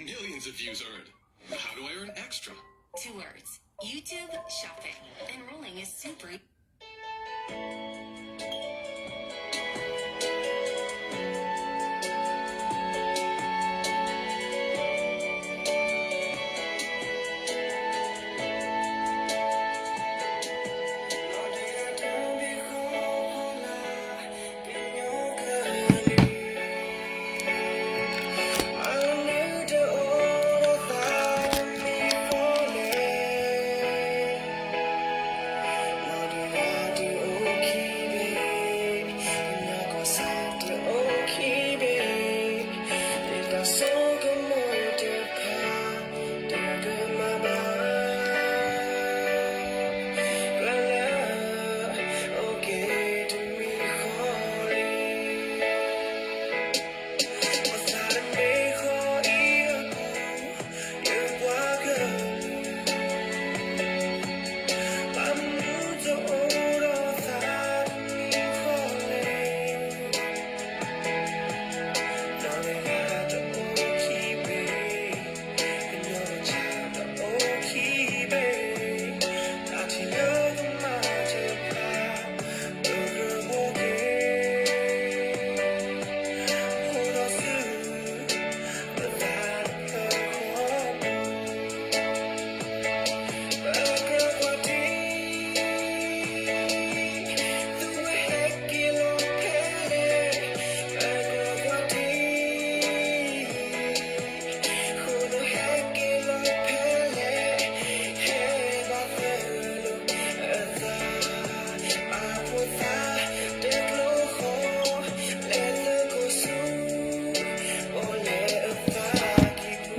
Millions of views earned. How do I earn extra? Two words. YouTube Shopping. Enrolling is super.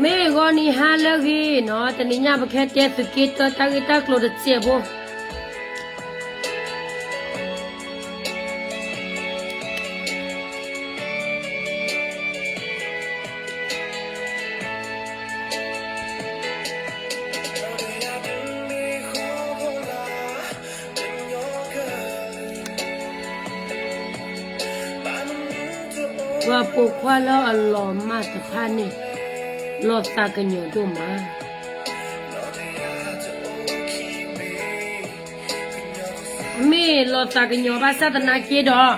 မ့ၢ်ဂီၤနံၤဟါလၢအဂ့ၤနီၤ, တနံၤညါပကဟဲတဲသုးက့တၢတၢ်ဂ့ၢ်တၢ်ကျိၤတစဲးဖိ ပှၤပိာ်ခွါလၢအလီၤမၢ်တဖၣ်န့ၣ် လီၤသးကညီၤဒိၣ်မး. မ့ၢ်လီၤသးကညီၤဘၣ်ဆၣ်သနာ်က့ဒီး,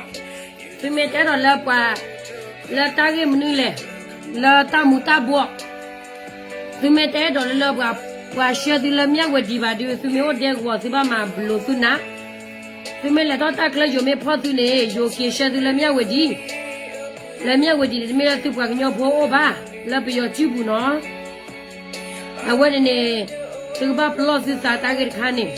သုမ့ၢ်တအဲၣ်ဒိးလၢပှၤ, လၢတၢ်ဂ့ၢ်မနုၤလဲၣ်, လၢတၢ်မူၤတၢ်ဘှီး, သုမ့ၢ်တအဲၣ်ဒိးလၢလၢပှၤ, ပှၤဆှၢသုလၢမၠၣ်ဝဲဒံးဘၣ်ဒီး သုမ့ၢ်အိၣ်ဒဲကဝီၤသုဘၣ်မၤဘျိးသုနၤ, သုမ့ၢ်လဲၤထီၣ်တၢ်ချၢယိၤမ့ၢ်ဖီၣ်သုန့ၣ် ယိၤက့ၤဆှၢသုလၢမၠၣ်ဝဲဒံး, လၢမၠၣ်ဝဲဒံးန့ၣ် တမ့ၢ်လၢသုပှၤကညီဖိအိၣ်ဘၣ်, လၢပယီၤစုပူၤနီၤ. အဝဲန့ၣ်န့ၣ် သုကဘၣ်ပလီၢ်သုသးတၢ်ဂ့ၢ်တခါန့ၣ်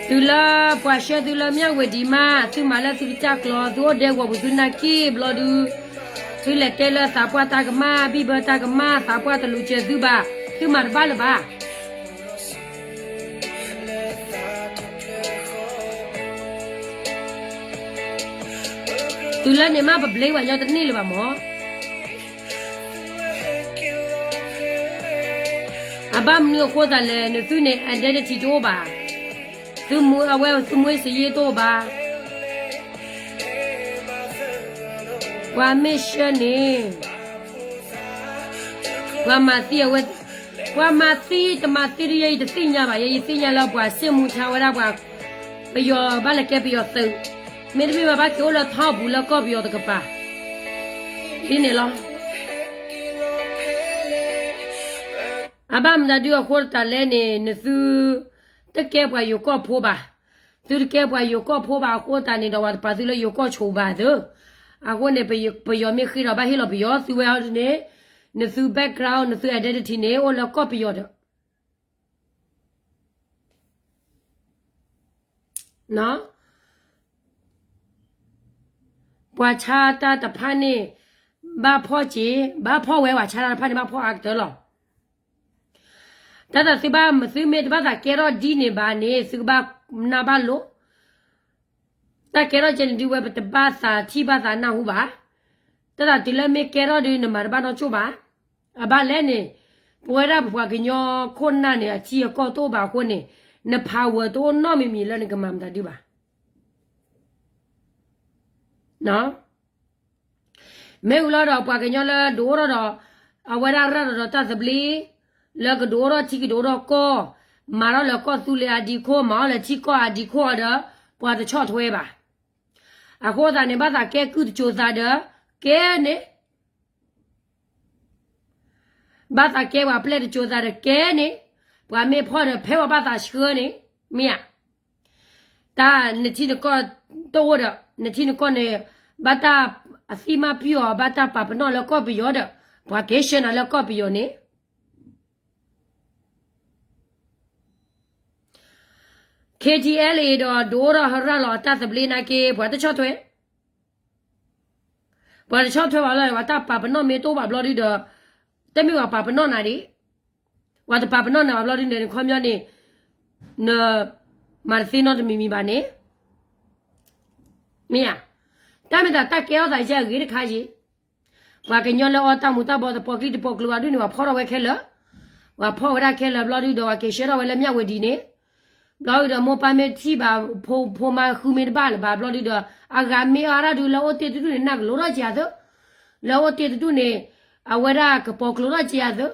တုၤလၢပှၤဆှၢသုလၢမၠၣ်ဝဲဒံးမး သုမၤလၢသုကစၢ်ကျီ သုအိၣ်ဒဲကဝီၤပူၤသုနၢ်က့ၣ်ဘျီဒုး, သုလဲၤတဲလၢသးပှၢ်တၢ်ကမၣ် ဘံၣ်ဘၢတၢ်ကမၣ် သးပှၢ်တလူၤစၢၤသုဘၣ်, သုမၤတဘၣ်လၢၤဘၣ်. တုၤလၢန့ၣ်မးပဘျ့ပှၤညီတန့ၢ်လၢၤဘၣ်မၢ်. အဘၣ်မနုၤအဃိသတးလဲၣ် နသုန့ၣ် identity တအိၣ်ဘၣ်, သုမူအဝဲသုမူစ့ယ့ၢ်တအိၣ်ဘၣ်. ပှၤမ့ၢ်ဆှၢန့ၣ် ပှၤမၤသံအဝဲ, ပှၤမၤသံတမၤသံဒ်ယဲအံၤတသ့ၣ်ညါဘၣ်, ယဲယသ့ၣ်ညါလၢပှၤစ့ၣ်မူဆါဝဲဒၣ်ပှၤ, ပယီၤဘၣ်လဲၤကဲပယီၤသုး, မ့တမ့ၢ်ဘၣ်ဘၣ်က့ၤအိၣ်လၢထီပူၤလၢကီၢ်ပယီၤတကပၤ, ဒ်န့ၣ်လီၤ. အဘၣ်မတၤဒုအဃိတၢ်လဲၣ်န့ၣ် နသုတကဲပှၤယိၤကီၢ်ဖိဘၣ်, သုတကဲပှၤယိၤကီၢ်ဖိဘၣ်အဃိတၢ်န့ၣ်ဒီး ပှၤတပာ်သုလၢယိၤကီၢ်ဆိးဘၣ်သု, အဃိန့ၣ် ပယီၤမ့ၢ်ဃ့ဒီးဘၣ်ဟ့ၣ်လီၤပယီၤ သုဝဲအံၤန့ၣ်, နသု background နသု identity န့ၣ် အိၣ်လၢကီၢ်ပယီၤဒီး ပှၤဆါတၢ်တဖၣ်န့ၣ် ဘၣ်ဖီၣ်က့ၤ, ဘၣ်ဖီၣ်ဝဲ ပှၤဆါတၢ်တဖၣ်န့ၣ် ဘၣ်ဖီၣ်အါကတၢၢ်လီၤ. တၢ်သးသုဘၣ်မသုမ့ၢ် တဘၣ်သးကဲထီၣ်ဒ်န့ၣ်ဘၣ်န့ၣ် သုကဘၣ်နၢ်ဘၣ်လိာ်. တၢ်ကဲထီၣ်ကဲန့ၣ်ဒုးဝဲ ပတဘၣ်သးထံၣ်ဘၣ်သးနၢ်ဟူဘၣ်. တၢ်သးတုၤလၢမ့ၢ်ကဲထီၣ်ဒုး နမၤတဘၣ်နီၢ်ကၠိၣ်ဘၣ်. အဘၣ်လဲၣ်န့ၣ်, ပဝဲဒၣ်ပပှၤကညီခိၣ်နၢ်န့ၣ် အထံအကီၢ်တအိၣ်ဘၣ်အဃိန့ၣ်, န power တအိၣ်နီတမံၤမံၤလၢနကမၤမတၤဒုးဘၣ်. မ့ၢ်ဝံၤလီၤဒီး ပှၤကညီလၢဒုးအိၣ်ထီၣ်ဒီး အဝဲဒၣ်ရၤဒီးတၢ်သဘျ့ လၢကဒုးအိၣ်ထီၣ်ထံကဒုးအိၣ်ထီၣ်ကီၢ်, မၤထီၣ်လၢကီၢ်သူလ့ၤအဒံခိၣ်, မၤအီၣ်လၢထံကီၢ်အဒံခိၣ်ဒီး ပှၤတဆီၣ်ထွဲဘၣ်. အဃိသတးန့ၣ် ဘၣ်သးကဲကုၢ်တစိၤသးဒီး ကဲန့ၣ် ဘၣ်သးကဲပှၤပျဲၢ်တစိၤသးဒီးကဲန့ၣ်, ပှၤမ့ၢ်ဖီၣ်ဒီးဖဲပှၤဘၣ်သးဆှၢန့ၣ်, မ့ၢ်ဧါ. တၢ်နထံနကီၢ်တအိၣ်ဒီး နထံနကီၢ်န့ၣ် ဘၣ်တၢ်အသံမၤပျီၢ်အီၤ ဘၣ်တၢ်ပာ်ပနီၣ်လၢကီၢ်ပယီၤဒီး ပှၤကဲဆှၢနၤလၢကီၢ်ပယီၤန့ၣ် KTLA ဒီးဒုးအိၣ်ထီၣ်ဟရၣ်လီၤအတၢ်သဘျ့နာ်က့ ပှၤတဆီၣ်ထွဲ, ပှၤတဆီၣ်ထွဲဘၣ်လီၤ. ပှၤတၢ်ပာ်ပနီၣ်မ့ၢ်တအိၣ်ဘၣ်ဘျီဒုဒီး တမ့ၢ်ပှၤပာ်ပနီၣ်နၤဒံး, ပှၤတပာ်ပနီၣ်နၤဘၣ်ဘျီဒုန့ၣ် နခီပညီန့ၣ် နမၤတသ့နီတမံၤမံၤဘၣ်န့ၣ် မ့ၢ်ဧါ. တၢ်မ့ၢ်သးတၢ်ကဲထီၣ်သးယဲၢ်အဂ့ၤတခါယံၤ, ပှၤကညီလၢအီတၢ်မူၤတၢ်ဘှီးတပီၤကျံတပီၤကျိၤဘၣ်ဒုန့ၣ် ပှၤဖီၣ်ထီၣ်ဝဲခဲလၢာ်, ပှၤဖီၣ်ဝဲဒၣ်ခဲလၢာ်ဘျီဒုဒီး ပှၤက့ၤဆှၢထီၣ်ဝဲလၢမၠၣ်ဝ့ၤဒံးန့ၣ်, ဘျီဒုဒီးမိၢ်ပၢ်မ့ၢ်ထံၣ်ဘၣ် ဖိမါဃုမ့ၢ်တဘၣ်လၢၤဘၣ်ဘျီဒုဒီး အဂၤမ့ၢ်အါဒၣ်ဒုလၢအိၣ်တ့ၢ်တဒူၣ်န့ၣ် နၢ်ကလိၤထီၣ်ကယၤသၢ, လၢအိၣ်တ့ၢ်တဒူၣ်န့ၣ် အဝဲဒၣ်ကပီၤကျိၤထီၣ်ကယၤသၢ,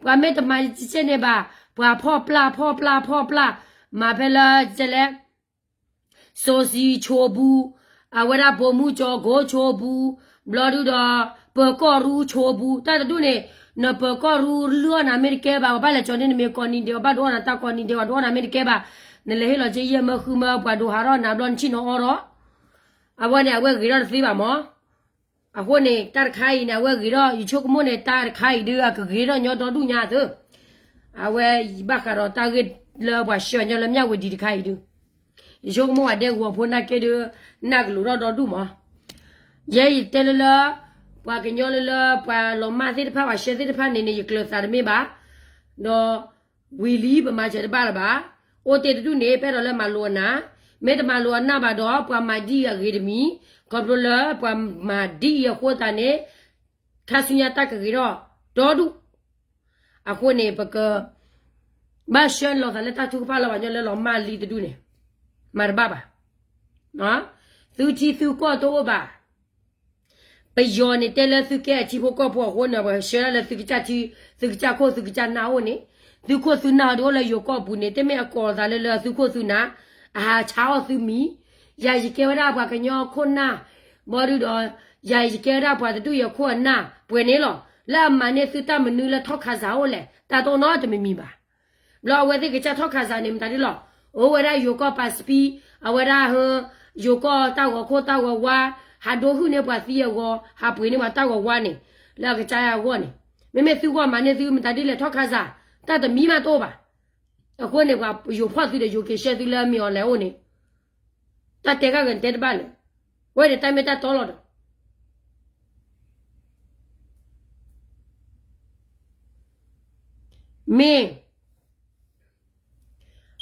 ပှၤမ့ၢ်တမၤကဲန့ၣ်ဘၣ်, ပှၤဖီၣ်ပျၢ်ဖီၣ်ပျၢ်ဖီၣ်ပျၢ်, မၤဖဲလၢကဲလဲၣ် စီၤစံၤဆိပူၤ, အဝဲဒၣ်ပိာ်မုၣ်ကၠီၤကိၤဆိပူၤ, ဘျီဒုဒီး ပၢၤကီၢ်ရူဆိပူၤ, တၢ်တဒူၣ်န့ၣ် နပၢၤကီၢ်ရူလုၢ်အီၣ်နၤမ့ၢ်တကဲဘၣ်, ပှၤဘၣ်လဲၤကၠီၤန့ၢ်နမ့ၢ်ကိးနံၤဒဲး, ပှၤဘၣ်ဒုးအီၣ်နၤတၢ်ကိးနံၤဒဲး, ပှၤဒုးအီၣ်နၤမ့ၢ်တကဲဘၣ်, နလဲၤဟ့ၣ်လီၤက့ယဲၢ်မၢဃုမၢ ပှၤဒိးဟးထီၣ်နၤဘျီနဆ့ၣ်နီၤအီထီၣ်, အဝဲန့ၣ် အဝဲဂ့ၤထီၣ်တသ့ဘၣ်မး. အဃိန့ၣ် တၢ်တခါအံၤန့ၣ် အဝဲဂ့ၤထီၣ် ယဆိကမိၣ်န့ၣ် တၢ်တခါအံၤဒုး အကဂ့ၤထီၣ်ညီဒီဒူၣ်ညါသၢ, အဝဲဘၣ်ဃးဒီးတၢ်ဂ့ၢ်လၢပှၤဆှၢညီလၢမၠၣ်ဝ့ၤဒံးတခါအံၤဒုး, ယဆိကမိၣ်ပှၤဒဲကဝီၤဖိနာ်က့ဒုး နၢ်ကလိၤထီၣ်ဒီဒူၣ်မး. ယဲယတဲလၢလၢ ပှၤကညီလၢလၢ ပှၤလီၤမၢ်သ့ၣ်တဖၣ် ပှၤဆှၢသ့ၣ်တဖၣ်န့ၣ်န့ၣ် ယကျၢၤသးတမ့ၢ်ဘၣ်, ဒီး ဝံၤလံပမၤစၢၤတဘၣ်လၢၤဘၣ်, အိၣ်တ့ၢ်တဒူၣ်န့ၣ် ပအဲၣ်ဒိးလၢမၤလိာ်အနၢ်, မ့ၢ်တမၤလိာ်အနၢ်ဘၣ်ဒီး ပှၤမၤဒ်အံၤအဂ့ၤတမံၤ, ခီဖျိလၢပှၤမၤဒ်အံၤအဃိသတးန့ၣ် ခါဆူညါတၢ်ကဂ့ၤထီၣ်ဒီဒူၣ်, အဃိန့ၣ် ပက ဘၣ်ဆှၢလီၤသးလၢတၢ်ထုကဖၣ်လၢပှၤကညီလၢလီၤမၢ်လံတဒူၣ်န့ၣ်, မၤတဘၣ်ဘၣ်, သုထံသုကီၢ်တအိၣ်ဘၣ် ပယီၤန့ၣ်တဲလၢသုကဲအထံဖိကီၢ်ဖိအဃိန့ၣ် ပှၤဆှၢဒၣ်လၢသုကစၢ်ထံ, သုကစၢ်ခိၣ်သုကစၢ်နၢ်အိၣ်န့ၣ်, သုခိၣ်သုနၢ်ဒုးအိၣ်လၢယိၤကီၢ်ပူၤန့ၣ် တမ့ၢ်အကိးသးလၢလၢသုခိၣ်သုနၢ်, အဟးဆါအီၣ်သုမံၤ, ယၤယကဲဝဲဒၣ်ပှၤကညီခိၣ်နၢ်, ဘီဒုဒီး, ယၤယကဲဝဲဒၣ်ပှၤတဒူၣ်ယဲၢ်ခိၣ်အနၢ် ပှဲၤန့ၣ်လီၤ, လၢအမၤန့ၢ်သုတၢ်မနုၤလၢထီၣ်ခးစးအိၣ်လဲၣ်, တၢ်တအိၣ်နီတမံၤမံၤဘၣ်. ဘျီအဝဲသ့ၣ်ကစၢ်ထီၣ်ခးစးန့ၣ် မတၤဒ်လီၤ, အိၣ်ဝဲဒၣ်ယိၤကီၢ်ပၤစပံ, အဝဲဒၣ်ဟ, ယိၤကီၢ်တၢ်ဂီၤခိၣ်တၢ်ဂီၤဝါ, ဟးဒိဟုၣ်န့ၢ်ပှၤသံအဂီၤ, ဟးပှ့ၤန့ၢ်ပှၤတၢ်ဂီၤဝါန့ၣ်, လၢအကစၢ်ယၤအဂီၢ်န့ၣ်, မ့မ့ၢ်သုဂီၢ်မၤန့ၢ်သုမတၤဒ်လဲၣ်ထီၣ်ခးစး, တၢ်တမံၤမးတအိၣ်ဘၣ်. အဃိန့ၣ် ပှၤယိၤဖီၣ်သုဒီးယိၤက့ၤဆှၢသုလၢမ့ၢ်အီၤလဲၣ်အိၣ်န့ၣ်, တၢ်တဲဂၤဂ့ၤနတဲတဘၣ်လဲၣ်, ဝဲန့ၣ်တၢ်မ့ၢ်တၢ်တီလီၤဒီး မ့ၢ်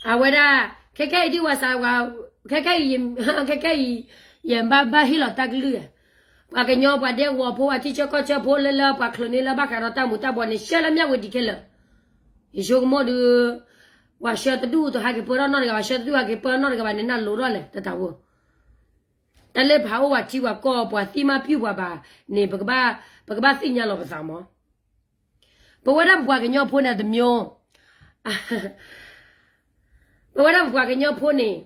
အဝဲဒၣ် ခဲခဲအံၤဒ်ဝဲစးဝဲ, ခဲခဲအံၤ, ခဲခဲအံၤ ယဘၣ်ဘၣ်ဟ့ၣ်လီၤတၢ်ကလုၢ်, ပှၤကညီပှၤဒဲကဝီၤဖိ ပှၤထံဆၢကီၢ်ဆၢဖိလၢလၢပှၤချုးန့ၢ်လၢဘၣ်ဃးဒီးတၢ်မူၤတၢ်ဘှီးန့ၣ် ဆှၢလၢမၠၣ်ဝ့ၤဒံးခဲလၢာ်, ယဆိကမိၣ်ဒုး, ပှၤဆှၢတဒူၣ်တဟးက့ၤပၢထီၣ်နီတဂၤဘၣ်, ဆှၢတဒူၣ်ဟးက့ၤပၢထီၣ်နီတဂၤဘၣ်န့ၣ် နၢ်လိၤထီၣ်လဲၣ် တၢ်တၢ်ဝဲ တၢ်လၢပဟးအိၣ်ပှၤထံပှၤကီၢ်ပှၤသံမၤပျီၢ်ပှၤဘၣ်န့ၣ် ပကဘၣ်သ့ၣ်ညါလီၤပသးမး. ပဝဲဒၣ်ပပှၤကညီဖိန့ၣ်တမျိုး, ပဝဲဒၣ်ပပှၤကညီဖိန့ၣ်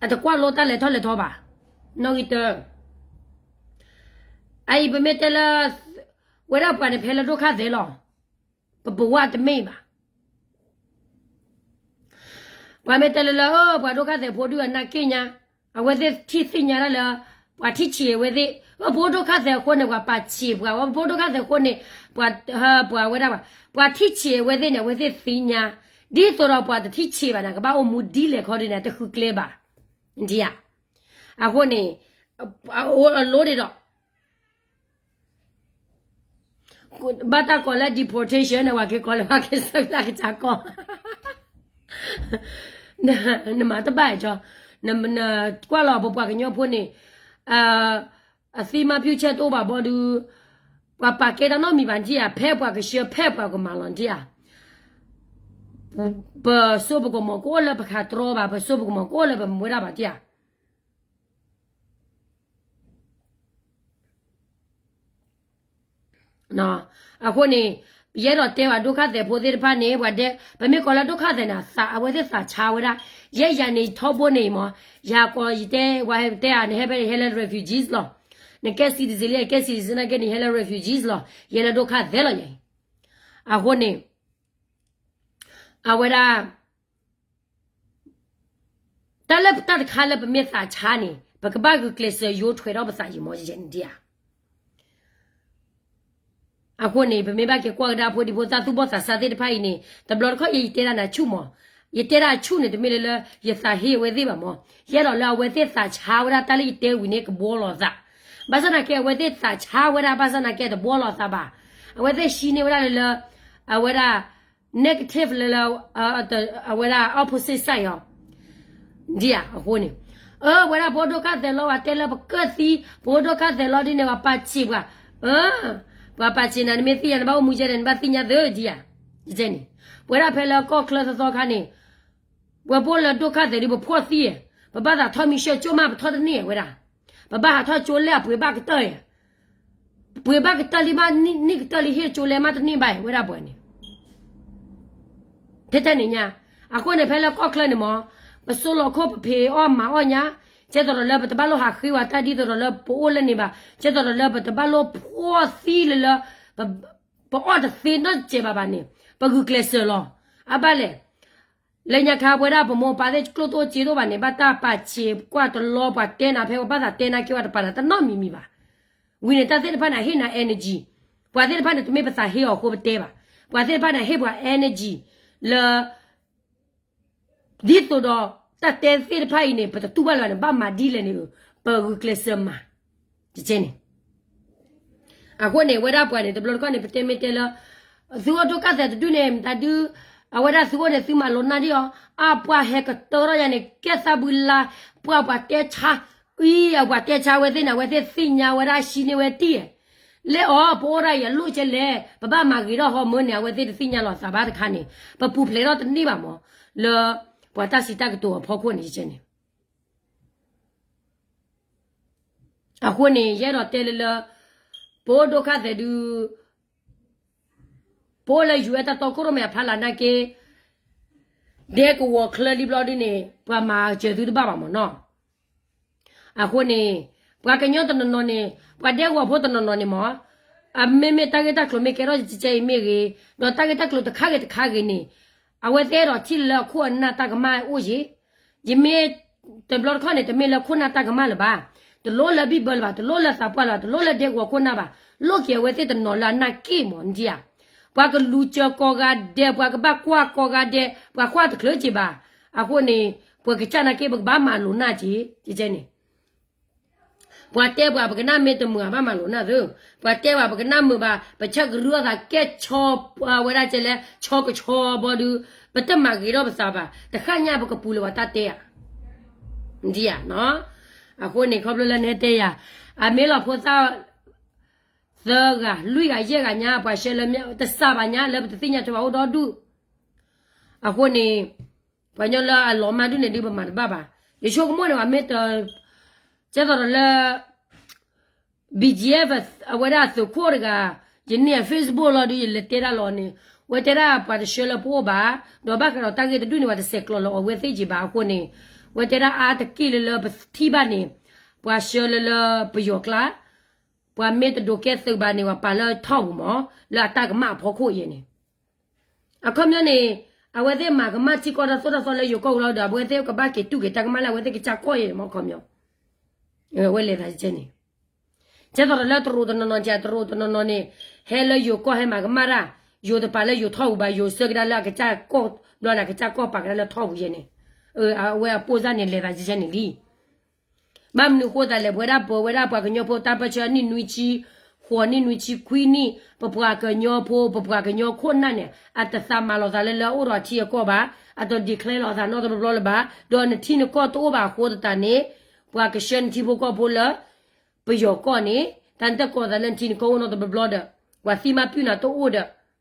အတကွၢ်လိတၢ်လဲၤထီၣ်လဲၤထီဘၣ်. နီၣ်ဂံၢ်တၢ, အအံၤပမ့ၢ်တဲလၢ ဝဲဒၣ်ပှၤန့ၣ်ဖဲလၢဒိၣ်ခါသဲးလီၤ. ပပဝဲတမ့ၢ်ဘၣ်. ပှၤမ့ၢ်တဲလၢလၢ ပှၤဒိၣ်ခါသဲးဖိဒုးအနၢ်က့ၣ်ညါ, အဝဲသ့ၣ်ထံၣ်သ့ၣ်ညါဒၣ်လၢ ပှၤထံၣ်ဆံးအဝဲသ့ၣ်, ပဖိဒိၣ်ခါသဲးအဃိန့ၣ် ပှၤပာ်ဆံးပှၤ, ပဖိဒိၣ်ခါသဲးအဃိန့ၣ် ပှၤ, ပှၤဝဲဒၣ်ပှၤ, ပှၤထံၣ်ဆံးအဝဲသ့ၣ်န့ၣ် အဝဲသ့ၣ်သ့ၣ်ညါ, ဒ်သိးဒီးပှၤတထံၣ်ဆံးဘၣ်န့ၣ် ကဘၣ်အိၣ်မူဒ်လဲၣ်ခီဒ်န့ၣ် တဃုကျဲဘၣ်. နထံၣ်ဧါ. အဃိန့ၣ် အလိဒ်ဒီး ဘၣ်တၢ်ကိးလၢ deportation န့ၣ် ပှၤက့ၤကိးလၢ ပှၤက့ၤဆှၢလၢကစၢ်ကီၢ်, နမၤတဘၣ်ကၠီ, နကွၢ်လီၤပပှၤကညီဖိန့ၣ်, အသံမၤဖျုးဆဲးတအိၣ်ဘၣ်ဘီဒုး, ပှၤပာ်ကဲတၢ်နီတမံၤဘၣ်နထံၣ်ဧါ, ဖဲပှၤကဆှၢဖဲပှၤကမၤလီၤနထံၣ်ဧါ, ပစိပကမီၤကအိၣ်လၢပခးတြီဘၣ်, ပစိပကမီၤကအိၣ်လၢပမူဝဲဒၣ်ဘၣ်နထံၣ်ဧါ. အဃိန့ၣ် ယအဲၣ်ဒိးတဲဝဲဒိၣ်ခၣ်သဲးဖိသ့ၣ်တဖၣ်န့ၣ် ပှၤဒဲ ပမ့ၢ်ကိးလၢဒိၣ်ခၣ်သဲးန့ၣ် အဝဲသ့ၣ်သးဆါဝဲဒၣ်, ယဲယၤန့ၣ်ထီဘိန့ၣ်မး, ယၤကိးယတဲ ဝဲဟဲတဲဧါ နဟဲဖဲန့ၣ် ဟဲလၢ refugees လီၤ, နကဲ citizen လံ ကဲ citizen နာ်က့န့ၣ် ဟဲလၢ refugees လီၤ, ယဲလၢဒိၣ်ခၣ်သဲးလီၤယၤအံၤ, အဃိန့ၣ် အဝဲဒၣ် တၢ်လၢတၢ်တခါလၢပမ့ၢ်သးဆါန့ၣ် ပကဘၣ်ဂုာ်ကျဲးစၢးယိထွဲးထီၣ်ပသးယံၤမး ယဲန့ၣ်ဒ်ဧါ. အဃိန့ၣ် ပမ့ၢ်ဘၣ်က့ၤကွၢ်ကဒါဖိဒံဖိသၣ်သူၣ်ဘီၣ်သးစၢ်သ့ၣ်တဖၣ်အံၤန့ၣ် တဘျီတခီၣ်အံၤ ယတဲဒၣ်နၤဆူၣ်မး, ယတဲဒၣ်ဆူၣ်န့ၣ် တမ့ၢ်လၢလၢယသးဟ့အဝဲသ့ၣ်ဘၣ်မး, ယအဲၣ်ဒိးလၢအဝဲသ့ၣ်သးဆါဝဲဒၣ်တၢ်လၢယတဲဝံၤန့ၣ် ကဘှီလီၤသး, ဘၣ်ဆၣ်သနာ်က့ အဝဲသ့ၣ်သးဆါဝဲဒၣ် ဘၣ်ဆၣ်သနာ်က့တဘှီလီၤသးဘၣ်, အဝဲသ့ၣ်ဟံးန့ၢ်ဝဲဒၣ်လၢလၢ အဝဲဒၣ် negative လၢလၢ အဝဲဒၣ် opposite side အီၤ ဒ်ဧါ. အဃိန့ၣ် အဝဲဒၣ်ပအိၣ်ဒိၣ်ခၣ်သဲးလီၤ ပှၤတဲလၢပကၢၢ်သံ, ပအိၣ်ဒိၣ်ခၣ်သဲးလီၤဒ်န့ၣ် ပှၤပာ်စံးပှၤ, ပှၤပာ်စံးနၤ နမ့ၢ်သ့ၣ်ညါ နဘၣ်အိၣ်မူကဲဒီး နဘၣ်သ့ၣ်ညါသ့ဒ်ဧါ. ယဲန့ၣ် ပဝဲဒၣ်ဖဲလၢကီၢ်ချၢသီသီခါန့ၣ် ပှၤပအိၣ်လၢဒိၣ်ခၣ်သဲးဒ် ပဖှီၣ်သံ, ပဘၣ်သးထီၣ်မံရှဲကၠိၣ်မး ပထီၣ်တန့ၢ်ဝဲဒၣ်, ပဘၣ်ဟးထီၣ်ကၠိလဲၢ်အပှ့ၤဘၣ်ကတၢၢ်ဧါ ပှ့ၤဘၣ်ကတၢၢ်လံဘၣ် နံၣ်ကတၢၢ်လံ ဟ့ၣ်ကၠိလဲမးတန့ၢ်ဘၣ် ဝဲဒၣ်ပှၤန့ၣ် ထဲထဲန့ၣ်ညါ. အဃိန့ၣ် ဖဲလၢကီၢ်ချၢန့ၣ်မး ပစိလီၤခိၣ် ပဖံးအီၣ်မၤအီၣ်ညါ, ကဲသိးဒီးလၢပတဘၣ်လိၣ်ဟးဃ့ဝဲတၢ်ဒ်သိးဒီးလၢပအိၣ်လၢန့ၣ်ဘၣ်, ကဲသိးဒီးလၢပတဘၣ်လိၣ်ဖှီၣ်သံလၢလၢ ပအီၣ်တသ့နီတစဲးဘၣ်ဘၣ်န့ၣ် ပဂုာ်ကျဲးစၢးလီၤ. အဘၣ်လဲၣ် လၢညါခါပဝဲဒၣ်ပမိၢ်ပၢ်သ့ၣ်ကျိၣ်တအိၣ်စ့တအိၣ်ဘၣ်န့ၣ် ဘၣ်တၢ်ပာ်စ့ၤကွၢ်တလီ ပှၤတဲနၤဖဲ ပဘၣ်သးတဲနၤက့ၤဝဲတပာ်နၤတနီတမံၤမံၤဘၣ်. ဝံၤန့ၣ် တၢ်သ့ၣ်တဖၣ်န့ၣ် ဟ့ၣ်နၤ energy, ပှၤသ့ၣ်တဖၣ်န့ၣ် တမ့ၢ်ပသးဟ့အီၤအဃိပတဲဘၣ်, ပှၤသ့ၣ်တဖၣ်န့ၣ် ဟ့ၣ်ပှၤ energy လၢ ဒ်သိးဒီး တၢ်တဲသ့ၣ်တဖၣ်အံၤန့ၣ် ပတတူၢ်ဘၣ်လၢၤဘၣ်န့ၣ် ဘၣ်မၤဒ်လဲၣ်န့ၣ် ပဂုာ်ကျဲးစၢးမၤ တကဲန့ၣ်. အဃိန့ၣ် ဝဲဒၣ်ပှၤန့ၣ် တဘျီတခီၣ်န့ၣ် ပတဲမ့ၢ်တဲလၢ သုအိၣ်ဒိၣ်ခၣ်သဲးတဒူၣ်န့ၣ် မတၤဒု အဝဲဒၣ်သုအိၣ်န့ၣ် သုမၤလိာ်နၢ်ဒံးအီၤ, အပှၤဟဲကတၢၢ်ထီၣ်ယၤန့ၣ် ကဲသးဘုလါ, ပှၤပှၤတဲဆါ, အံၤ အပှၤတဲဆါဝဲသ့ၣ်န့ၣ် အဝဲသ့ၣ်သ့ၣ်ညါဝဲဒၣ် ဟံးန့ၢ်ဝဲတံၢ် လၢအီၤ ပအိၣ်ဒၣ်အံၤအလိၣ်ကဲလဲၣ်, ပဘၣ်မၤဂ့ၤထီၣ်ဟီမၢန့ၣ် အဝဲသ့ၣ်တသ့ၣ်ညါလီၤသးဘၣ်တခါန့ၣ် ပပူၤဖျဲးထီၣ်တန့ၢ်ဘၣ်မး လၢ ပှၤတၢ်စံးတၢ်ကတိၤအဖီခိၣ်န့ၣ် ယကဲန့ၣ်. အဃိန့ၣ် ယအဲၣ်ဒိးတဲလၢလၢ ပအိၣ်ဒိၣ်ခၣ်သဲးဒု ပအိၣ်လၢ ယူၢ်အဲၣ် တၢ်တီခိၣ်ရိၣ်မဲအဖီလာ်နာ်က့ ဒဲကဝီၤချၢလံဘျီဒ်န့ၣ် ပှၤမၤစၢၤသုတဘၣ်ဘၣ်မးနီၤ. အဃိန့ၣ် ပှၤကညီတနီၤနီၤန့ၣ် ပှၤဒဲကဝီၤဖိတနီၤနီၤန့ၣ်မး အမ့မ့ၢ်တၢ်ဂ့ၢ်တၢ်ကျိၤမ့ၢ်ကဲထီၣ်ကဲကဲအံၤမ့ၢ်ဂ့ၤ, ဒီးတၢ်ဂ့ၢ်တၢ်ကျိၤတခါဂ့ၤတခါဂ့ၤန့ၣ် အဝဲသ့ၣ်အဲၣ်ဒိးထံၣ်လၢအခိၣ်အနၢ်တၢ်ကမၣ်အိၣ်ယ့ၤ, ယမ့ၢ် တဘျီတခီၣ်န့ၣ် တမ့ၢ်လၢခိၣ်နၢ်တၢ်ကမၣ်လၢၤဘၣ်, တလိၣ်လၢဘံၣ်ဘၢလၢၤဘၣ်, တလိၣ်လၢသးပှၢ်လၢၤဘၣ်, တလိၣ်လၢဒဲကဝီၤခိၣ်နၢ်ဘၣ်, လိၣ်က့ၤအဝဲသ့ၣ်တနီၤလၢအနၢ်က့ၢ်မး နထံၣ်ဧါ. ပှၤကလူၤစၢၤကိးဂၤဒဲး, ပှၤကဘၣ်ကွၢ်ကိးဂၤဒဲး, ပှၤကွၢ်တချုးက့ၤဘၣ်. အဃိန့ၣ် ပှၤကစၢ်နာ်က့ ပကဘၣ်မၤလိာ်နၢ်က့ၤ ကဲန့ၣ် ပှၤတဲပှၤ ပကနၣ်မ့ၢ်တမုာ် အဘၣ်မၤလိာ်နၢ်သ့, ပှၤတဲပှၤ ပကနၣ်မုာ်ဘၣ်, ပဆၢကရူၢ်အသးကဲဆီ ဝဲဒၣ်ကဲလဲၣ် ဆီကဆီဘီဒုး, ပတမၤဂ့ၤထီၣ်ပသးဘၣ်, တဃၣ်ညါပကပူၤလၢပှၤတၢ်တဲဧါ, ဒ်ဧါ. အဃိန့ၣ် ခီဖျိလၢနဟဲတဲယၤ, အမ့ၢ်လီၤဖိသၣ် သၢဂၤ လွံၢ်ဂၤ ယဲၢ်ဂၤညါ ပှၤဆှၢလၢတစးဘၣ်ညါ လၢပတသ့ၣ်ညါထွဲဘၣ်အိၣ်ဒီဒူၣ်. အဃိန့ၣ် ပှၤကညီလၢအလီၤမၢ်ဒူၣ်န့ၣ်ဒုး ပမၤတဘၣ်ဘၣ်. ယဆိကမိၣ်န့ၣ် ပှၤမ့ၢ်တ ကဲသိးဒီးလၢ BGF အဝဲဒၣ်သုးခိၣ်တဂၤ, ယန့ၢ်အ Facebook လီၤဒုး ယလဲၤတဲဒၣ်လီၤန့ၣ်, ဝဲတဲဒၣ်ပှၤတဆှၢလၢပအိၣ်ဘၣ်, ဒီးဘၣ်ဃးဒီးတၢ်ဂ့ၢ်တဒူၣ်န့ၣ် ပှၤတဆဲးကျိးလၢအဝဲသ့ၣ်က့ၤဘၣ်အဃိန့ၣ်, ဝဲတဲဒၣ်အါတက့ၢ်လၢလၢပထံၣ်ဘၣ်န့ၣ်, ပှၤဆှၢလၢလၢပယီၤကျါ, ပှၤမ့ၢ်တဒိးကဲသုးဘၣ်န့ၣ် ပှၤပာ်လၢထီၣ်ပူၤမး, လၢအတၢ်ကမၣ်အဖီခိၣ်ယဲန့ၣ် အခီပညီန့ၣ် အဝဲသ့ၣ်မၤကမၣ်ထံကီၢ်တၢ်သိၣ်တၢ်သီလၢယိၤကီၢ်ပူၤလီၤဒီး အဝဲသ့ၣ်ကဘၣ်က့ၤတူၢ်က့ၤတၢ်ကမၣ်လၢအဝဲသ့ၣ်ကစၢ်ကီၢ်ယဲန့ၣ်မး အခီပညီ, ဝဲလဲၤသးကဲန့ၣ်, ကဲသိးဒီးလၢတရူးတနီၤနီၤကဲ တရူးတနီၤနီၤန့ၣ်, ဟဲလၢယိၤကီၢ်ဟဲမၤကမၣ်တၢ်, ယိၤတပာ်လၢယိၤထီၣ်ပူၤဘၣ် ယိၤဆၢကဒါလၢအကစၢ်ကီၢ်, ဘျီန့ၣ်အကစၢ်ကီၢ်ပာ်ကဒါလၢထီၣ်ပူၤယဲန့ၣ်, အဝဲအပိၢ်စၢ်န့ၣ် လဲၤသးကဲန့ၣ်လံ ဘၣ်မနုၤဃိသးလဲၣ် ပဝဲဒၣ်ပၢၤဝဲဒၣ်ပှၤကညီဖိတၢ်ပၢဆှၢနံၣ်နွံဆံ, ဃိးနံၣ်နွံဆံခွံနံၣ်, ပပှၤကညီဖိ ပပှၤကညီခိၣ်နၢ်န့ၣ် အတသးမၤလီၤသးလၢလၢအအိၣ်ဒီးအထံအကီၢ်ဘၣ်, အတ declare လီၤသးနီတဘျီလၢၤဘၣ်, ဒီးနထံနကီၢ်တအိၣ်ဘၣ်အဃိသတးန့ၣ်, ပှၤကဆှၢနထံဖိကီၢ်ဖိလၢ ပယီၤကီၢ်န့ၣ်, တၢ်နတကိးသးလၢနထံနကီၢ်အိၣ်နီတဘျီဘျီဒီး, ပှၤသံမၤပုၢ်နၤတအိၣ်ဒီး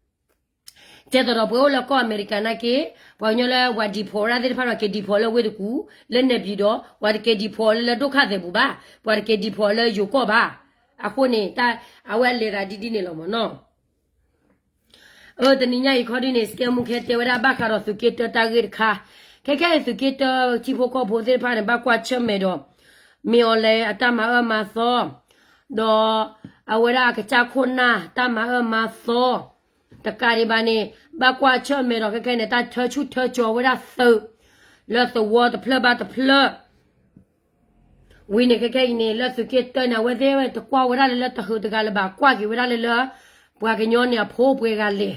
ကဲသိးဒီးပဝဲအိၣ်လၢကီၢ်အမဲရကၤနာ်က့, ပှၤကညီလၢပှၤ deport ဝဲဒၣ်သ့ၣ်တဖၣ်ဒီးက့ၤ deport လၢဝ့ၢ်တကူၣ်, လၢနဲၣ်ပျံၤဒီး, ပှၤတက့ၤ deport လၢလၢဒိၣ်ခါသဲးပူၤဘၣ်, ပှၤတက့ၤ deport လၢယိၤကီၢ်ဘၣ်. အဃိန့ၣ် တၢ်အဝဲလဲၤသးဒ်ဒ်န့ၣ်လီၤမ့ၢ်နီၤ. အၢ တနံၤညါအံၤခီဒုန့ၣ် စကဲမူခဲတဲဝဲဒၣ်ဘၣ်ဃးဒီးသုးက့တၢတၢ်ဂ့ၢ်တခါ, ခဲခဲအံၤသုးက့တၢ ထံဖိကီၢ်ဖိသ့ၣ်တဖၣ်န့ၣ် ဘၣ်ကွၢ်ဆၢၣ်မဲာ်ဒီး မ့ၢ်အီၤလဲၣ်အတၢ်မၤအၢမၤသီ ဒီးအဝဲဒၣ်အကစၢ်ခိၣ်နၢ်တၢ်မၤအၢမၤသီ တကးဒံးဘၣ်န့ၣ် ဘၣ်ကွၢ်ဆၢၣ်မဲာ်ဒီးခဲခဲအံၤန့ၣ် တၢ်ထၢဆူၣ်ထၢကၠီၤဝဲဒၣ်သုး လၢသဝီတဖျၢၣ်ဘၣ်တဖျၢၣ် ဝံၤန့ၣ်ခဲခဲအံၤန့ၣ် လၢသုးက့တၢန့ၣ် အဝဲသ့ၣ်တကွၢ်ဝဲဒၣ်လၢလၢတဟုးတဂၤလၢၤဘၣ် ကွၢ်က့ၤဝဲဒၣ်လၢလၢ ပှၤကညီန့ၣ်အဖိပှဲၤဂၤလဲၣ်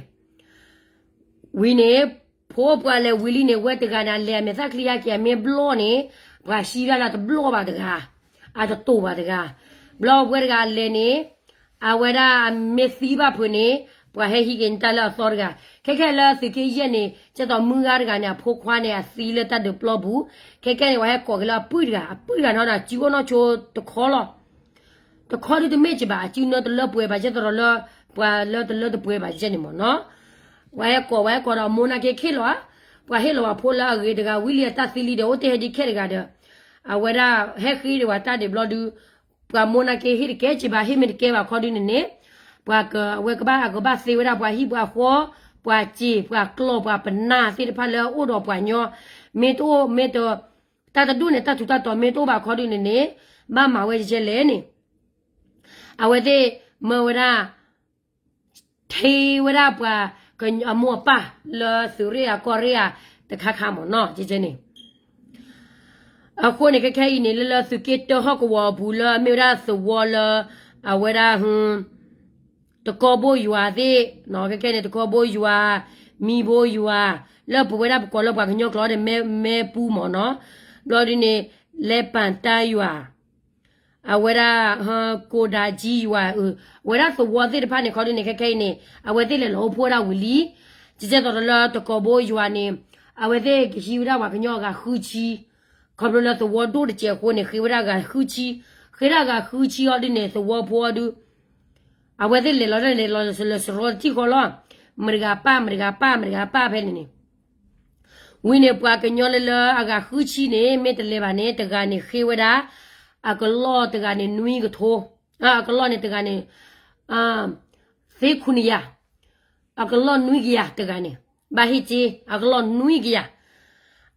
ဝံၤန့ၣ် ဖိပှဲၤလဲၣ်ဝံၤလံန့ၣ် ဝဲတဂၤန့ၣ် အလဲၤအမဲာ်သၣ်ချံယါက့ၤအမ့ၢ်ဘျီၣ်န့ၣ် ပှၤဟံးဒၣ်လၢတဘျီၣ်ဘၣ်တဂၤ အတတိာ်ဘၣ်တဂၤ ဘျီဝဲတဂၤအလဲၤန့ၣ် အဝဲဒၣ်အမ့ၢ်သံဘၣ်ဖုးန့ၣ် ပှၤဟဲဟံးက့ၤန့ၢ်တၢ်လၢအသီတဂၤ ခဲခဲလၢသုးက့ယဲၢ်န့ၣ် ကဲသိးမုၢ်ဂၤတဂၤန့ၣ် အဖိခွါန့ၣ် အသံလၢတၢ်ဒုးပျီပူၤ ခဲခဲန့ၣ် ပှၤဟဲကိးက့ၤလၢအပုၢ်တဂၤ အပုၢ်တဂၤနီၤဒီး စုအိၣ်နီၢ်ဆိတခီလီၤ တခီဒုတမ့ၢ်က့ၤဘၣ် အစုနၢတလၢပှဲၤဘၣ် ကဲသိးဒီးလၢ ပှၤလၢတလၢတပှဲၤဘၣ်ယဲၢ်န့ၣ်မ့ၢ်နီၤ ပှၤဟဲကိး ပှၤဟဲကိးဒီးအမိၢ်နာ်က့ဟ့ၣ်လီၤဧါ ပှၤဟ့ၣ်လီၤပှၤဖိလၢအဂ့ၤတဂၤ ဝံၤလံအတၢ်သံလံဒီး အိၣ်တ့ၢ်ဟဲဒ်ခဲတဂၤဒီး အဝဲဒၣ်ဟဲဃ့ဒံးဝဲတၢ်ဒံးဘျီဒု ပှၤမိၢ်နာ်က့ဟ့ၣ်တကဲက့ၤဘၣ် ဟ့ၣ်မ့ၢ်တကဲဘၣ်ခီဒုန့ၣ်န့ၣ် ပှၤက အဝဲကဘၣ်အကဘၣ်သ့ဝဲဒၣ်ပှၤဟံၣ်ပှၤဃီ ပှၤစ့ၤ ပှၤကျီၢ် ပှၤပနၢ်သ့ၣ်တဖၣ်လၢအအိၣ်ဒီးပှၤကညီ မ့ၢ်တအိၣ်မ့ၢ်တ တၢ်တဒူၣ်န့ၣ် တၢ်ထူးတၢ်တီၤမ့ၢ်တအိၣ်ဘၣ်ခီဒုန့ၣ်န့ၣ် ဘၣ်မၤဝဲကဲလဲၣ်န့ၣ် အဝဲသ့ၣ်မၢဝဲဒၣ် ထံဝဲဒၣ်ပှၤ အမိၢ်အပၢ်လၢသုးရ့ၣ်ဧါကီၢ်ရ့ၣ်ဧါ တခါခါမ့ၢ်နီၤ ကဲကဲန့ၣ် အဃိန့ၣ် ခဲခဲအံၤန့ၣ် လၢလၢသုးက့တၢဟီၣ်ကဝီၤအပူၤလၢအမ့ၢ်ဝဲဒၣ်သဝီလၢ အဝဲဒၣ် တကီဘိယွၤသ့ၣ် ခဲခဲန့ၣ် တကီဘိယွၤ မံဘိယွၤ လၢပဝဲဒၣ်ပကိးလၢပှၤကညီကျိာ်န့ၣ် မဲပူမ့ၢ်နီၤ ဘျီဒုန့ၣ် လဲၤပၣ်တၢ်ယွၤ အဝဲဒၣ် ကိးဒါကံယွၤ အဝဲဒၣ်သဝီသ့ၣ်တဖၣ်န့ၣ် ခီဒုန့ၣ် ခဲခဲအံၤန့ၣ် အဝဲသ့ၣ်လဲၤလီၤအိၣ်ဖှိၣ်ဝဲဒၣ်ဝံၤလံ ကဲကဲသိးဒီးလၢတကီဘိယွၤန့ၣ် အဝဲသ့ၣ်ကဟံးဝဲဒၣ်ပှၤကညီအဂၤဃုဆံ ခီဖျိလၢသဝီဒိၣ်တစဲးအဃိန့ၣ် ဃ့ဝဲဒၣ်အဂၤဃုဆံ ဃ့ဒၣ်အဂၤဃုဆံအီၤဒုန့ၣ် သဝီဖိအီၤဒု အဝဲသ့ၣ်လဲၤလီၤလဲၤလီၤလၢစရီတထံၣ်ဃီလီၤ မတဂၤပၢ် မတဂၤပၢ် မတဂၤပၢ်ဖဲန့ၣ်န့ၣ် ဝံၤန့ၣ် ပှၤကညီလၢလၢအဂၤဃုဆံန့ၣ် မ့ၢ်တလဲၤဘၣ်န့ၣ် တဂၤန့ၣ်ဃ့ဝဲဒၣ် အကလီၢ်တဂၤန့ၣ်နွံကထိ အကလီၢ်န့ၣ်တဂၤန့ၣ် သ့ခုနစ်ရာ အကလီၢ်နွံကယၤတဂၤန့ၣ် ဘၣ်ဟ့ၣ်စ့ အကလီၢ်နွံကယၤ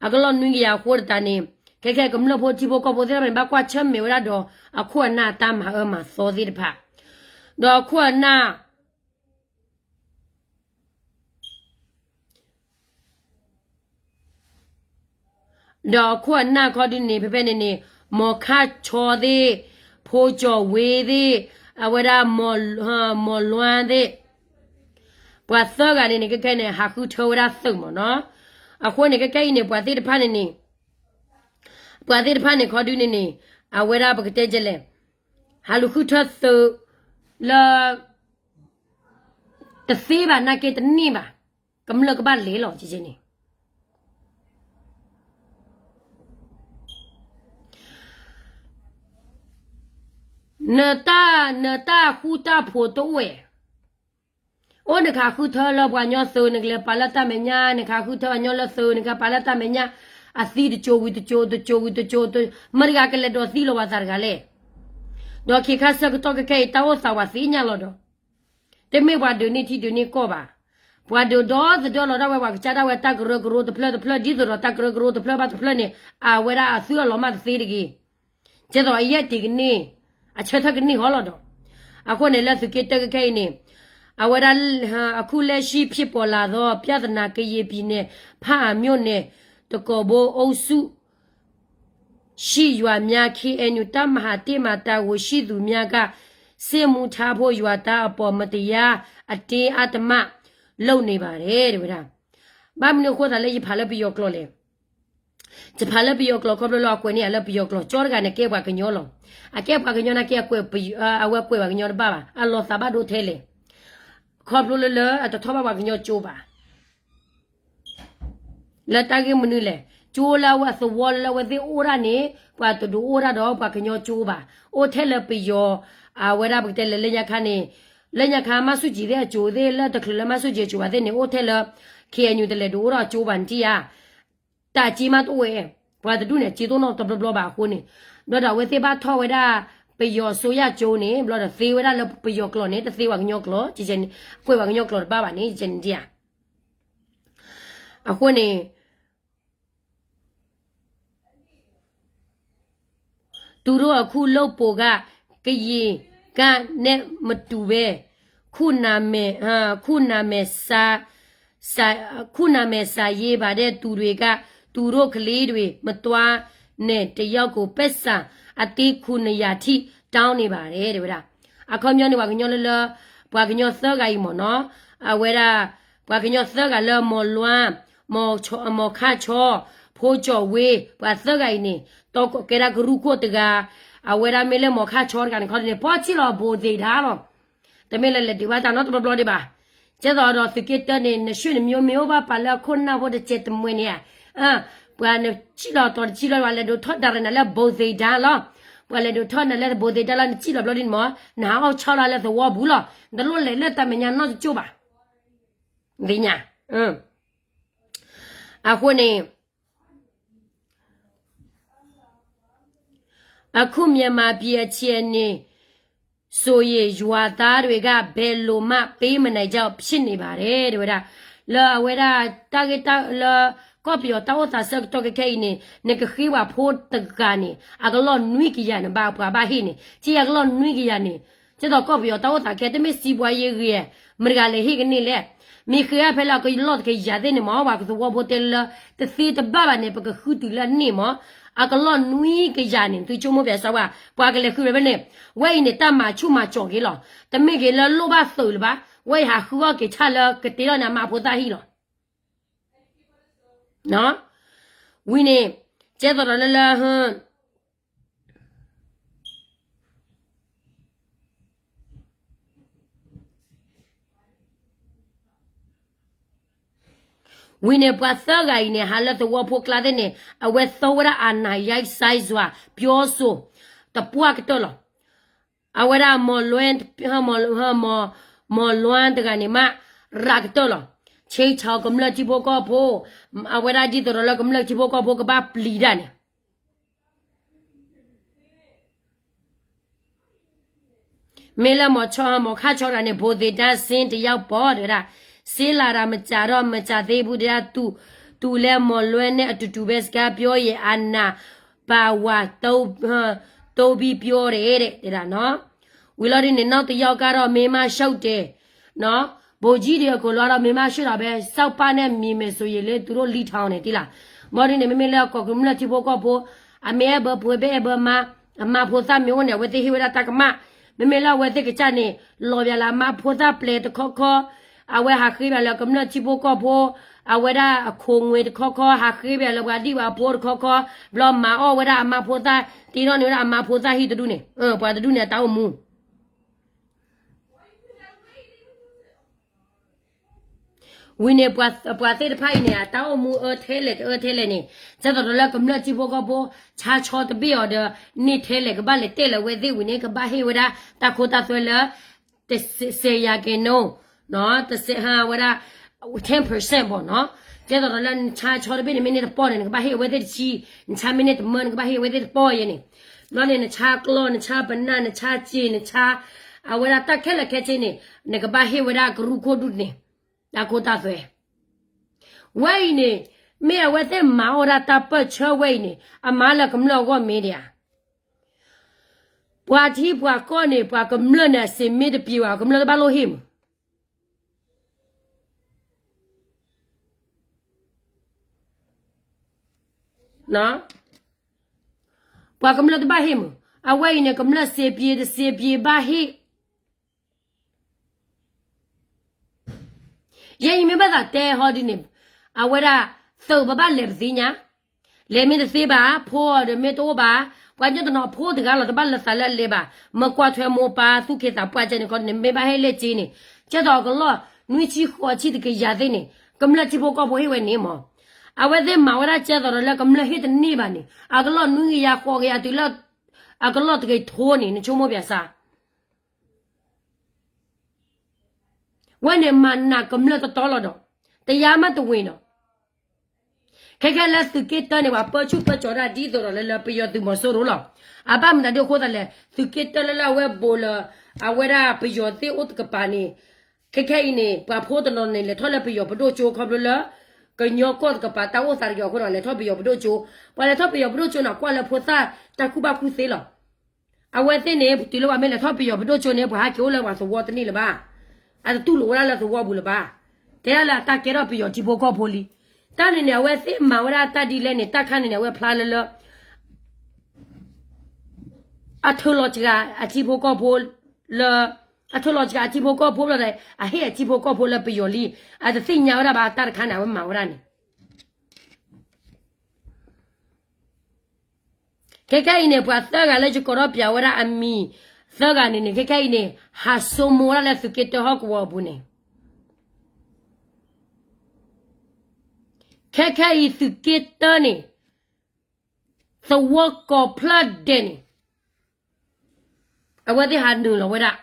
အကလီၢ်နွံကယၤအဃိတတးန့ၣ် ခဲခဲကမျၢၢ်ဖိထံဖိကီၢ်ဖိသ့ၣ်တဖၣ်န့ၣ် ဘၣ်ကွၢ်ဆၢၣ်မဲာ်ဝဲဒၣ်ဒီး အခိၣ်အနၢ်တၢ်မၤအၢမၤသီသ့ၣ်တဖၣ် ဒီးအခိၣ်အနၢ် ဒီးအခိၣ်အနၢ်ခီဒုန့ၣ် ဖဲဖဲန့ၣ်န့ၣ် မီၤခၣ်ဆီသ့ၣ် ဖိကၠီၤဝ့သ့ၣ် အဝဲဒၣ် မီၤလွမ်းသ့ၣ် ပှၤသၢဂၤန့ၣ်န့ၣ် ခဲခဲန့ၣ် ဟးဃုထၢဝဲဒၣ်သုးမ့ၢ်နီၤ အဃိန့ၣ် ခဲခဲအံၤန့ၣ် ပှၤသ့ၣ်တဖၣ်န့ၣ်န့ၣ် ပှၤသ့ၣ်တဖၣ်န့ၣ်ခီဒုန့ၣ်န့ၣ် အဝဲဒၣ်ပကတဲဒ်လဲၣ် ဟးလူၤဃုထၢသုးလၢ တသ့ဘၣ်နာ်က့တန့ၢ်ဘၣ် ကမျၢၢ်ကဘၣ်လဲၤလီၤ ကဲကဲန့ၣ် နတၢ် နတၢ်ဃူတၢ်ဖိးတအိၣ်ဝဲ အိၣ်နကဃုထၢလၢပှၤကညီသုး နကလဲၤပာ်လၢတၢ်မဲာ်ညါ နကဃုထၢပှၤကညီလၢသုး နကပာ်လၢတၢ်မဲာ်ညါ အသံတစိၤဝံၤတစိၤ တစိၤဝံၤတစိၤ မတၤတဂၤကလဲၤဒိးသံလီၤပှၤသးတဂၤလဲၣ် ဒီးခံခါဆၢကတီၢ်ခဲခဲအံၤ တၢ်အိၣ်သးဝဲသ့ၣ်ညါလီၤဒီး တမ့ၢ်ပှၤဒုးန့ၢ်ထံဒုးန့ၢ်ကီၢ်ဘၣ်. ပှၤဒုးဒီသဒၢလီၤဒၣ်ဝဲ ပှၤကစၢ်ဒၣ်ဝဲတၢ်ကရၢကရိတဖျၢၣ်တဖျၢၣ် ဒ်သိးဒီးတၢ်ကရၢကရိတဖျၢၣ်ဘၣ်တဖျၢၣ်န့ၣ် အဝဲဒၣ်အသုအလီၤမၢ်တသ့တဂ့ၤ. ကဲသိးအယဲၢ်တ့ၢ်ကန့ၢ် အဆၢထၢၣ်ကန့ၢ်ဃီလီၤဒီး အဃိန့ၣ် လၢသုးက့တၢခဲခဲအံၤန့ၣ် အဝဲဒၣ် အခုလက်ရှိဖြစ်ပေါ်လာသောပြဿနာ ကရင်ပြည်နယ် ဖားအံၤမြို့နယ် တကီၤဘိအုပ်စု ရှိရွာများ ခ့ဢၣ်ယူၣ် တပ်မဟာတစ်မှာ တာဝန်ရှိသူများက စစ်မှုထမ်းဖို့ ရွာသားအပေါ် မတရားအတင်းအဓမ္မ လုပ်နေပါတယ် တဲဝဲဒၣ်. ဘၣ်မနုၤအဃိသတးလၢယဖးလၢပယီၤကျိာ်လဲၣ်. ယဖးလၢပယီၤကျိာ် ခီဖျိလၢအကွဲးန့ၢ်ယၤလၢပယီၤကျိာ် ကၠီတဂၤန့ၣ် ကဲပှၤကညီလီၤ. အကဲပှၤကညီနာ်က့ အဝဲကွဲးပှၤကညီတဘၣ်ဘၣ် အလီၤသးဘၣ်ဒိထဲလဲၣ်. ခီဖျိလၢလၢအတထီၣ်ဘၣ်ပှၤကညီကၠိဘၣ် လၢတၢ်ဂ့ၢ်မနုၤလဲၣ်. ကၠိလၢအဝဲသဝီလၢအဝဲသ့ၣ်အိၣ်ဒၣ်န့ၣ် ပှၤတဒုးအိၣ်ဒၣ်ဒီးပှၤကညီကၠိဘၣ်. အိၣ်ထဲလၢပယီၤ အဝဲဒၣ်ပကတဲလၢလၢညါခါန့ၣ် လၢညါခါမၤဆူၣ်ကၠံသ့ၣ်အကၠိသ့ၣ် လၢတချုးလၢမၤဆူၣ်ကၠံအကၠိဘၣ်သ့ၣ်န့ၣ် အိၣ်ထဲလၢ ခ့ၣ်အဲၣ်ယူၣ် တလဲၤဒုးအိၣ်ထီၣ်အကၠိဘၣ်န့ၣ်ဧါ. တၢ်စ့မးတအိၣ်ဝဲ ပှၤတဒူၣ်န့ၣ် စ့တအိၣ်နီတဘျီဘျီဘၣ်အဃိန့ၣ် ဒီးဒီးအဝဲသ့ၣ်ဘၣ်ထီၣ်ဝဲဒၣ် ပယီၤအစိုးရကၠိန့ၣ် ဘျီဒီးသ့ဝဲဒၣ်လၢပယီၤကျိာ်န့ၣ် တသ့ပှၤကညီကျိာ်, ကွဲးပှၤကညီကျိာ်တဘၣ်ဘၣ်န့ၣ် ကဲန့ၣ်ဒ်ဧါ. အဃိန့ၣ် သူတို့အခုလုပ်ပုံက ကရင်ကနဲ့မတူပဲ ခုနမဲ ခုနမဲစာစာခုနမဲစာရေးပါတဲ့သူတွေက သူတို့ကလေးတွေမသွားနဲ့ တယောက်ကိုပိုက်ဆံအသိန်း ခုနစ်ရာထိတောင်းနေပါတယ် တဲဝဲဒၣ်. အခီပညီန့ၣ် ပှၤကညီလၢလၢ ပှၤကညီသၢဂၤအံၤမ့ၢ်နီၤ, အဝဲဒၣ် ပှၤကညီသၢဂၤလၢ မီၢ်လွမ်း မီၢ်ခါဆီ ဖိကၠီၣ်ဝ့ ပှၤသၢဂၤအံၤန့ၣ် တီကဲဒၣ်ကရူၢ်ခိၣ်တဂၤ, အဝဲဒၣ်မ့ၢ်လၢမီၢ်ခါဆီတဂၤန့ၣ် ခီဒန့ၣ် ပီၢ်ဆံၣ်လီၤဘိသ့ၣ်ဒါလီၤ. တမ့ၢ်လၢလဲၤဒုးဘၣ်တၢ်နီတဘျီဘျီဒံးဘၣ်. ကဲသိးဒီးသုးက့တၢန့ၣ် နရွှေ့နမျိုးမ့ၢ်အိၣ်ဘၣ်ပာ်လၢအခိၣ်နၢ်ဖိတစဲးတမှဲၤန့ၣ်ဧါ, ပှၤနစံၣ်လီၤတီၤတစံၣ်လီၤ ပှၤလဲၤဒိးထီၣ်ဒါရၤနၤလၢဘိသ့ၣ်ဒါလီၤ. ပှၤလဲၤဒိးထီၣ်နၤလၢဘိသ့ၣ်ဒါလီၤ နစံၣ်လီၤဘျီဒ်န့ၣ်မ့ၢ် နဟးအီၣ်ဆီလီၤလၢသဝီပူၤလီၤ. နတလိၣ်လဲၤလၢတၢ်မဲာ်ညါနီတကၠိၢ်ဘၣ်. သ့ၣ်ညါ. အဃိန့ၣ် အခုမြန်မာပြည်အခြေအနေဆိုရင် ရွာသားတွေက ဘယ်လိုမှ ပေးမနိုင်ကြောင်း ဖြစ်နေပါတယ် တဲဝဲဒၣ်. လၢအဝဲဒၣ် တၢ်ဂ့ၢ်တၢ်လၢ ကီၢ်ပယီၤတၢ်အိၣ်သးဆၢကတီၢ်ခဲအံၤန့ၣ် နကဃ့ပှၤဖိတဂၤန့ၣ် အကလီၢ်နွံကယၤန့ၣ် ဘၣ်ပှၤဘၣ်ဟ့ၣ်န့ၣ် က့ယၤကလီၢ်နွံကယၤန့ၣ် ကဲသိးကီၢ်ပယီၤတၢ်အိၣ်သးခဲ တမ့ၢ်စံးဘှါယ့ဂ့ၤ မတဂၤလဲၤဟ့ၣ်ကန့ၢ်လဲၣ်. မ့ၢ်ဃ့အဖဲလၢအကလီၢ်တကယၤသ့ၣ်န့ၣ်မ့ၢ် ပှၤကသဝီဖိတဲလၢ တသ့တဘၣ်ဘၣ်န့ၣ် ပကဃုတုၤလၢအန့ၢ်မ့ၢ် အကလီၢ်နွံကယၤန့ၣ် သုဆိကမိၣ်ပျဲစၢဝါ ပှၤကလဲၤဃုဖဲန့ၣ် ဝဲအံၤန့ၣ် တၢ်မၤဆူၣ်မၤစီၤက့ၤလီၤ. တမ့ၢ်က့ၤလၢလိၣ်ဘၣ်သုးလၢၤဘၣ် ဝဲအံၤဟးဃုအီၣ်က့ၤဆၣ်လၢကတ့ထီၣ်န့ၣ် အမါဖိသၣ်ဟံၣ်လီၤ. ဝံၤန့ၣ် ကဲသိးဒီးလၢလၢ ဝံၤန့ၣ် ပှၤသၢဂၤအံၤန့ၣ် ဟးလၢသဝီဖိကျါသ့ၣ်န့ၣ် အဝဲသီဝဲဒၣ် အာဏာရိုက်စိုက်စွာ ပြောဆို တပှၢ်ကတၢၢ်လီၤ. အဝဲဒၣ် မီၢ်လွမ်း မီၢ်လွမ်းတဂၤန့ၣ်မး ရၤကတၢၢ်လီၤ. ဆ့ဆီကမျၢၢ်ထံဖိကီၢ်ဖိ အဝဲဒၣ်ဒ်သိးဒီးလၢကမျၢၢ်ထံဖိကီၢ်ဖိကဘၣ်ပျံၤတၢ်န့ၣ် မ့ၢ်လၢမီၢ်ဆီ မီၢ်ခါဆီတဂၤန့ၣ် ဘိသ့ၣ်ဒါစ့တယောက်ပေါ့ တဲဝဲဒၣ်, ဆေးလာတာမကြာတော့ မကြာသေးဘူး တဲဒၣ်, သူလည်း မော်လွဲနဲ့ အတူတူပဲ စကားပြောရင် အာဏာပါဝါသုံးပြီးပြောတယ် တဲဒၣ်နီၤ. ဝံၤလီၤဒ်န့ၣ် နောက်တစ်ယောက်ကတော့ မင်းမရှောက်တယ်နီၤ, ဗိုလ်ကြီးတွေအကုန်လုံးကတော့ မင်းမရှောက်တာပဲ, စောက်ပါနဲ့ မြင်မယ်ဆိုရင်လေ သူတို့ လီထောင် န့ၣ် တံၢ်လၢ်. ဘၣ်ဒ်န့ၣ် မ့မ့ၢ်လၢကီၢ်ကမျၢၢ်ထံဖိကီၢ်ဖိ အမ့ၢ်အဲၣ်ဘၢပှဲၤဘဲအဲၣ်ဘၢမါ, အမါဖိသၣ်မ့ၢ်အိၣ်န့ၣ် အဝဲသ့ၣ်ဟ့ၣ်ဝဲဒၣ်တၢ်ကမၣ်, မ့မ့ၢ်လၢအဝဲသ့ၣ်ကစၢ်န့ၣ် လီၤဘၣ်လၢအမါဖိသၣ်ပျဲတခီခီ, အဝဲဟးဃ့ဘၣ်လၢကမျၢၢ်ထံဖိကီၢ်ဖိ, အဝဲဒၣ်အခိၣ်ငွေတခီခီ ဟးဃ့ဘၣ်လၢပှၤဒံၣ်ပှၤဖိတခီခီ, ဘျီမၤအီၣ်ဝဲဒၣ်အမါဖိသၣ်, တ့ထီၣ်န့ၢ်ဝဲဒၣ်အမါဖိသၣ်ဟံၣ်တဒူၣ်န့ၣ်, ပှၤတဒူၣ်န့ၣ် အတၢ်အိၣ်မူ ဝံၤန့ၣ် ပှၤသ့ၣ်တဖၣ်အံၤန့ၣ် အတၢ်အိၣ်မူအၢထဲလဲၣ်တအၢထဲလဲၣ်န့ၣ်, ဒ်သိးဒီးလၢကမျၢၢ်ထံဖိကီၢ်ဖိ ဆါဆီတဘ့ၣ်အီၤဒီး န့ၢ်ထဲလဲၣ် ကဘၣ်လဲၤတဲလၢအဝဲသ့ၣ်ဝံၤန့ၣ် ကဘၣ်ဟ့ၣ်ဝဲဒၣ်တၢ်ခိတၢ်သွဲလၢ တစဲးယၤက့ၤနီၤ, တစဲးဟးဝဲဒၣ် ten percent ပေါ့နော်, ဒ်သိးဒီးလၢနဆါဆီတဘ့ၣ်န့ၣ် မ့ၢ်န့ၢ်တပီၢ်န့ၣ် နကဘၣ်ဟ့ၣ်အဝဲသ့ၣ်တဆံ, နဆါမ့ၢ်န့ၢ်တမၢ နကဘၣ်ဟ့ၣ်အဝဲသ့ၣ်တပီၢ်ယဲန့ၣ်, ဘျီန့ၣ် နဆါကျီၢ် နဆါပနၢ် နဆါစ့ နဆါ အဝဲဒၣ်တၢ်ခဲလၢာ်ခဲဆ့န့ၣ် နကဘၣ်ဟ့ၣ်ဝဲဒၣ်ကရူၢ်ခိၣ်ဒူၣ်န့ၣ် တၢ်ခိတၢ်သွဲ ဝဲအံၤန့ၣ် မ့ၢ်အဝဲသ့ၣ်မၤအီၣ်ဒၣ်တၢ်ပၢၢ်ဆၢဝဲအံၤန့ၣ် အမၤလၢကမျၢၢ်အဂီၢ်မ့ၢ်ဒံးဧါ. ပှၤထံပှၤကီၢ်န့ၣ် ပှၤကမျၢၢ်န့ၣ် အစ့မ့ၢ်တပျံၤဘၣ် ကမျၢၢ်တဘၣ်လိၣ်ဟ့ၣ်မး ပှၤကမျၢၢ်တဘၣ်ဟ့ၣ်မး, အဝဲအံၤန့ၣ် ကမျၢၢ်စ့ပျံၤတစ့ပျံၤဘၣ်ဟ့ၣ် ယဲအံၤမ့ၢ်ဘၣ်သးတဲဟီဒ်န့ၣ်, အဝဲဒၣ် သုးပဘၣ်လဲၤပသ့ၣ်ညါ, လဲၤမ့ၢ်တသ့ဘၣ် ဖိအီၤဒီးမ့ၢ်တအိၣ်ဘၣ်, ပှၤကညီတနီၤဖိတဂၤလီၤ တဘၣ်လၢသးလၢအလဲၤဘၣ်, မ့ၢ်ကွၢ်ထွဲမိၢ်ပၢ်သူၣ်က့သးပှၢ်ကဲန့ၣ်ခီန့ၣ် မ့ၢ်ဘၣ်ဟ့ၣ်လၢစ့န့ၣ်, ကဲသိးကလီၢ် နွံဆံဃိးဆံတကယၤသ့ၣ်န့ၣ် ကမျၢၢ်ထံဖိကီၢ်ဖိဟ့ၣ်ဝဲန့ၣ်မး, အဝဲသ့ၣ်မၤဝဲဒၣ်ကဲသိးဒီးလၢကမျၢၢ်ဟ့ၣ်တန့ၢ်ဘၣ်န့ၣ် အကလီၢ်နွံကယၤဃိးကယၤတုၤလၢ အကလီၢ်တကထိန့ၣ် နဆိကမိၣ်ပျဲစး ဝဲန့ၣ်မၤနးကမျၢၢ်တတီလီၤဒီး တယါမးတဝ့ၤနီၤ, ခဲခဲလၢသုးက့တၢန့ၣ် ပှၤပၢဆူၣ်ပၢကၠီၤတၢ်ဒ်သိးဒီးလၢလၢပယီၤသုးမီၤစိရိၤလီၤ. အဘၣ်မနုၤဒ်အဃိသတးလဲၣ်, သုးက့တၢလၢလၢအဝဲဘူးလၢ အဝဲဒၣ်ပယီၤသ့ၣ်အိၣ်တကပၤန့ၣ်, ခဲခဲအံၤန့ၣ် ပှၤဖိတနီၤန့ၣ် လဲၤထီၣ်လၢပယီၤပဒိၣ်ကၠိခီဖျိလၢ ကညီကီၢ်တကပၤတၢ်အိၣ်သးတယီၤအဃိဒီး လဲၤထီၣ်ပယီၤပဒိၣ်ကၠိ, ပှၤလဲၤထီၣ်ပယီၤပဒိၣ်ကၠိန့ၣ် ကွၢ်လၢဖိသၣ်တၢ်ကူၣ်ဘၣ်ကူၣ်သ့လီၤ. အဝဲသ့ၣ်န့ၣ် တုၤလၢပှၤမ့ၢ်လဲၤထီၣ်ပယီၤပဒိၣ်ကၠိန့ၣ် ပှၤဟးက့ၤအိၣ်လၢပှၤသဝီတန့ၢ်လၢၤဘၣ်, အတတူၢ်လိာ်ဝဲဒၣ်လၢသဝီပူၤလၢၤဘၣ်, တဲဒၣ်လၢအတၢ်ကဲထီၣ်ပယီၤထံဖိကီၢ်ဖိလံ. တၢ်န့ၣ်န့ၣ် အဝဲသ့ၣ်မၤဝဲဒၣ်တၢ်ဒ်လဲၣ်န့ၣ် တၢ်ခါန့ၣ်န့ၣ် အဝဲဖျါလၢလၢ အထုးလီၤစှၤအထံဖိကီၢ်ဖိလၢ, အထုးလီၤစှၤအထံဖိကီၢ်ဖိဘျီဒီး အဟ့ၣ်အထံဖိကီၢ်ဖိလၢပယီၤလံ, အတသ့ၣ်ညါဝဲဒၣ်ဘၣ်တၢ်တခါန့ၣ် အဝဲမၤဝဲဒၣ်န့ၣ် ခဲခဲအံၤန့ၣ် ပှၤသၢဂၤလၢယကိးထီၣ်ပၠးဝဲဒၣ်အမံၤသၢဂၤန့ၣ်န့ၣ် ခဲခဲအံၤန့ၣ် ဟးစိမိၤဝဲဒၣ်လၢသုးက့တၢဟီၣ်ကဝီၤအပူၤန့ၣ်, ခဲခဲအံၤသုးက့တၢန့ၣ် သဝီကိးဖျၢၣ်ဒဲးန့ၣ် အဝဲသ့ၣ်ဟးနုာ်လီၤဝဲဒၣ်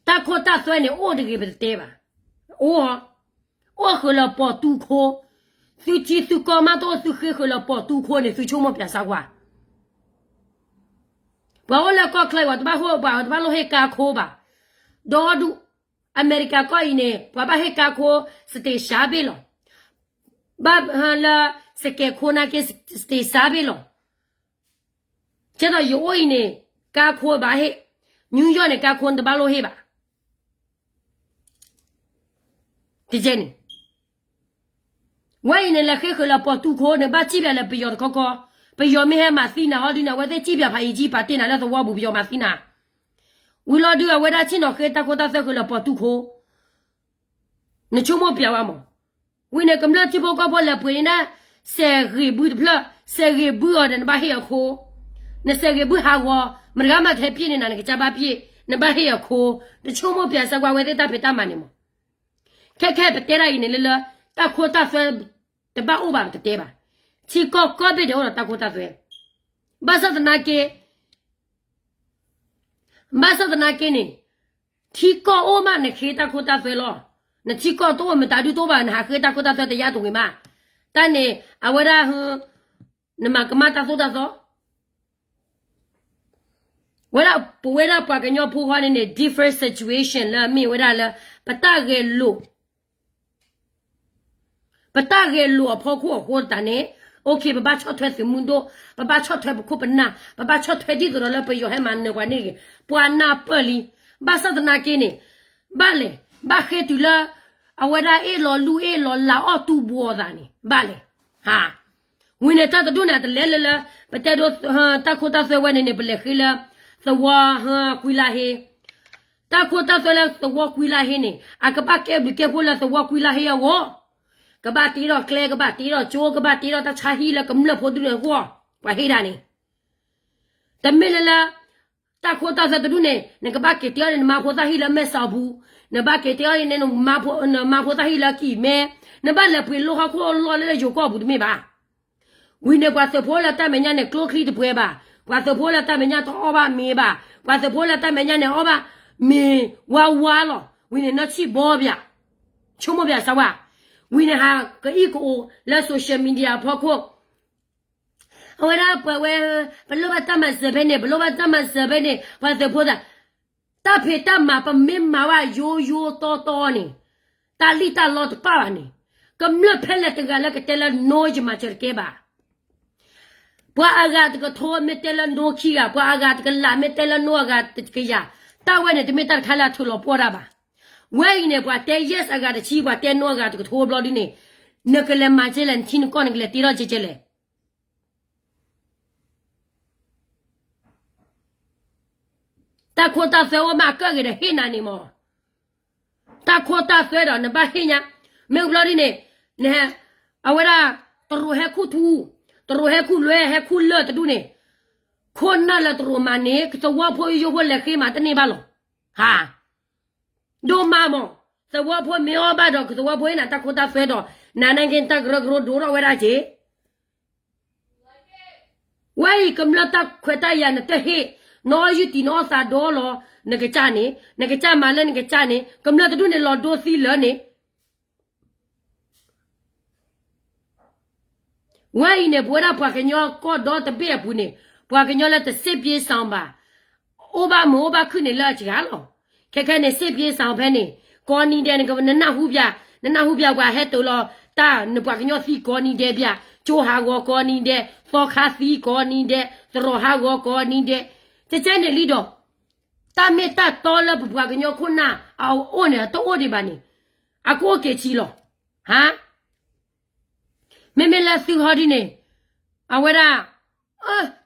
တၢ်ခိတၢ်သွဲန့ၣ် အိၣ်တဂ့ၤပတတဲဘၣ်, အိၣ်, အိၣ်ဃုာ်လၢပီၢ်တူၢ်ခိ, သုထံသုကီၢ်မးတအိၣ် သုဃ့ဃုာ်လၢပီၢ်တူၢ်ခိန့ၣ် သုဆိကမိၣ်ပၠးစၢကွၢ်, ပှၤအိၣ်လၢကီၢ်ချၢအံၤ ပှၤတဘၣ်လိၣ်ဟ့ၣ်ကါခိဘၣ်, ဒီဒူၣ်, အမဲရကၤကီၢ်အံၤန့ၣ် ပှၤဘၣ်ဟ့ၣ်ကါခိ စတ့ၢ်စၢ်ဘ့ၣ်လီၤ, ဘၣ်လၢ စကဲးခိနာ်က့ စတ့ၢ်စၢ်ဘ့ၣ်လီၤ, ကဲသိးယအိၣ်အံၤန့ၣ် ကါခိဘၣ်ဟ့ၣ်, နယူးယီၣ်န့ၣ် ကါခိနတဘၣ်လိၣ်ဟ့ၣ်ဘၣ်, တကဲန့ၣ် ဝဲအံၤန့ၣ် လဲၤဃ့ဃုာ်လၢပီၢ်တူၢ်ခိ နဘၣ်စံၣ်ပၠးလၢပယီၤတခီခီ, ပယီၤမ့ၢ်ဟဲမၤသံနၤဟီဒုန့ၣ် အဝဲသ့ၣ်စံၣ်ပၠးဖးအံၤကံပာ်တ့ၢ်နၤလၢသဝီပူၤ ပယီၤမၤသံနၤ, ဝံၤလီၤဒု အဝဲဒၣ်ဆ့ၣ်နီၤဃ့တၢ်ခိတၢ်သွဲဃုာ်လၢပီၢ်တူၢ်ခိ, နဆိကမိၣ်ပၠးဝဲမး, ဝံၤန့ၣ် ကမျၢၢ်ထံဖိကီၢ်ဖိလဲၤပှ့ၤန့ၢ် စဲးဂ့ၤဘုတဖျၢၣ်, စဲးဂ့ၤဘုအီၤဒီး နဘၣ်ဟ့ၣ်အခိ, နစဲးဂ့ၤဘုဟးဂီၤ မတဂၤမးကဟဲပျ့ၣ်န့ၢ်နၤ နကစၢ်ဘၣ်ပျ့ၣ်, နဘၣ်ဟ့ၣ်အခိ, နဆိကမိၣ်ပၠးစၢကွၢ်ဝဲသ့ၣ်တၢ်ဖံးတၢ်မၤန့ၣ်မး, ခဲခဲပတဲဒၣ်အံၤန့ၣ်လၢလၢ တၢ်ခိတၢ်သွဲ တဘၣ်အိၣ်ဘၣ်ပတတဲဘၣ်, ထံကီၢ်ကီၢ်ဘ့ၣ်ဒဲးအိၣ်ဒီးတၢ်ခိတၢ်သွဲ, ဘၣ်ဆၣ်သနာ်က့ ဘၣ်ဆၣ်သနာ်က့န့ၣ် ထံကီၢ်အိၣ်မးနဃ့တၢ်ခိတၢ်သွဲလီၤ, နထံကီၢ်တအိၣ်မတၤဒုတအိၣ်ဘၣ် နဟးဃ့တၢ်ခိတၢ်သွဲတယါတဝံၤမး, တၢ်န့ၣ် အဝဲဒၣ် နမၤကမၣ်တၢ်သိၣ်တၢ်သီ ဝဲဒၣ်ပဝဲဒၣ်ပှၤကညီဖိဃီန့ၣ်န့ၣ် different situation လၢအမ့ၢ်ဝဲဒၣ်လၢ ပတၢ်ဂဲၤလိာ် ပတၢ်ဂဲၤလိာ်အဖီခိၣ်အဃိသတးန့ၣ် OK ပဘၣ်ဆီၣ်ထွဲသုးမုၢ်ဒိၣ်, ပဘၣ်ဆီၣ်ထွဲပခိၣ်ပနၢ်, ပဘၣ်ဆီၣ်ထွဲဒ်သိးဒီးလၢပယီၤဟဲမၤနၢၤပှၤန့ၣ်ဂ့ၤ, ပှၤနၢ်ပၢၢ်လံ, ဘၣ်ဆၣ်သနာ်က့န့ၣ် ဘၣ်လဲၣ်, ဘၣ်ဃ့တုၤလၢ အဝဲဒၣ်အ့ၣ်လီၤလူၢ်အ့ၣ်လီၤလၤအီၣ်တူၢ်ဘှီအသးန့ၣ် ဘၣ်လဲၣ်, ဟါ ဝံၤန့ၣ်တၢ်တဒူၣ်န့ၣ် အတလဲၤလၢလၢ ပတဲဒိ တၢ်ခိတၢ်သွဲဝဲန့ၣ်န့ၣ် ပလဲၤဃ့လၢ သဝီကွံလါဟ့, တၢ်ခိတၢ်သွဲလၢသဝီကွံလါဟ့န့ၣ် အကဘၣ်ကဲဘျုးကဲဖှိၣ်လၢသဝီကွံလါဟ့အဂီၢ်, ကဘၣ်တ့ထီၣ်ကျဲ ကဘၣ်တ့ထီၣ်ကၠိ ကဘၣ်တ့ထီၣ်တၢ်ဆါဟံၣ်လၢကမျၢၢ်ဖိဒူၣ်န့ၣ်အဂီၢ်, ပှၤဟ့ၣ်ဒၣ်န့ၣ် တမ့ၢ်လၢလၢ တၢ်ခိတၢ်သွဲတဒူၣ်န့ၣ် နကဘၣ်က့ၤတ့အီၤန့ၣ် နမါဖိသၣ်ဟံၣ်လၢမဲၢ်စီၤပူၤ, နဘၣ်က့ၤတ့အီၤန့ၣ် နမါဖိသၣ်ဟံၣ်လၢကံၢ်မဲ, နဘၣ်လဲၤပှ့ၤလိဟီၣ်ခိၣ်လီၢ်လၢယိၤကီၢ်ပူၤတမ့ၢ်ဘၣ်. ဝံၤန့ၣ်ပှၤသုးဖိလၢတၢ်မဲာ်ညါန့ၣ် ကျိချံတပှဲၤဘၣ်, ပှၤသုးဖိလၢတၢ်မဲာ်ညါတအီၣ်ဘၣ်မ့ၤဘၣ်, ပှၤသုးဖိလၢတၢ်မဲာ်ညါန့ၣ်အီၣ်ဘၣ်မ့ၤဝါဝါလီၤ. ဝံၤန့ၣ်နီၢ်ဆံၣ်ဘီပၠး, ဆိကမိၣ်ပၠးစၢဝါ, ဝံၤန့ၣ်ဟးကအံၣ်ကအိလၢ social media အဖီခိၣ် အဝဲဒၣ်ပှၤဝဲ ပလိၣ်ဘၣ်တၢ်မၤစၢၤဖဲန့ၣ် ပလိၣ်ဘၣ်တၢ်မၤစၢၤဖဲန့ၣ် ပှၤသုးဖိသး, တၢ်ဖံးတၢ်မၤပမ့ၢ်မၤဘၣ်ယိယိတီတီန့ၣ် တၢ်လံၣ်တၢ်လီတပၣ်ဘၣ်န့ၣ် ကမျၢၢ်ဖဲလဲၣ်တဂၤလၢကတဲလၢ no ယမၤစၢၤတကဲဘၣ်. ပှၤအဂၤတကထိမ့ၢ်တဲလၢ no ခံဂၤ, ပှၤအဂၤတကလးမ့ၢ်တဲလၢ no အဂၤတကယၤ, တၢ်ဝဲန့ၣ် တမ့ၢ်တၢ်တခါလၢအထုးလီၤပှီၢ်တၢ်ဘၣ်. ဝဲအံၤန့ၣ် ပှၤတဲ yes အဂၤတဆံ, ပှၤတဲ no အဂၤတကထိဘျီဒ်န့ၣ်, နကလဲၤမၤကဲလဲၣ်, နထံနကီၢ်နကလဲၤတ့ထီၣ်ကဲကဲလဲၣ်. တၢ်ခိတၢ်သွဲအိၣ်မးကၢၣ်ဂ့ၤဒီးဟ့ၣ်နၤန့ၣ်မး. တၢ်ခိတၢ်သွဲဒီးနဘၣ်ဟ့ၣ်ညါ, မ့ၢ်ဘျီဒ်န့ၣ်, နဟဲ, အဝဲဒၣ်, တရူးဟဲခူၣ်ထူ, တရူးဟဲခူၣ်လွဲ ဟဲခူၣ်လၢတဒူၣ်န့ၣ်, ခိၣ်နၢ်လၢတရူးမၤန့ၣ် ကသဝီဖိယိယိဖိလဲၤဃ့မးတန့ၢ်ဘၣ်လီၤ. ဟါ, ဒိၣ်မးမး, သဝီဖိမ့ၢ်အီၣ်ဘၣ်ဒီး ကသဝီဖိဟ့ၣ်နၤတၢ်ခိတၢ်သွဲဒီး, နၤနာ်က့တၢ်ကရၢကရိဒိၣ်ထီၣ်ဝဲဒၣ်က့ၤ ဝဲအံၤကမျၢၢ်တၢ်ခွဲးတၢ်ယာ်နတဟ့ၣ်, နအီၣ်ယုၢ်တံၢ် နအီၣ်သးဒီလီၤ နကစၢ်န့ၣ်, နကစၢ်မၤလၢနကစၢ်န့ၣ် ကမျၢၢ်တဒူၣ်န့ၣ်လီၤဒိသံလၢန့ၣ် ဝဲအံၤန့ၣ် ပဝဲဒၣ်ပှၤကညီကီၢ်ဒီတဘ့ၣ်အပူၤန့ၣ် ပှၤကညီလၢတစ့ပျ့စၣ်ဘၣ်, အိၣ်ဘၣ်မုာ်အိၣ်ဘၣ်ခုၣ်န့ၣ်လၢအစှၤလီၤ. ခဲခဲန့ၣ် စ့ပျ့စၣ်ဖဲန့ၣ် ကိးနံၤဒဲး နနၢ်ဟူဘၣ်, နနၢ်ဟူဘၣ်ပှၤဟဲတိာ်လီၤတၢ် နပှၤကညီသံကိးနံၤဒဲးဘၣ်, ကၠိဟးဂီၤကိးနံၤဒဲး, သီခါသံကိးနံၤဒဲး, သရိာ်ဟးဂီၤကိးနံၤဒဲး, ကကဲန့ၣ်လံဒီး တၢ်မ့ၢ်တၢ်တီလၢပပှၤကညီခိၣ်နၢ်အအိၣ်န့ၣ် တအိၣ်ဒံးဘၣ်န့ၣ် အကအိၣ်က့ၤဆံးလီၤ. ဟါ မ့မ့ၢ်လၢသုဟီဒ်န့ၣ် အဝဲဒၣ်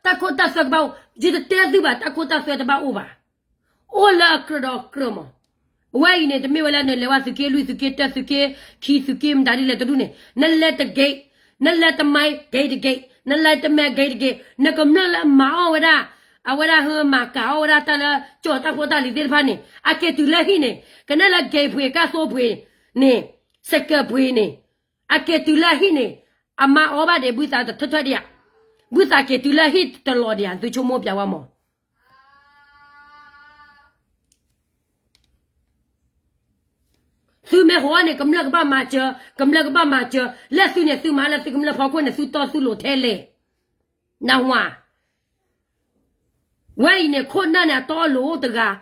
တၢ်ခိတၢ်သွဲကဘၣ်အိၣ်, ယတတဲသုဘၣ် တၢ်ခိတၢ်သွဲတဘၣ်အိၣ်ဘၣ်. အိၣ်လၢအကြၢးဒီးကြၢးမး. အဝဲအံၤန့ၣ် တမ့ၢ်ဝဲလၢနလဲၤဝဲသုးက့လွံၢ် သုးက့တၢ သုးက့ခံ သုးက့မတၤဒ်လဲၣ်တဒူၣ်န့ၣ် နလဲၤတဂ့ၤ, နလဲၤတမံၤဂ့ၤတဂ့ၤ, နလဲၤတမံၤဂ့ၤတဂ့ၤ, နကမျၢၢ်လၢမၤအီၣ်ဝဲဒၣ် အဝဲဒၣ်ဟၢမၤကၤအီၣ်ဝဲဒၣ်တၢ်လၢ ကၠီၣ်တၢ်ဖိတၢ်လံၤသ့ၣ်တဖၣ်န့ၣ် အက့ၤတုၤလၢဟံၣ်န့ၣ် ကနဲၣ်လၢက့ၤပှ့ၤကၢ်သိပှ့ၤန့ၣ် စကဲးပှ့ၤန့ၣ် အက့ၤတုၤလၢဟံၣ်န့ၣ် အမၤအီၣ်ဘၣ်ဒံး ဘုသးတထၢထၢဒံးဧါ, ဘုသးက့ၤတုၤလၢဟံၣ်တလီၤဒံးဧါ, သုဆိကမိၣ်ပျးဝဲမး. သုမ့ၢ်ဟီန့ၣ် ကမျၢၢ်ကဘၣ်မၤစၢၤ, ကမျၢၢ်ကဘၣ်မၤစၢၤ, လၢသုန့ၣ် သုမၤလၢသုကမျၢၢ်ဖီခိၣ်န့ၣ် သုတီသုလိၤထဲလဲၣ်. နၢ်ဟူဧါ. ဝဲအံၤန့ၣ် ခိၣ်နၢ်န့ၣ် အတီအလိၤအိၣ်တဂၤ,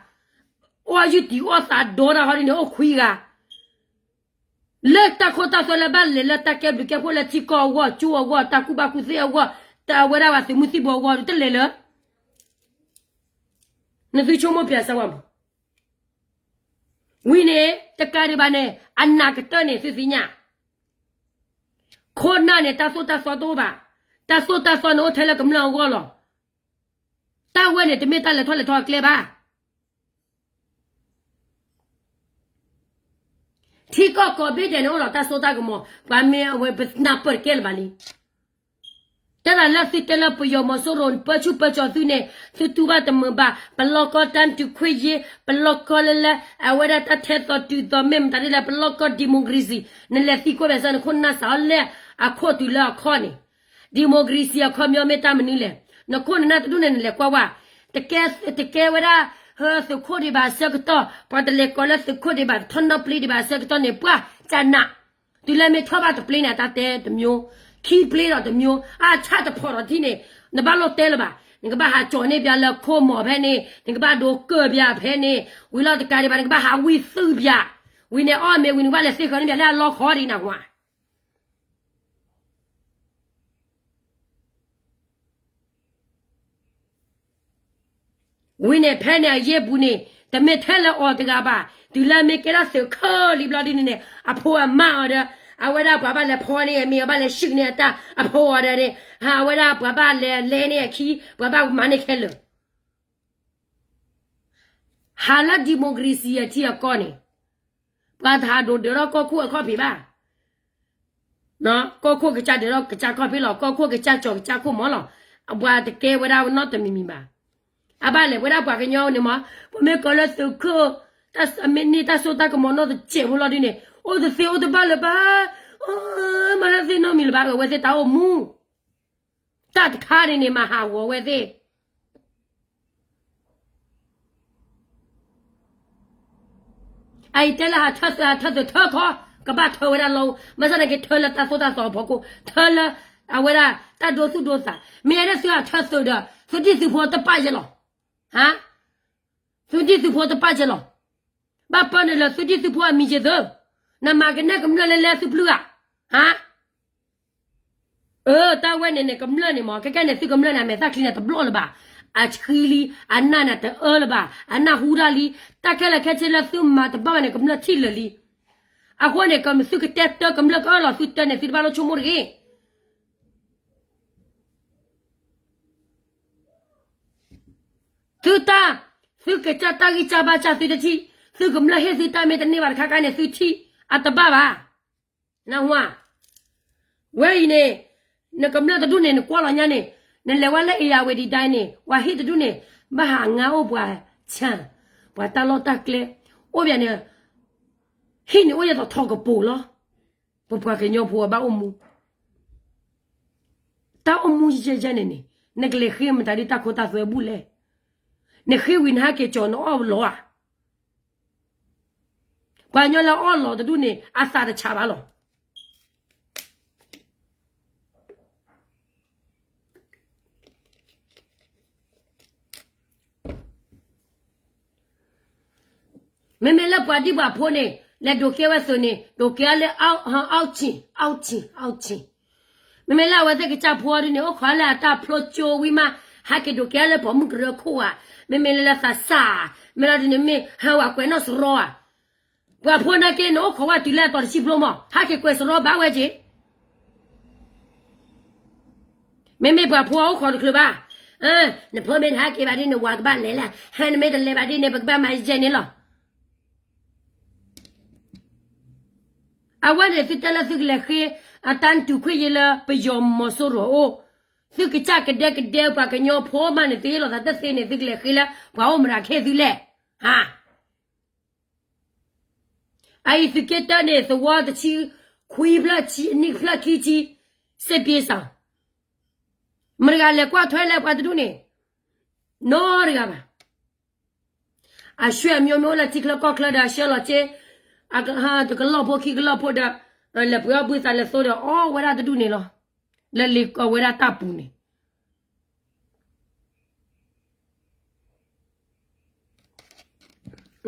အီၣ်ယုၢ်တံၢ်အီၣ်သးဒီတၢ်ဟီဒ်န့ၣ် အိၣ်ခွံဂၤ လၢတၢ်ခိတၢ်သွဲလၢဘၣ်လဲၤလၢတၢ်ကဲဘျုးကဲဖှိၣ်လၢထံကီၢ်အဂီၢ် ကၠိအဂီၢ် တၢ်ကူၣ်ဘၣ်ကူၣ်သ့အဂီၢ် တၢ်ဝဲဒၣ်ပှၤသုးမုၢ်သံၣ်ဘိအဂီၢ် တလဲၤလၢ နသုဆိကမိၣ်ပျးစၢၤဝဲမး. ဝံၤန့ၣ် တကးဒံးဘၣ်န့ၣ် အနးကတၢၢ်န့ၣ် သုသ့ၣ်ညါ ခိၣ်နၢ်န့ၣ် တၢ်သိၣ်တၢ်သီတအိၣ်ဘၣ်. တၢ်သိၣ်တၢ်သီန့ၣ်အိၣ်ထဲလၢကမျၢၢ်အဂီၢ်လီၤ. တၢ်ဝဲန့ၣ် တမ့ၢ်တၢ်လဲၤထီၣ်လဲၤထီအကျဲဘၣ်. ထံကီၢ်ကိးဘ့ၣ်ဒဲးန့ၣ်အိၣ်လီၤတၢ်စိတၢ်ကမီၤ, ပှၤမ့ၢ်အဝဲပနၢ်ပၢၢ်တကဲလၢၤဘၣ်လံ. တၢ်သးလၢသုတဲလၢပယီၤမီၤစိရိၤ ပၢဆူၣ်ပၢကၠီၤသုန့ၣ် သုတူၢ်ဘၣ်တမုာ်ဘၣ်, ပလီၢ်ကီတၢ်တုၤခွ့ယ့, ပလီၢ်ကီလၢလၢ အဝဲဒၣ်တၢ်ထဲသိးတုၤသိးမ့ၢ်မတၤဒ်လဲၣ် ပလီၢ်ကီ democracy နလဲၤသံကွၢ်ဘၣ်စၢၤ နခိၣ်နၢ်စးအီၤလဲၣ် အခိၣ်တုၤလၢအခီၣ်န့ၣ် democracy အခီပညီမ့ၢ်တၢ်မနုၤလဲၣ်. နခိၣ်နနၢ်တဒူၣ်န့ၣ် နလဲၤကွၢ်ဝဲ, တကဲဝဲဒၣ် ဟၢသုးခိၣ်ဒံးဘၣ်အဆၢကတီၢ်, ပှၤတလဲၤကိးလၢသုးခိၣ်ဒံးဘၣ် ထီၣ်နီၣ်ပျ့ဒံးဘၣ်အဆၢကတီၢ်န့ၣ် ပှၢ်ကနး, တုၤလၢမ့ၢ်ထီၣ်ဘၣ်တပျ့န့ၣ် အတၢ်တဲတမျိုး, ခံပျ့ဒီးတမျိုး, အဆၣ်တဖီၣ်ဒီးထံၣ်န့ၣ်, နဘၣ်လိၣ်တဲလၢၤဘၣ်, နကဘၣ်ဟးကၠီၤန့ၢ်ပျးလၢခိၣ်မီၤဖဲန့ၣ်, နကဘၣ်ဒိကၢၢ်ပျးဖဲန့ၣ်, ဝံၤလီၤတကးဒံးဘၣ် နကဘၣ်ဟးဝံသုးပျး, ဝံၤန့ၣ်အီၣ်မ့ၤဝံၤ နကဘၣ်လဲၤသ့ဃီၤန့ၢ်ပျးလၢအလီခီဒံးနၢ်ဟူဧါ. ဝံၤန့ၣ် ဖဲန့ၣ်အယ့ၢ်ပူၤန့ၣ် တမ့ၢ်ထဲလၢအီၤတဂၤဘၣ်, တုၤလၢမ့ၢ်ကဲထီၣ်သုးခိၣ်လံဘျီဒ်န့ၣ်န့ၣ် အဖိအမါအီၤဒီး အဝဲဒၣ်ပှၤဘၣ်လဲၤဖီန့ၢ်အမ့ၤ အဘၣ်လဲၤဆှုၣ်န့ၢ်အတၢ်အဖိအီၤဒီးန့ၣ် ဟးအဝဲဒၣ်ပှၤဘၣ်လဲၤလဲန့ၢ်အခံ ပှၤဘၣ်မၤန့ၢ်ခဲလၢာ် ဟးလၢ democracy အထံအကီၢ်န့ၣ် ပှၤတဟးဒိးဒၢးထီၣ်ကီၢ်ခိၣ်အခီၣ်ဖံးဘၣ်. ကီၢ်ခိၣ်ကစၢ်ဒၢးထီၣ်ကစၢ်ခီၣ်ဖံးလီၤ. ကီၢ်ခိၣ်ကစၢ်ကၠီၤကစၢ်ခိၣ်မီၤလီၤ. အပှၤတကဲဝဲဒၣ်နီတမံၤမံၤဘၣ်. အဘၣ်လဲၣ် ပဝဲဒၣ်ပှၤကညီန့ၣ်မး ပမ့ၢ်ကိးလၢသုးခိၣ် မ့ၢ်န့ၢ်တၢ်စိတၢ်ကမီၤနီတစဲးဖိလီၤဒ်န့ၣ် အိၣ်တသ့အိၣ်တဘၣ်လၢၤဘၣ်. မၤတၢ်သ့နီတမံၤလၢၤဘၣ် အဝဲသ့ၣ်တၢ်အိၣ်မူ တၢ်တခါန့ၣ်န့ၣ် မၤဟးဂီၤဝဲသ့ၣ် အအံၤတဲလၢဟးထၢသုး ဟးထၢသုးထၢခီ ကဘၣ်ထၢဝဲဒၣ်လီၤ. ဘၣ်ဆၣ်သနာ်က့ ထၢလၢတၢ်သိၣ်တၢ်သီအဖီခိၣ် ထၢလၢ အဝဲဒၣ်တၢ်ဒိသူၣ်ဒိသး မ့ၢ်အဲၣ်ဒိးသုဟးထၢသုးဒီး သုဒံၣ်သုဖိတပၣ်ယဲလီၤ. ဟါ သုဒံၣ်သုဖိတပၣ်ယဲလီၤ. ဘၣ်ပၢနုာ်လၢသုဒံၣ်သုဖိအမံၤယဲသု, နမၤကနဲၣ်ကမျၢၢ်လၢလဲသုပျုၢ်ဧါ. ဟါ အၢ တၢ်ဝဲန့ၣ်န့ၣ် ကမျၢၢ်န့ၣ်မး ခဲကဲန့ၣ် သုကမျၢၢ်န့ၣ် အမဲာ်သၣ်ချံန့ၣ်တဘျီလၢၤဘၣ်. အဆှံလံ အနၢ်န့ၣ်တအၢလၢၤဘၣ် အနၢ်ဟူတၢ်လံ. တၢ်ခဲလၢာ်ခဲဆ့လၢသုမၤတဘၣ်ဘၣ်န့ၣ် ကမျၢၢ်ထံၣ်လၢာ်လံ. အဃိန့ၣ် ကသုကတဲတၢ်ကမျၢၢ်ကအၢၣ်လီၤသုတၢ်န့ၣ် သုတဘၣ်လိၣ်ဆိကမိၣ်တဂ့ၤ. သုတၢ် သုကစၢ်တၢ်ဂံၢ်စၢ်ဘါစၢ်သုတထံၣ်, သုကမျၢၢ်ဟ့ၣ်သုတၢ်မ့ၢ်တန့ၢ်ဘၣ်တခါခါန့ၣ် သုထံၣ်အတဘၣ်ဘၣ်. နၢ်ဟူဧါ. ဝဲအံၤန့ၣ် နကမျၢၢ်တဒူၣ်န့ၣ် နကွၢ်လီၤညါန့ၣ် နလဲၤဝဲလၢ အ့ၣ်ယၣ်ဝတံၤဒၣ်န့ၣ် ပှၤဟ့ၣ်တဒူၣ်န့ၣ် ဘၣ်ဟးငါအိၣ်ပှၤဆၣ် ပှၤတၢ်လီၢ်တၢ်ကျဲ အိၣ်ပှၤန့ၣ် ဟံၣ်န့ၣ်အိၣ်ယဲသိးထီကပူၤလီၤ. ပပှၤကညီဖိအဘၣ်အိၣ်မူ တၢ်အိၣ်မူယဲယဲန့ၣ်န့ၣ် နကလဲၤဃ့မတၤဒ်တၢ်ခိတၢ်သွဲဘူၣ်လဲၣ်. နဃ့ဝံၤနဟဲက့ၤကၠီၤနအီၣ်လီၤဧါ. ပှၤကညီလၢအီၣ်လီၤတဒူၣ်န့ၣ် အသးတဆးဘၣ်လီၤ. မ့မ့ၢ်လၢပှၤဒံၣ်ပှၤဖိန့ၣ် လဲၤဒိးကဲဝဲသုးန့ၣ် ဒိးကဲလၢ outing, outing, outing. မ့မ့ၢ်လၢအဝဲသ့ၣ်ကစၢ်ဖိဒ်န့ၣ် အိၣ်ခိးလၢအတၢ်ဖျိကၠိဝံၤမး ဟဲက့ၤဒိးကဲလၢပှၤမုၢ်ကရၢခိၣ်ဧါ, မ့မ့ၢ်လၢလၢသးစၢ်, မ့ၢ်လၢဒ်န့ၣ်မ့ၢ်ဟဲဝဲကွဲးနီၣ်စရီဧါ. ပှၤဖိနာ်က့ နအိၣ်ခိးဝဲတုၤလၢအတီၤတဆံဖျိမး ဟဲက့ၤကွဲးစရီဘၣ်ဝဲက့ၤ မ့မ့ၢ်ပှၤဖိအိၣ်ခိးတချုးဘၣ်, နဖိမ့ၢ်တဟဲက့ၤဘၣ်ဒ်န့ၣ် ဝၤကဘၣ်လဲၤလၢ်, ဟဲနမ့ၢ်တလဲၤဘၣ်ဒ်န့ၣ် ပကဘၣ်မၤယဲၢ်န့ၣ်လီၤ. အဝဲန့ၣ်သုတဲလၢသုကလဲၤဃ့ အတၢ်တူၢ်ခွဲးယာ်လၢပယီၤမီၤစိရိၤအိၣ်, သုကစၢ်ကဒဲကဒဲပှၤကညီဖိမးန့ၣ် သုဟ့ၣ်လီၤသးတသ့န့ၣ် သုကလဲၤဃ့လၢပှၤအိၣ်မတၤခဲသုလဲၣ်, ဟါ. အအံၤသုးက့တၢန့ၣ် သဝီတဆံခွံဖျၢၣ်ဆံ နံၣ်ဖျၢၣ်ခံဆံ စ့းပ့ၤစၢ်, မတၤတဂၤလဲၤကွၢ်ထွဲလဲၣ်ပှၤတဒူၣ်န့ၣ်, နီတဂၤဘၣ်. အဆွဲအမျိုးမျိုးလၢထံချၢကီၢ်ချၢဒီးအဆှၢလီၤစ့, တကလီၢ်ဖိခံကလီၢ်ဖိဒီး လဲၤပှ့ၤအီၣ်ဘုသးလဲၤသိဒီးအီၣ်ဝဲဒၣ်တဒူၣ်န့ၣ်လီၤ. လၢလ့ကီၢ်ဝဲဒၣ်တၢ်ပူၤန့ၣ်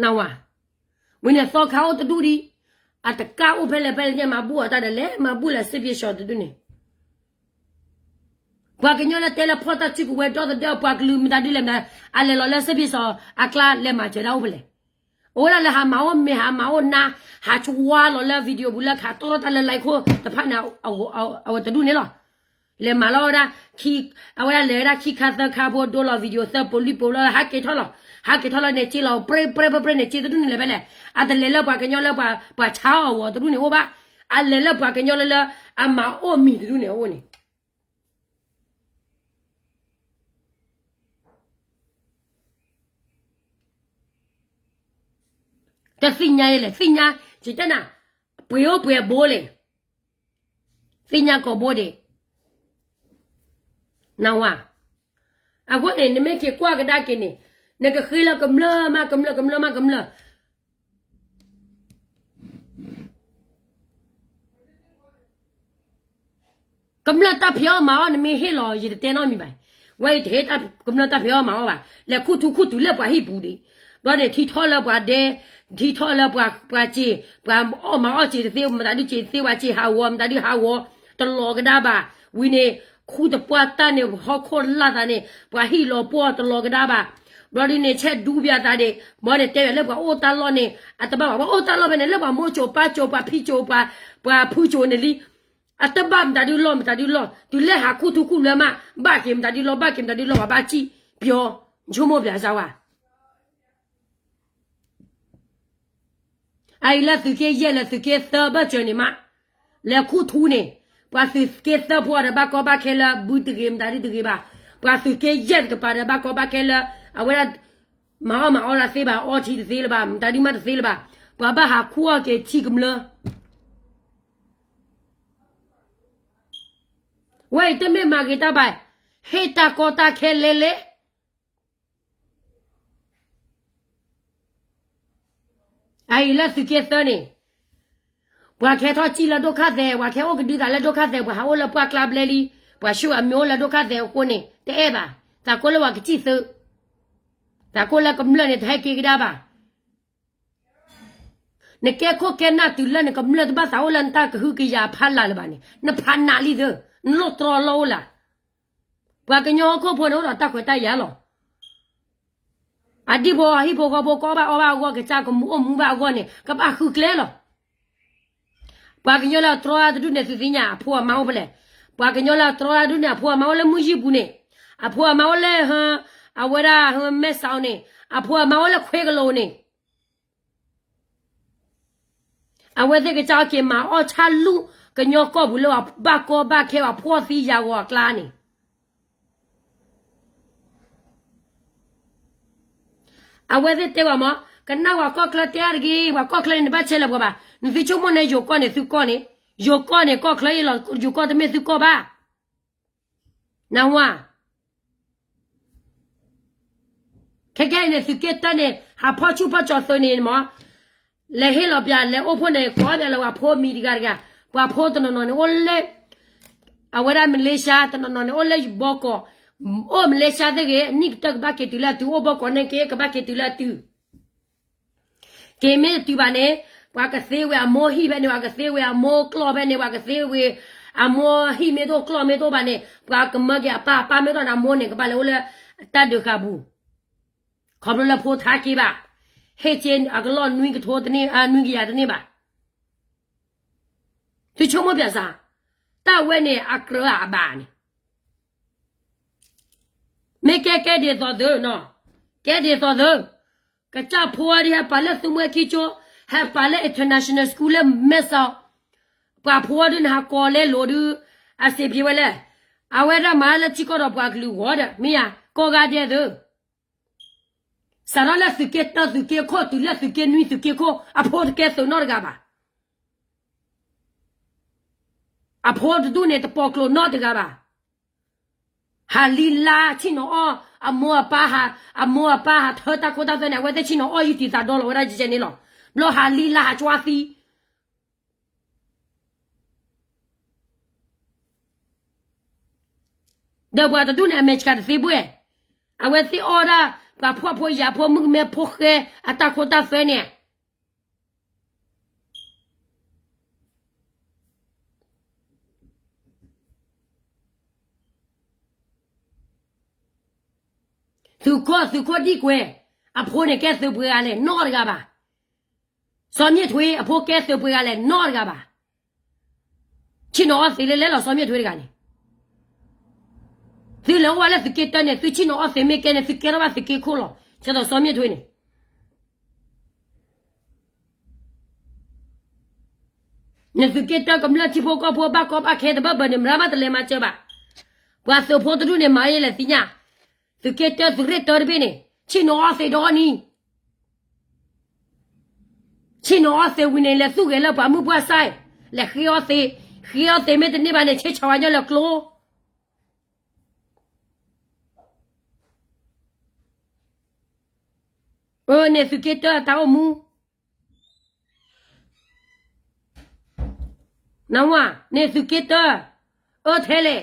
နဝၤ, ဝံၤန့ၣ်သီခါအိၣ်တဒူၣ်ဒံး, အတကၢ်အိၣ်ဖဲလဲၣ်ဖဲလဲၣ်ညါ မၤဘူၣ်အီၤတၢ်ဒီးလဲၤမၤဘူၣ်လၢစ့းပ့ၤစၢ်တဒူၣ်န့ၣ်, ပှၤကညီလၢတဲလၢဖီၣ်တၢ်စုကဝဲၤဒီသဒၢပှၤကလုာ်မတၤဒ်လဲၣ်မတၤ, အလဲၤလီၤလၢစ့းပ့ၤစၢ်အကျါလဲၤမၤစၢၤဒၣ်အိၣ်ဖဲလဲၣ်. အိၣ်ဝဲဒၣ်လၢဟးမၤအိၣ်မ့ၤ ဟးမၤအိၣ်နါ, ဟးဆှါလီၤလၢ video ပူၤလၢခးတီထီၣ်တၢ်လၢ like ခိၣ်တဖၣ်န့ၣ်, အဝဲတဒူၣ်န့ၣ်လီၤ. လဲၤမၤလီၤဝဲဒၣ်, အဝဲဒၣ်လဲၤဝဲဒၣ်ခံခါသၢခါဖိဒိလီၤ video သၢပူၤလွံၢ်ပူၤလီၤ ဟးက့ၤထီၣ်လီၤ, ဟးက့ၤထီၣ်လီၤန့ၣ်စ့လီၤ ပြ့ပြ့ပြ့ပြ့န့ၣ် စ့တဒူၣ်န့ၣ်လဲၤဖဲလဲၣ်. အတလဲၤလၢပှၤကညီလၢပှၤဆါအီၣ်အဂီၢ်တဒူၣ်န့ၣ်အိၣ်ဘၣ်, အလဲၤလၢပှၤကညီလၢလၢ အမၤအိၣ်မံၤတဒူၣ်န့ၣ်အအိၣ်န့ၣ် တသ့ၣ်ညါယဲလဲၣ်, သ့ၣ်ညါ, ယတဲနၤ, ပှ့ၤအိၣ်ပှ့ၤအဘိလဲၣ်, သ့ၣ်ညါကိာ်ဘိဒံး, နဝၤ, အဃိန့ၣ် နမ့ၢ်က့ၤကွၢ်ကဒါက့ၤန့ၣ်, နကဃ့လၢကမျၢၢ်မး ကမျၢၢ် ကမျၢၢ်မး ကမျၢၢ် ကမျၢၢ်တၢ်ဖံးအီၣ်မၤအီၣ် နမ့ၢ်ဟ့ၣ်လီၤ ယတတဲနီတမံၤဘၣ်. ဝဲအံၤတဟ့ၣ်ကမျၢၢ်တၢ်ဖံးအီၣ်မၤအီၣ်ဘၣ်. လဲၤခူၣ်ထူခူၣ်တုၤလၢပှၤဟံၣ်ပူၤဒံး, ဘျီန့ၣ် ထံထီၣ်လၢပှၤဒဲ, ထံထီၣ်လၢပှၤစ့ၤ, ပှၤအီၣ်မၤအီၣ်စ့ၤတသ့, မတၤဒုးစ့ၤတသ့, ပှၤစ့ၤဟးဂီၤ, မတၤဒုးဟးဂီၤ, တလီၤကဒါဘၣ်. ဝံၤန့ၣ် ခူၣ်တပှၢ်တၢ်န့ၣ် ဟီၣ်ခိၣ်လၢ်သးန့ၣ် ပှၤဟံၣ်လီၤပှီၢ်တလီၤကဒါဘၣ်. ဘျီဒ်န့ၣ် ဆဲးဒူပၠးသးဒံး, ဘျီန့ၣ် တဲဝဲလၢပှၤအိၣ်တၢ်လီၢ်န့ၣ် အတဘၣ်ဘၣ်, ပှၤအိၣ်တၢ်လီၢ်ဖဲန့ၣ် လၢပှၤမိၢ်စိၤပၢ်စိၤ ပှၤဖံစိၤ ပှၤဖုစိၤန့ၣ်လံ အတဘၣ်မတၤဒုးလီၢ် မတၤဒုးလီၢ်, တုၤလၢဟးခူၣ်ထူခူၣ်လၢမး ဘၣ်က့ၤမတၤဒုးလီၢ် ဘၣ်က့ၤမတၤဒုးလီၢ် ပှၤဘၣ်စံၣ်ပျီ, ဆိကမိၣ်ပျးစၢ်ဝဲ. အအံၤလၢသုးက့ယဲၢ်လၢသုးက့သၢဘၢၣ်စၢၤန့ၣ်မး, လဲၤခူၣ်ထူန့ၣ်, ပှၤသုးက့သၢဖိဒီးဘၣ်ကီဘၣ်ခဲလၢဘုတဂ့ၤ မတၤဒုတဂ့ၤဘၣ်, ပှၤသုးက့ယဲၢ်တကပၤဒီးဘၣ်ကီဘၣ်ခဲလၢ အဝဲဒၣ် မၤအီၣ်မၤအီလၢသ့ဘၣ် အီထံတသ့လၢၤဘၣ် မတၤဒုမးတသ့လၢၤဘၣ်, ပှၤဘၣ်ဟးခူၣ်အီၣ်က့ၤထံကမျၢၢ် ဝဲအံၤတမ့ၢ်မၤဂ့ၤတၢ်ဘၣ်, ဟ့ၣ်တၢ်ကီတၢ်ခဲလဲလဲ, အအံၤလၢသုးက့သၢန့ၣ်, ပှၤကဟဲထီၣ်စံၣ်လၢဒိၣ်ခါသဲး ပှၤကဟဲအိၣ်ကဒုသးလၢဒိၣ်ခါသဲး ပှၤဟးအိၣ်လၢပှၢ်ကျါဘျဲလံ, ပှၤဆှၢအမ့ၢ်အိၣ်လၢဒိၣ်ခါသဲးအဃိန့ၣ် တအဲၣ်ဘၣ်, သးကိးလၢပှၤကစံၣ်သုး, သးကိးလၢကမျၢၢ်န့ၣ် တဟဲက့ၤကဒါဘၣ် နကဲခိၣ်ကဲနၢ်တုၤလၢနကမျၢၢ်တဘၣ်သးအိၣ်လၢနတၢ်ကဟုကယာ်အဖီလာ်လၢၤဘၣ်န့ၣ် နဖးနးလံသၢ, နလိၣ်တြီလီၢ်အိၣ်လၢ်, ပှၤကညီဟီၣ်ခိၣ်ဖိန့ၣ်အိၣ်ဒီးတၢ်ခွဲးတၢ်ယာ်လီၤ. အဒံၣ်ဖိအဟံၣ်ဖိဃီဖိကအီၣ်ဘၣ်အီဘၣ်အဂီၢ် ကစၢ်ကမူအိၣ်မူဘၣ်အဂီၢ်န့ၣ် ကဘၣ်ဃုကျဲလီၤ. ပှၤကညီလၢအတြီတဒူၣ်န့ၣ် သုသ့ၣ်ညါ အဖိအမါအိၣ်ဖဲလဲၣ်. ပှၤကညီလၢအတြီတဒူၣ်န့ၣ် အဖိအမါအိၣ်လၢမုၢ်ယံၢ်ပူၤန့ၣ်, အဖိအမါအိၣ်လၢ အဝဲဒၣ်မဲၢ်စီၤန့ၣ်, အဖိအမါအိၣ်လၢခွဲကလိၤန့ၣ် အဝဲသ့ၣ်ကစၢ်အီၣ်က့ၤမၤအီၣ်ဆၣ်လူၢ် ကညီကီၢ်ပူၤလၢပှၤဘၣ်ကီဘၣ်ခဲပှၤဖှီၣ်သံယာ်ဂီၤအကျါန့ၣ် အဝဲသ့ၣ်တဲဝဲမး, ကနၣ်ပှၤကီၢ်ချၢတဲအါတဂ့ၤ, ပှၤကီၢ်ချၢန့ၣ် နဘၣ်ဆဲးလၢပှၤဘၣ်. နသုဆိကမိၣ်န့ၣ် ယိၤကီၢ်န့ၣ်သုကီၢ်န့ၣ်, ယိၤကီၢ်န့ၣ် ကီၢ်ချၢအံၤလီၤ, ယိၤကီၢ်တမ့ၢ်သုကီၢ်ဘၣ်. နဝၤ ခဲကဲန့ၣ် သုးက့တၢန့ၣ် ဟးဖီၣ်ဆူၣ်ဖီၣ်ကၠီၤသုးန့ၣ်မ့ၢ် လဲၤဟ့ၣ်လီၤပၠး လဲၤအိၣ်ဖှိၣ်န့ၣ် ကိးပၠးလၢပှၤဖိမံၤတဂၤတဂၤ, ပှၤဖိတနီၤနီၤန့ၣ်အိၣ်လၢ အဝဲဒၣ်မလ့ၡါ, တနီၤနီၤန့ၣ်အိၣ်လၢယဘီကီး, အိၣ်မလ့ၡါသ့ၣ်ဂ့ၤ, နံၣ်ကတၢၢ်ကဘၣ်က့ၤတုၤလၢအတုၤ, အိၣ်ဘီကီးန့ၣ်က့ၤ ကဘၣ်က့ၤတုၤလၢအတုၤ က့ၤမ့ၢ်တတုၤဘၣ်န့ၣ် ပှၤကသ့ဝဲအမိၢ်ဟံၣ်ဖဲန့ၣ်, ပှၤကသ့ဝဲအမိၢ်ကျီၢ်ဖဲန့ၣ်, ပှၤကသ့ဝဲအမိၢ်ဟံၣ်မ့ၢ်တအိၣ်ကျီၢ်မ့ၢ်တအိၣ်ဘၣ်န့ၣ် ပှၤကမၢက့ၤအပၢ်, အပၢ်မ့ၢ်တအိၣ်န့ၣ် အမိၢ်န့ၣ် ကဘၣ်လဲၤအိၣ်လၢတၢ်ဒုးဃာ်ပူၤ, ခီဖျိလၢဖိထါက့ၤဘၣ်, ဟ့ၣ်က့ၤအကလီၢ်နွံကထိတန့ၢ်, နွံကယၤတန့ၢ်ဘၣ်. သုဆိကမိၣ်ပၠးစ့ၢ်, တၢ်ဝဲန့ၣ်အကြၢးအဘၣ်န့ၣ် မ့ၢ်ကဲကဲဒ်သိးသု, ကဲဒ်သိးသု, ကစၢ်ဖိအီၤဒ်ဟဲပာ်လၢသုမှဲခံကၠိ, ဟဲပာ်လၢ international school လၢမဲၢ်စီ, ပှၤဖိအီၤဒ်န့ၣ် ဟးကိးလဲလိာ်ဒုး, အစံးပျ့ၤဝဲလဲၣ်, အဝဲဒၣ်မၤလၢထံကီၢ်ဒီးပှၤကလုာ်ဂီၢ်ဒီး မ့ၢ်ယၤ ကိးဂၤဒဲးသု, စးထီၣ်လၢသုးက့တၢ သုးက့ခိၣ် တုၤလၢသုးက့နွံ သုးက့ခိၣ် အဖိတကဲသုးနီတဂၤဘၣ်. အဖိတဒူၣ်န့ၣ် တပိာ်ကျိာ်နီတဂၤဘၣ်. ဟးလံလါဆ့ၣ်နီၤအီၣ်, အမိၢ်အပၢ်ဟး, အမိၢ်အပၢ်ဟးထၢတၢ်ခိတၢ်သွဲန့ၣ် အဝဲသ့ၣ်ဆ့ၣ်နီၤအီၣ်ယုၢ်တံၢ်သးဒီလီၤဝဲဒၣ်ကဲန့ၣ်လီၤ. ဘျီဟးလံလါဟးကၠီသံ ဒီးပှၤတဒူၣ်န့ၣ် အမဲာ်ဆှးတသ့ဘှဲၣ်, အဝဲသ့ၣ်အီၣ်ဒၣ် ပှၤဖှီၣ်ဖိယာ်ဖိမုၣ်ကမဲဖိဃဲအတၢ်ခိတၢ်သွဲန့ၣ် သုးခိၣ် သုးခိၣ်ဒံၣ်ကွဲၤ အဖိန့ၣ်ကဲသုးပှဲၤဂၤလဲၣ် နီတဂၤဘၣ်. စီၤမ့ၣ်ထွ့ အဖိကဲသုးပှဲၤဂၤလဲၣ် နီတဂၤဘၣ်. ဆ့ၣ်နီၤအီၣ်သံးလၢလဲၣ်လီၤ စီၤမ့ၣ်ထွ့တဂၤန့ၣ် သုလဲၤအိၣ်ဝဲလၢသုးက့တၢန့ၣ် သုဆ့ၣ်နီၤအီၣ်သံးမ့ၢ်ကဲန့ၣ် သုကဲထီၣ်ဘၣ်သုးက့ခိၣ်လီၤ. ကဲသိးစီၤမ့ၣ်ထွ့န့ၣ် နသုးက့တၢကမျၢၢ်ထံဖိကီၢ်ဖိဘၣ်ကီဘၣ်ခဲတဘၢၣ်ဘၢၣ်န့ၣ် မတၤမးတလဲၤမၤစၢၤဘၣ်. ပှၤသုးဖိတဒူၣ်န့ၣ် မၤယဲလဲၣ်သ့ၣ်ညါ, သုးက့တၢသုးရ့ၣ်တၢတဘ့ၣ်န့ၣ် ဆ့ၣ်နီၤအီၣ်သံးဒီနံၤ ဆ့ၣ်နီၤအီၣ်သံးဝံၤန့ၣ် လဲၤသူၣ်ဂဲၤလၢပှၤမုၢ်ပှၢ်စဲ, လဲၤဃ့အီၣ်သံး, ဃ့အီၣ်သံးမ့ၢ်တန့ၢ်ဘၣ်န့ၣ် ဆ့ၣ်ဆါဝဲညီလၢကျိ အၢ န့ၣ်သုးက့တၢတၢ်အိၣ်မူ, နဝၤ န့ၣ်သုးက့တၢ, အၢထဲလဲၣ်,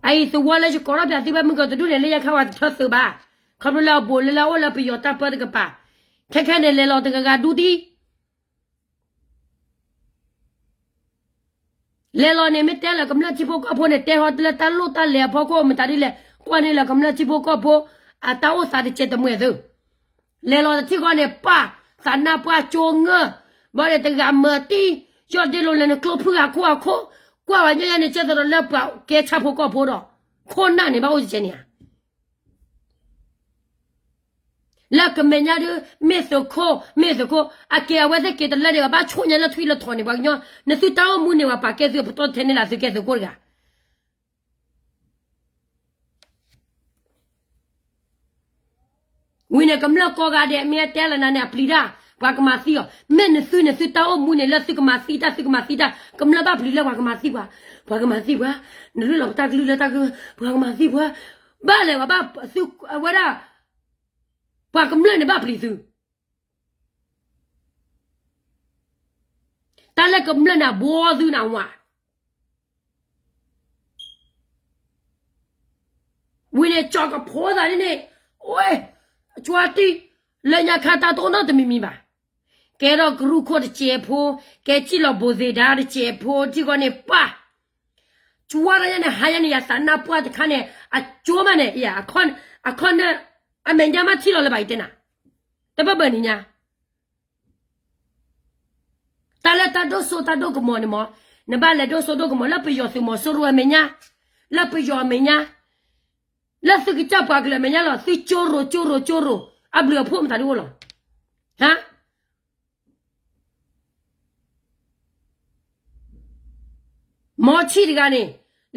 အအံၤသဝီလၢယကိးထီၣ်ပၠးသုဖဲမုၢ်ကီၢ်တဒူၣ်န့ၣ် လၢယခါဝဲတထၢသုးဘၣ်, ခီဖျိလၢအဘူးလၢလၢအိၣ်လၢပယီၤတၢ်ပၢတကပၤ, ခဲခဲန့ၣ် လဲၤလီၤတဂၤဂၤဒူသံ လဲၤလီၤန့ၣ် မ့ၢ်တဲလၢကမျၢၢ်ထံဖိကီၢ်ဖိန့ၣ် တဲဟီလၢတၢ်လိၣ်တၢ်လဲၤအဖီခိၣ် မတၤဒ်လဲၣ် ကွၢ်န့ၢ်လၢကမျၢၢ်ထံဖိကီၢ်ဖိ အတၢ်အိၣ်သးတစဲးတမှဲၤသု, လဲၤလီၤတထံၣ်ဃီန့ၣ် ပၢ်သးနါပှၢ်ကၠိငၢၢ်, ဘၣ်ဒီးတဂၤမၤတံၢ်, ယီၢ်ဒ့လိာ်လဲၤနကျိဖုဂၤခိၣ်ဂၤခိၣ်, ကွၢ်ဝဲညီယါန့ၣ် ကဲသိးဒီးလၢပှၤကဲဆၣ်ဖိကီၢ်ဖိဒီး ခိၣ်နၢ်န့ၣ် ဘၣ်အိၣ်တစဲးန့ၣ်ဧါ လၢကမဲာ်ညါဒုး မ့ၢ်သုးခိၣ် မ့ၢ်သုးခိၣ် အက့ၤအဝဲသ့ၣ်က့ၤတလၢန့ၣ် ဘၣ်ဆိၣ်ညါလၢထွံၣ်လၢထိးန့ၣ် ပှၤကညီ နသုတၢ်အိၣ်မူန့ၣ် ပှၤပာ်ကဲသုးပတီၢ်ထဲန့ၣ်လၢသုးကဲသုးခိၣ်တဂၤ ဝံၤန့ၣ် ကမျၢၢ်ကိးဂၤဒဲး မ့ၢ်အတဲလၢနၤန့ၣ် အပျံၤတၢ် ပှၤကမၤသံအီၤ မ့ၢ်နသု နသုတၢ်အိၣ်မူန့ၣ် လၢသုကမၤသံတၢ် သုကမၤသံတၢ် ကမျၢၢ်ဘၣ်ပျံၤလၢပှၤကမၤသံပှၤ ပှၤကမၤသံပှၤ နရ့လီၤပတၢ်ကလုၢ်လၢတၢ်ကလုၢ် ပှၤကမၤသံပှၤ ဘၣ်လဲၣ်ပှၤဘၣ်သု အဝဲဒၣ် ပှၤကမျၢၢ်န့ၣ်ဘၣ်ပျံၤသု တၢ်လၢကမျၢၢ်န့ၣ် အဘှီသုန့ၣ်ဝဲ ဝံၤန့ၣ်ကၠီကဖိသးဒ်န့ၣ် အိ ကၠွါတံၢ် လၢညါခါတၢ်တအိၣ်နီတမံၤမံၤဘၣ် ကဲထီၣ်ကရူၢ်ခိၣ်တစဲးဖိ ကဲစံၣ်လီၤဘိသ့ဒါတစဲးဖိ ထံဃီန့ၣ်ပၢ် ကၠွါတၢ်ညါန့ၣ် ဟါညါန့ၣ် ယသးနါပှၢ်တခါန့ၣ် အကၠိမးန့ၣ် အခီၣ်နၢ အမဲာ်ညါမးထံၣ်လီၤလၢၤဘၣ်အံၤတဲနၤ တဘၣ်ဘၣ်နံၤညါ တၢ်လၢတၢ်ဒိၣ်စိတၢ်ဒိၣ်ကမီၤန့ၣ်မး နဘၣ်လဲၤဒိၣ်စိဒိၣ်ကမီၤ လၢပယီၤသုးမီၤစိရိၤအမဲာ်ညါ လၢပယီၤအမဲာ်ညါ လၢသုကစၢ်ပှၤကလုာ်အမဲာ်ညါလီၤ သုကၠိရိၤကၠိရိၤကၠိရိၤ အဘျုးအဖှိၣ်မတၤဒ်အိၣ်လီၤ ဟါ မီၤဆံၣ်တဂၤန့ၣ်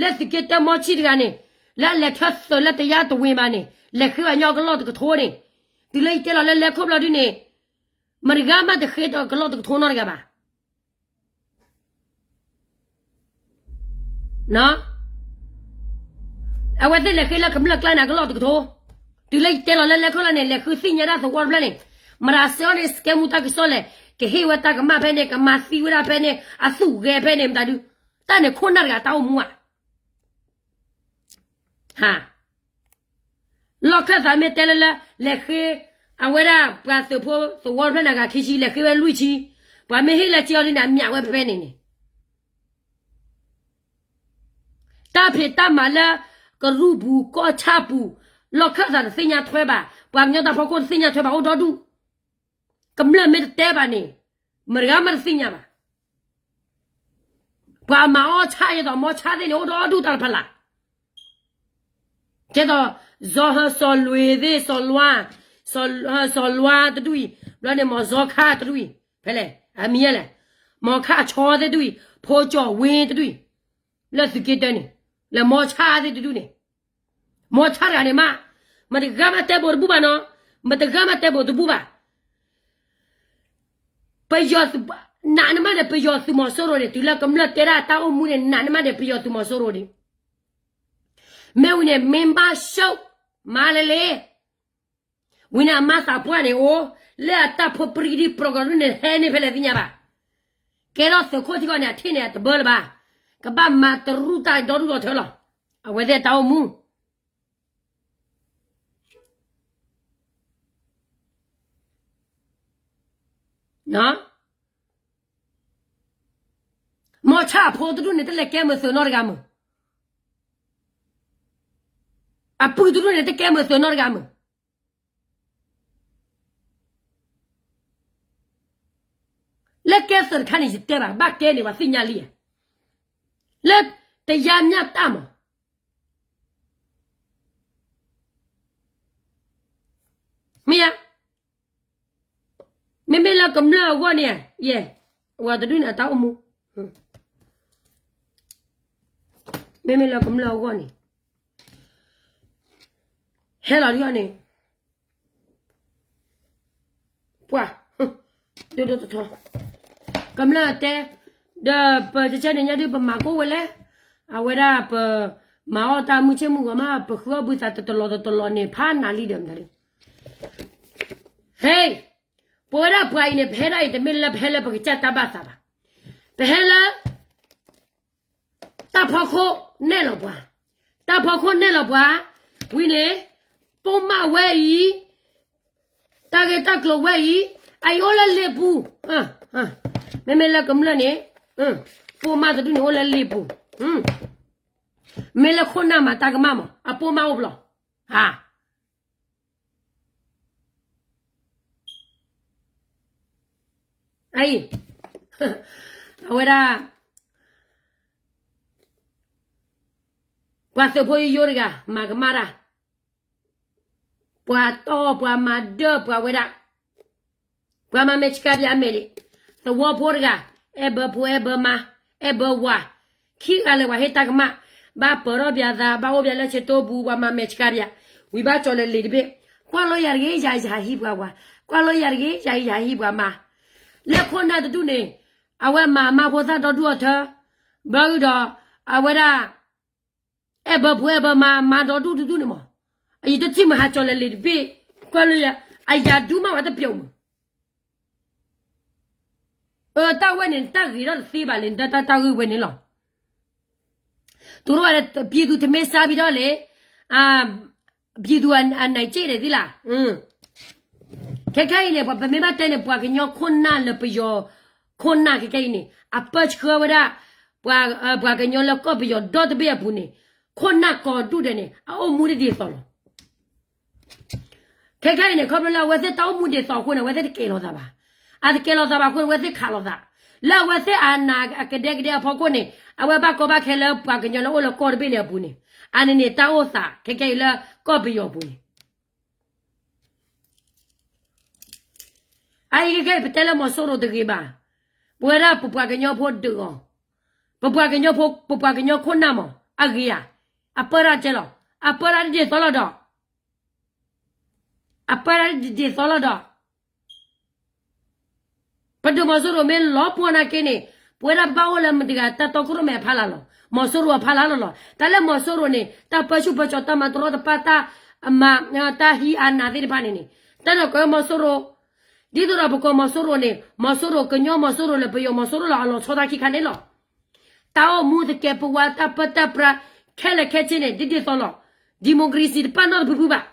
လၢသုးက့တၢမီၤဆံၣ်တဂၤန့ၣ် လၢအလဲၤထၢသုးလၢတယါတဝ့ၤဘၣ်န့ၣ် လဲၤဃ့ဘၣ်ညီကလီၢ်တကထိန့ၣ် တုၤလၢယတဲလီၤလၢလဲၤခိၣ်ဘျီဒုန့ၣ် မတၤဂၤမးတဃ့ဒီးကလီၢ်တကထိနီတဂၤဘၣ် အဝဲသ့ၣ်လဲၤဃ့လၢကမျၢၢ်ကျါန့ၣ် အကလီၢ်တကထိ တုၤလၢယတဲလီၤလၢလဲၤခီလၢန့ၣ် လဲၤဃုသ့ၣ်ညါဒၣ်သဝီတဖျၢၣ်န့ၣ်, မတၤဆၢအီၤန့ၣ် စကဲမူတၢ်ကစီၣ်လဲၣ်, ကဟ့ၣ်ဝဲတၢ်ကမၣ်ဖဲန့ၣ် ကမၤသံဝဲဒၣ်ဖဲန့ၣ် အသူၣ်ဂဲၤဖဲန့ၣ် မတၤဒု, တၢ်န့ၣ်ခိၣ်နၢ်တဂၤတၢ်အိၣ်မူဧါ. ဟါ, လီၢ်ခၢၣ်သးမ့ၢ်တဲလၢလၢ လဲၤဃ့, အဝဲဒၣ်ပှၤသုးဖိသဝီတဖျၢၣ်န့ၣ် အဂၤခံဆံ လဲၤဃ့ဝဲလွံၢ်ဆံ, ပှၤမ့ၢ်ဟ့ၣ်လၢစ့အီၤဒ်န့ၣ် အမျးဝဲဖဲဖဲန့ၣ်န့ၣ် တၢ်ဖံးတၢ်မၤလၢ ကရူၢ်ပူၤကီၢ်ဆၣ်ပူၤ, လီၢ်ခၢၣ်သးတသ့ၣ်ညါထွဲဘၣ်, ပှၤကညီတၢ်ဖီခိၣ်တသ့ၣ်ညါထွဲဘၣ် အိၣ်ဒီဒူၣ်, ကမျၢၢ်မ့ၢ်တတဲဘၣ်န့ၣ် မတဂၤမးတသ့ၣ်ညါဘၣ်. ပှၤမၤအီၣ်ဆၣ်ယဲသိး မီဆၣ်သ့ၣ်န့ၣ် အိၣ်ဒီဒူၣ်တၢ်တဖၣ်လၢ် ကဲသိး စီၤဟၢစီၤလွံၢ်သ့ၣ် စီၤလွါ, စီၤလွါတဒူၣ်အံၤ, ဘျီန့ၣ် မီၤစီၤခါတဒူၣ်အံၤ, ဖဲလဲၣ် အမံၤယဲလဲၣ်, မီၤခါအဆီသ့ၣ်တဒူၣ်အံၤ, ဖိကၠီၤဝ့တဒူၣ်အံၤ, လၢသုးက့တၢန့ၣ်, လၢမီၤဆၣ်သ့ၣ်တဒူၣ်န့ၣ်, မီၤဆၣ်တဂၤန့ၣ်မး, မတဂၤမးတဲဘိးတဘူၣ်ဘၣ်နီၤ, မတဂၤမးတဲဘိးတဘူၣ်ဘၣ်. ပယီၤသုး, နာ်န့ၢ်မးဒီးပယီၤသုးမီၤစိရိၤန့ၣ် တုၤလၢကမျၢၢ်တဲဒၣ်တၢ်အိၣ်မူန့ၣ် နာ်န့ၢ်မးဒီးပယီၤသုးမီၤစိရိၤန့ၣ်, မ့ၢ်ဝံၤန့ၣ် မ့ၢ်မၤရှုံး, မၤလၢလ့ ဝံၤန့ၣ်အမါသးပှၢ်န့ၣ်အိၣ်, လၢအတၢ်ဖိပြံဒံၣ်ပြီကီၢ်ဒူၣ်န့ၣ် ဟဲန့ၢ်ဖဲလဲၣ်သ့ၣ်ညါဘၣ်. ကဲထီၣ်သုးခိၣ်ထံကီၢ်န့ၣ် အထံၣ်န့ၣ်အတဘၢလၢၤဘၣ်. ကဘၣ်မၤတရူၢ်တၢ်ဒီဒူၣ်ဒီထၢလီၤ. အဝဲသ့ၣ်တၢ်အိၣ်မူ မီၤဆၣ်အဖိတဒူၣ်န့ၣ် တလဲၤကဲမုာ်သုးနီတဂၤမုာ်, အပုၢ်တဒူၣ်န့ၣ် တကဲမုာ်သုးနီတဂၤမုာ်. လၢကဲသုးတခါန့ၣ် ယတဲဘၣ် ဘၣ်ကဲန့ၣ် ပှၤသ့ၣ်ညါလံဧါ, လၢတယါမျၢ်တၢ်မး မ့ၢ်ဧါ, မ့မ့ၢ်လၢကမျၢၢ်အဂီၢ်န့ၣ်, ယဲ, အဝဲတဒူၣ်န့ၣ်အတၢ်အိၣ်မူ, မ့မ့ၢ်လၢကမျၢၢ်အဂီၢ်န့ၣ်, ဟဲလီၤဒ်အံၤန့ၣ်, ပှၤ, ဒိၣ်ဒိၣ်ထီထီ, ကမျၢၢ်တဲ, ဒီးပကကဲန့ၣ်ညါဒုး ပမၤကိၣ်ဝဲလဲၣ်, အဝဲဒၣ်ပမၤအီၣ်တၢ်မုၢ်ဆ့ၣ်မုၢ်ဂီၤမး ပဃုအီၣ်ဘုသးတလီၤတလီၤန့ၣ် ဖးနၤလံဒီးမတၤဒုး ဟဲ, ပဝဲဒၣ်ပှၤအံၤန့ၣ် ပဟဲဒၣ်အံၤ တမ့ၢ်လၢပဟဲလၢပကစၢ်တၢ်ဘၣ်သးဘၣ်. ပဟဲလၢ တၢ်ဖီခိၣ်နဲၣ်လီၤပှၤ, တၢ်ဖီခိၣ်နဲၣ်လီၤပှၤ, ဝံၤန့ၣ်, ပိာ်မၣ်ဝဲအံၤ, တၢ်ဂ့ၢ်တၢ်ကျိၤဝဲအံၤ, အအံၤအိၣ်လၢလ့ပူၤ, မ့မ့ၢ်လၢကမျၢၢ်န့ၣ်, ပိာ်မၣ်တဒူၣ်န့ၣ်အိၣ်လၢလ့ပူၤ, မ့ၢ်လၢခိၣ်နၢ်မၤတၢ်ကမၣ်မး အပိာ်မၣ်အိၣ်ဘျီ, ဟါ အံၤ, အဝဲဒၣ်, ပှၤသုးဖိယိယိတဂၤ မၤကမၣ်တၢ်, ပှၤတီၢ်ပှၤမၤဒၢၣ်ပှၤဝဲဒၣ်, ပှၤမၤမဲာ်ဆှးပၠးအမဲာ်ဒံး, သဝီဖိတဂၤ, အဲၣ်ဘၢဖိအဲၣ်ဘၢမါ, အဲၣ်ဘၢဝၤ, ခံဂၤလၢပှၤဟ့ၣ်တၢ်ကမၣ်, ဘၣ်ပၢၤထီၣ်ပၠးသး ဘၣ်အိၣ်ပၠးလၢဆၢတိပူၤ ပှၤမၤမဲာ်ဆှးပၠး, ဝံၤဘၣ်ကၠီၤလၢလံာ်တဘ့ၣ်, ကွၢ်လိယၤတဂ့ၤ ယၤယၤဟံးပှၤဝၤ, ကွၢ်လိယၤတဂ့ၤ ယၤယၤဟံးပှၤမါ, လၢခိၣ်နၢ်တဒူၣ်န့ၣ်, အဝဲမၤမါဖိသၣ်ဒီဒူၣ်အီၤထၢ, ဘျီဒုးဒီး, အဝဲဒၣ် အဲၣ်ဘၢဖိအဲၣ်ဘၢမါ မၤဒီဒူၣ်တဒူၣ်န့ၣ်မး, အယံၤတထံၣ်မုၢ်ဟးကၠီၤလၢလံာ်တဘ့ၣ်, ကွၢ်လိယၤ, အယၤဒူမးဝဲတပျီၤမုၢ်, အတၢ်ဝဲန့ၣ် တၢ်ဂ့ၤထီၣ်တသ့ဘၣ်လၢ တၢ်တၢ်ဂ့ၢ်ဝဲန့ၣ်လီၤ. သူတို့က ပြည်သူတမ့ၢ်စားပြီးတော့လေ, ပြည်သူအနိုင်ကျင့်တယ်သ့လၢ်. ခဲခဲအံၤန့ၣ် ပမ့ၢ်ဘၣ်တဲန့ၣ် ပှၤကညီခိၣ်နၢ်လၢပယီၤခိၣ်နၢ်ခဲခဲအံၤန့ၣ် အပၢဆှၢဝဲဒၣ် ပှၤကညီလၢကီၢ်ပယီၤဒီတဘ့ၣ်အပူၤန့ၣ် ခိၣ်နၢ်ကိးဒူၣ်ဒဲးန့ၣ် အအိၣ်မူဒ်ဒ်သိးလီၤ. ခဲခဲအံၤန့ၣ် ခီဖျိလၢအဝဲသ့ၣ်တၢ်အိၣ်မူဒ်သိးအဃိန့ၣ် အဝဲသ့ၣ်တကဲၤလီၤသးဘၣ်. အတကဲၤလီၤသးဘၣ်အဃိန့ၣ် အဝဲသ့ၣ်ခးလီၤသး. လၢအဝဲသ့ၣ်အနးအကဒဲကဒဲအဖီခိၣ်န့ၣ် အဝဲဘၣ်ကီဘၣ်ခဲလၢပှၤကညီလၢအိၣ်လၢကီၢ်တဘ့ၣ်န့ၣ်အပူၤန့ၣ် အန့ၣ်န့ၣ် တၢ်အိၣ်သးခဲခဲအံၤလၢကီၢ်ပယီၤပူၤန့ၣ် အအံၤခဲခဲအံၤ ပတဲလၢမီၤစိရိၤတဂ့ၤဘၣ်. ပဝဲဒၣ်ပပှၤကညီဖိဒုးအီၤ, ပပှၤကညီဖိ ပပှၤကညီခိၣ်နၢ်မး အဂ့ၤဧါ. အပၢတၢ်ကဲလီၤ. အပၢတၢ်ဒ်ဒ်သိးလီၤဒီး အပၢတၢ်ဒ်ဒ်သိးလီၤဒီး ပဒုးမီၤစိရိၤမ့ၢ်လီၤပှီၢ်နာ်က့န့ၣ် ပဝဲဒၣ်ပဘၣ်အိၣ်လၢမတၤတဂၤတၢ်တီခိၣ်ရိၣ်မဲအဖီလာ်လီၤ. မီၤစိရိၤအဖီလာ်လီၤလီၤ. တၢ်လၢမီၤစိရိၤန့ၣ် တၢ်ပၢဆူၣ်ပၢကၠီၤတၢ်မၤတရီတပါတၢ် အမၤ တၢ်ဟံးအနးသ့ၣ်တဖၣ်န့ၣ်န့ၣ်, တၢ်နီၢ်ကီၢ်မီၤစိရိၤ, ဒ်သိးဒီးပကိးမီၤစိရိၤန့ၣ် မီၤစိရိၤကညီ မီၤစိရိၤလၢပယီၤမီၤစိရိၤလီၤ အလီၤဆီတၢ်ခံခါန့ၣ်လီၤ. တၢ်အိၣ်မူတကဲပဝါ တၢ်ပၢတၢ်ပြး ခဲလၢာ်ခဲဆ့န့ၣ် ဒ်ဒ်သိးလီၤ. democracy တပာ်နီၣ်တဖုဖုဘၣ်.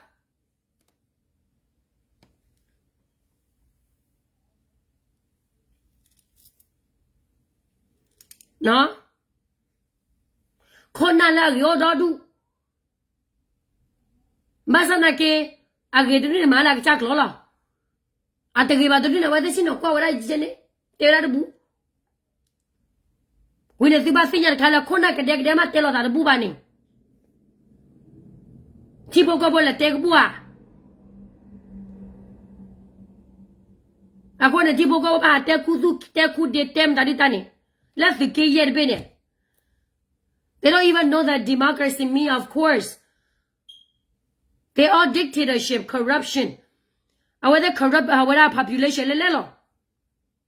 ခိၣ်နၢ်လၢအဂ့ၤအိၣ်ဒီဒူၣ်, ဘၣ်ဆၣ်သနာ်က့ အဂ့ၤတဒူၣ်န့ၣ် မၤလၢအကစၢ်ကျိၤလီၤ. အတဂ့ၤဘၣ်တဒူၣ်န့ၣ် အဝဲသ့ၣ်ဆ့ၣ်နီၤကွၢ်ဝဲဒၣ်ယဲန့ၣ် တဲဝဲဒၣ်တဘူး. ဝံၤန့ၣ်သုဘၣ်သ့ၣ်ညါတခါလၢ ခိၣ်နၢ်ကဒဲကဒဲမးတဲလိာ်သးတဘူးဘၣ်န့ၣ်, ထံဖိကီၢ်ဖိလဲၤတဲကဘူၣ်ဧါ. အဃိန့ၣ် ထံဖိကီၢ်ဖိဘၣ်ဟးတဲခူသူၣ်တဲခူဒ့တဲမတၤဒုးတၢ်န့ၣ်, လၢသုးက့ယဲၢ်တဘ့ၣ်န့ၣ်, they don't even know that democracy mean, of course, they all dictatorship, corruption. အဝဲသ့ၣ် corrupt အဝဲဒၣ် population လဲၣ်လဲၣ်လီၤ.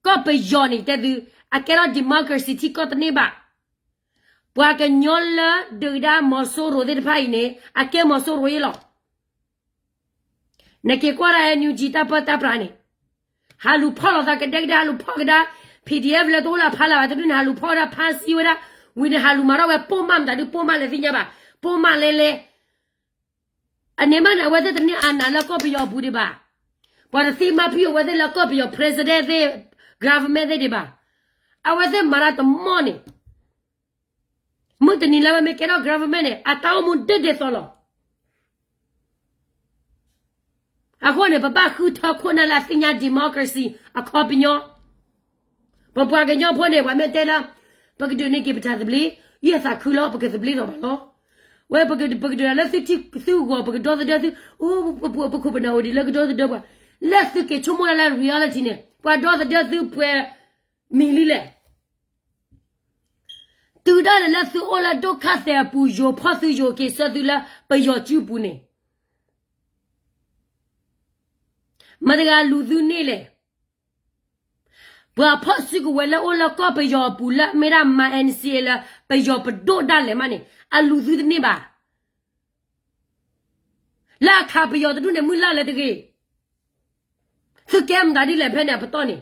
ကီၢ်ပယီၤန့ၣ်တဲသု, အကဲထီၣ် democracy ထံကီၢ်တန့ၢ်ဘၣ်. ပှၤကညီလၢဒုးကဒါမီၤစိရိၤသ့ၣ်တဖၣ်အံၤန့ၣ် အကဲမီၤစိရိၤအံၤလီၤ. နက့ၤကွၢ်ဒၣ် NUG တၢ်ပၢတၢ်ပြးန့ၣ်, ဟးလူၤဖီၣ်လိာ်သးကဒဲကဒဲ ဟးလူၤဖီၣ်ကဒါ PDF လၢတအိၣ်လၢအဖီလာ်ဘၣ်တဒူၣ်န့ၣ် ဟးလူၤဖီၣ်ဝဲဒၣ် ဖမ်းဆီးဝဲဒၣ်, ဝံၤန့ၣ် ဟးလူၤမၤထီၣ်ဝဲပိာ်မၣ်မတၤဒုး ပိာ်မၣ်လဲၣ်သ့ၣ်ညါဘၣ်, ပိာ်မၣ်လဲၣ်လဲၣ် အန့ၣ်မးန့ၣ် အဝဲသ့ၣ်တန့ၢ်အနးလၢကီၢ်ပယီၤအပူၤဒံးဘၣ်. ပှၤတသံမၤဖုၣ်အဝဲသ့ၣ်လၢကီၢ်ပယီၤ president သ့ၣ် government သ့ၣ်ဒံးဘၣ်. အဝဲသ့ၣ်မၤတၢ်တမီၢ်န့ၣ် မုၢ်တနံၤလၢအဝဲမ့ၢ်ကဲထီၣ် government န့ၣ် အတၢ်အိၣ်မူဒ်ဒ်သိးလီၤ. အဃိန့ၣ် ပဘၣ်ဃုထၢခိၣ်နၢ်လၢအသ့ၣ်ညါ democracy အခီပညီ. ပပှၤကညီဖိန့ၣ် ပှၤမ့ၢ်တဲလၢ ပကဒုးန့ၢ်က့ၤပတၢ်သဘျ့, ယဲၢ်သးခုလီၤ ပကသဘျ့လီၤဘၣ်လီၤ. ဝဲပကဒုး ပကဒုးတၢ်လၢသုထံသုဂီၤ ပကဒီသဒၢသု, အိ ပခိၣ်ပနၢ်အိၣ်ဒံးလၢကဒီသဒၢပှၤ, လၢသုက့ၤဆိကမိၣ်ဒၣ်လၢ reality န့ၣ် ပှၤဒီသဒၢသုပှဲၤမံၤလံလဲၣ်. တုၤဒၣ်လဲာ်လၢသုအိၣ်လၢဒိၣ်ခါသဲးအပူၤ ယိၤဖီၣ်သုယိၤက့ၤဆၢသုလၢပယီၤစုပူၤန့ၣ် မတၤတဂၤလူၤသုန့ၢ်လဲၣ်. ပှၤဖီၣ်စုကဝဲၤလၢအိၣ်လၢကီၢ်ပယီၤအပူၤလၢမ့ၢ်ဒၣ်မၤ NCA လၢပယီၤပဒိၣ်ဒၣ်လဲာ်မးန့ၣ် အလူၤသုတန့ၢ်ဘၣ်. လၢအခးပယီၤတဒူၣ်န့ၣ် မုၢ်လၢ်လၢတဂ့ၤ. သုကဲမတၤဒ်လဲၣ်ဖဲန့ၣ်အပတီၢ်န့ၣ်,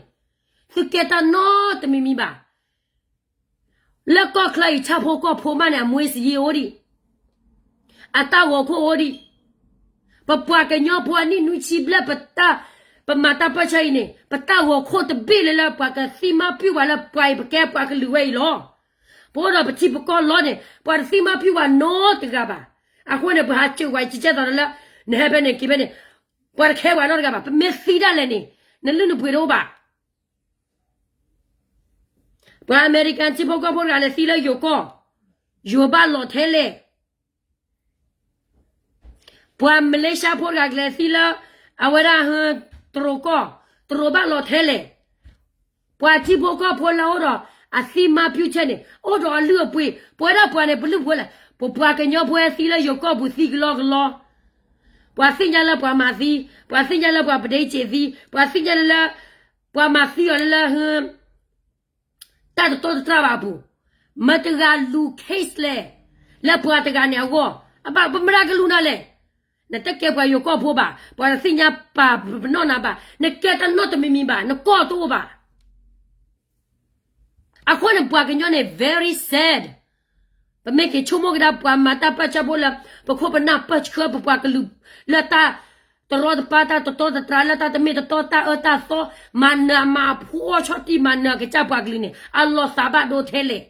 သုကဲတၢ်နီတမံၤမံၤဘၣ်. လၢကီၢ်ချၢအံၤ ဆၣ်ဖိကီၢ်ဖိမးန့ၣ် အမွေးစာရင်းအိၣ်ဒံး, အတၢ်ဂီၤခိၣ်အိၣ်ဒံး. ပပှၤကညီဖိအနံၣ်နွံဆံဘျဲၣ် ပတၢ်, ပမၤတၢ်ပၢၢ်ဆၢအံၤန့ၣ် ပတၢ်ဂီၤခိၣ်တဘ့ၣ်လၢလၢပှၤကသံမၤပှံၢ်ဝဲလၢပှၤအံၤ ပကဲပှၤကလုာ်ဝဲအံၤလီၤ. ပအိၣ်ဒီးပထံပကီၢ်လီၤန့ၣ် ပှၤတသံမၤပှံၢ်ဝဲနီတဂၤဘၣ်. အဃိန့ၣ် ပဟးစၢၤဝဲကကဲသိးလၢ နဟဲဖဲန့ၣ်က့ၤဖဲန့ၣ်, ပှၤတခဲဝဲနီတဂၤဘၣ်. ပမ့ၢ်သံဒၣ်လဲာ်န့ၣ် နလုၢ်နပှ့ၤတအိၣ်ဘၣ်. ပှၤအမဲရကၤ ထံဖိကီၢ်ဖိတဂၤလဲၤသံလၢယိၤကီၢ်, ယိၤဘၣ်လီၤထဲလဲၣ်. ပှၤမလ့ၡါဖိတဂၤကလဲၤသံလၢ အဝဲဒၣ်ဟၢ တရူးကီၢ်, တရူးဘၣ်လီၤထဲလဲၣ်. ပှၤထံဖိကီၢ်ဖိလၢအိၣ်ဒီးအသံမၤပှံၢ်ဆဲန့ၣ် အိၣ်ဒီးအလုၢ်အပှ့ၤ, ပဝဲဒၣ်ပှၤန့ၣ် ပလုၢ်ပှ့ၤလဲၣ်. ပပှၤကညီဖိဟဲသံလၢယိၤကီၢ်ပူၤသံကလီကလီ, ပှၤသ့ၣ်ညါလၢပှၤမၤသံ, ပှၤသ့ၣ်ညါလၢပှၤပဒ့စ့းသံ, ပှၤသ့ၣ်ညါလၢ ပှၤမၤသံအီၤလၢလၢဟၢ တၢ်တတီတတြၢ်ဘၣ်အပူၤ, မတၤတဂၤလူၤ case လဲၣ်, လၢပှၤတဂၤန့ၣ်အဂီၢ်, အဘၣ်ပမတၤကလူၤနၤလဲၣ်. နတကဲပှၤယိၤကီၢ်ဖိဘၣ်, ပှၤတသ့ၣ်ညါပာ်ပနီၣ်နၤဘၣ်, နကဲတၢ်နီတမံၤမံၤဘၣ်, နကီၢ်တအိၣ်ဘၣ်. အဃိန့ၣ် ပှၤကညီန့ၣ် very sad. ပမ့ၢ်က့ၤဆိကမိၣ်ကဒါပှၤမၤတၢ်ပၢၢ်ဆၢဖိလၢ ပခိၣ်ပနၢ်ပၢၢ်ဆၢ ပပှၤကလုာ်လၢတၢ်တရီတပါ တၢ်တတီတတြၢ် လၢတၢ်တမ့ၢ်တတီ တၢ်အၢတၢ်သီ, မၤနၢၤမၤအဖှီၣ်ဆီၣ်တံၢ် မၤနၢၤအကစၢ်ပှၤကလုာ်န့ၣ် အလီၤသးဘၣ်ဒိထဲလဲၣ်.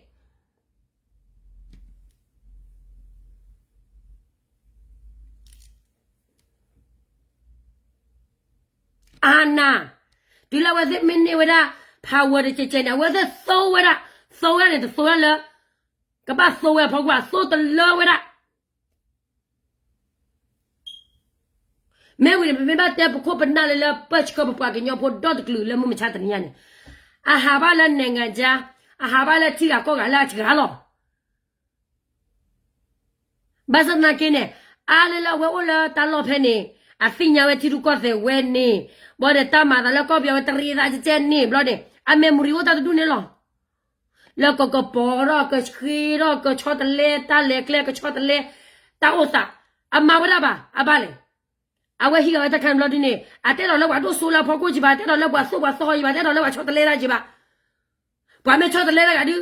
အနၤ, တုၤလၢအဝဲသ့ၣ်မ့ၢ်န့ၢ်ဝဲဒၣ် power တကဲးကဲးန့ၣ် အဝဲသ့ၣ်သိဝဲဒၣ်, သိဝဲဒၣ်န့ၣ် တသိဝဲဒၣ်လၢ ကဘၣ်သိဝဲအဖီခိၣ်ဘၣ်, သိတလၢဝဲဒၣ်. မ့ၢ်ဝံၤန့ၣ် ပမ့ၢ်ဘၣ်တဲပခိၣ်ပနၢ်လၢလၢပၢၢ်ဆၢပပှၤကညီဖိဒီတကလုာ်လၢမုၢ်မဆါတနံၤညါန့ၣ်, အဟးဘၣ်လၢ နိုင်ငံခြား, အဟးဘၣ်လၢထံဂၤကီၢ်ဂၤလၢအစှၤလီၤ. ဘၣ်ဆၣ်သနာ်က့န့ၣ်, အါလၢလၢအဝဲအိၣ်လၢတၢ်လီၢ်ဖဲန့ၣ်, အသ့ၣ်ညါဝဲထံရူၢ်ကီၢ်သဲးဝဲန့ၣ်, ဘၣ်ဒီးတၢ်မၤသးလၢကီၢ်ပယီၤဝဲတရံးသးကဲန့ၣ်ဘျီန့ၣ်, အ memory အိၣ်တၢ်တဒူၣ်န့ၣ်လီၤ. လၢကကပီၤထီၣ်ကဆှ့ထီၣ်ကဆီတလဲ, တၢ်လဲၤကျဲကဆီတလဲ, တၢ်အိၣ်သး, အမၤဝဲဒၣ်ဘၣ် အဘၣ်လဲၣ်. အဝဲဟံးအီၤဝဲတၢ်ခါန့ၣ်ဘျီဒုန့ၣ် အတဲထီၣ်လၢပှၤဒိၣ်စိလၢအဖီခိၣ်ကံဘၣ်, အတဲထီၣ်လၢပှၤသိၣ်ပှၤသီယံၤဘၣ်, တဲထီၣ်လၢပှၤဆီတလဲတၢ်ကံဘၣ်. ပှၤမ့ၢ်ဆီတလဲတၢ်ဂၤဒု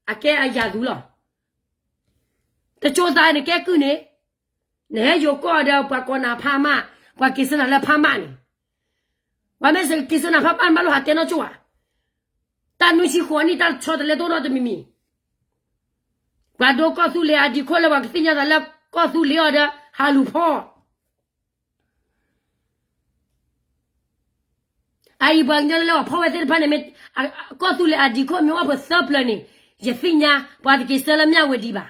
အကဲအယၤသူလီၤ. တကၠိသးနကဲကုၢ်န့ၣ်, နဟဲယိၤကီၢ်ဒီးပှၤကိးနၤဖးမၢ်, ပှၤက့ၤဆၢနၤလၢဖးမၢ်န့ၣ်, ပှၤမ့ၢ်က့ၤဆၢနၤဖးမၢ် နဘၣ်လိၣ်ဟးတဲနီၢ်ကၠိဧါ. တၢ်နွံဆံဃိးနံၣ် တၢ်ဆီတလဲတအိၣ်နီတမံၤမံၤ, ပှၤဒိကီၢ်သူလ့ၤအဒံခိၣ်လၢပှၤကသ့ၣ်ညါသးလၢ ကီၢ်သူလ့ၤအီၤဒီး ဟးလူၤဖီၣ် အအံၤပှၤကညီလၢပှၤဖီၣ်ဝဲသ့ၣ်တဖၣ်န့ၣ် မ့ၢ်ကီၢ်သူလ့ၤအဒံခိၣ်မ့ၢ်အိၣ်ဖဲသၢပျၢၤန့ၣ် ယသ့ၣ်ညါ ပှၤတက့ၤဆၢလၢမၠၣ်ဝတံၤဘၣ်.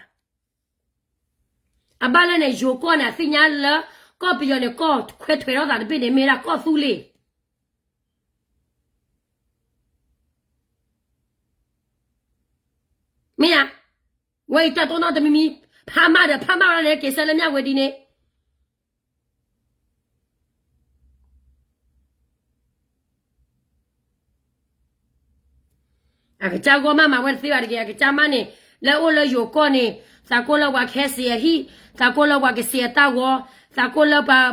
အဘၣ်လၢန့ၣ် ယိၤကီၢ်န့ၣ် အသ့ၣ်ညါလၢ ကီၢ်ပယီၤန့ၣ် ကီၢ်ခွဲးထွဲးထီၣ်သးတဘ့ၣ်န့ၣ် မ့ၢ်ဒၣ်ကီၢ်သူလ့ၤ မ့ၢ်ဧါ. ဝဲအံၤတၢ်တိၢ်နီၣ်တမံၤမံၤ, ဖးမၢ်ဒီး ဖးမၢ်ဝဲဒၣ်န့ၣ် က့ၤဆၢလၢမၠၣ်ဝတံၤန့ၣ် အကစၢ်ဂီၢ်မးမၤဝဲတသ့ဘၣ်တဂ့ၤ, အကစၢ်မးန့ၣ် လၢအိၣ်လၢယိၤကီၢ်န့ၣ် သးကိၣ်လၢပှၤကဟဲစံးအဟံၣ်, သးကိၣ်လၢပှၤကစံးအတၢ်ဂီၤ, သးကိၣ်လၢပှၤ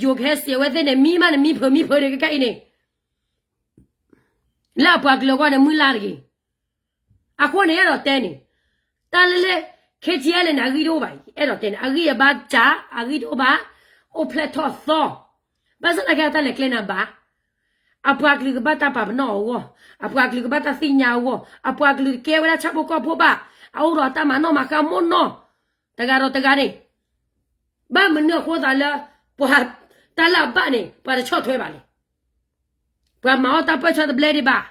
ယိၤကဟဲစံးအဝဲသ့ၣ်န့ၣ် မံမးန့ၣ် မံဖုးမံဖုးန့ၣ် ကကဲအံၤန့ၣ် လၢအပှၤကလုာ်အဂီၢ်န့ၣ် မုၢ်လၢ်တဂ့ၤ. အဃိန့ၣ် အဲၣ်ဒိးတဲန့ၣ် တၢ်လၢလၢ ခ့ထံအဲလဲၣ်န့ၣ် အဂံၢ်တအိၣ်ဘၣ်အံၤ, အဲၣ်ဒိးတဲန့ၣ် အဂံၢ်အဘါစှၤ, အဂံၢ်တအိၣ်ဘၣ်, အိၣ်ဖျဲၣ်ထီၣ်သီ, ဘၣ်ဆၣ်သနာ်က့ တၢ်လဲၤကျဲန့ၣ်ဘၣ်, အပှၤကလုာ်ကဘၣ်တၢ်ပာ်ပနီၣ်အဂီၢ်, အပှၤကလုာ်ကဘၣ်တၢ်သ့ၣ်ညါအဂီၢ်, အပှၤကလုာ်တကဲဝဲဒၣ်ဆၣ်ဖိကီၢ်ဖိဘၣ်, အအိၣ်ဒီးတၢ်မၤနီၣ်မၤဃါမိၢ်နီၢ်, တဂၤဒီးတဂၤန့ၣ် ဘၣ်မနုၤအဃိသးလၢ ပှၤတၢ်လၢအဘၣ်န့ၣ် ပှၤတဆီၣ်ထွဲဘၣ်လဲၣ်. ပှၤမၤအီၣ်တၢ်ပၢၢ်ဆၢတဘျဲဒံးဘၣ်.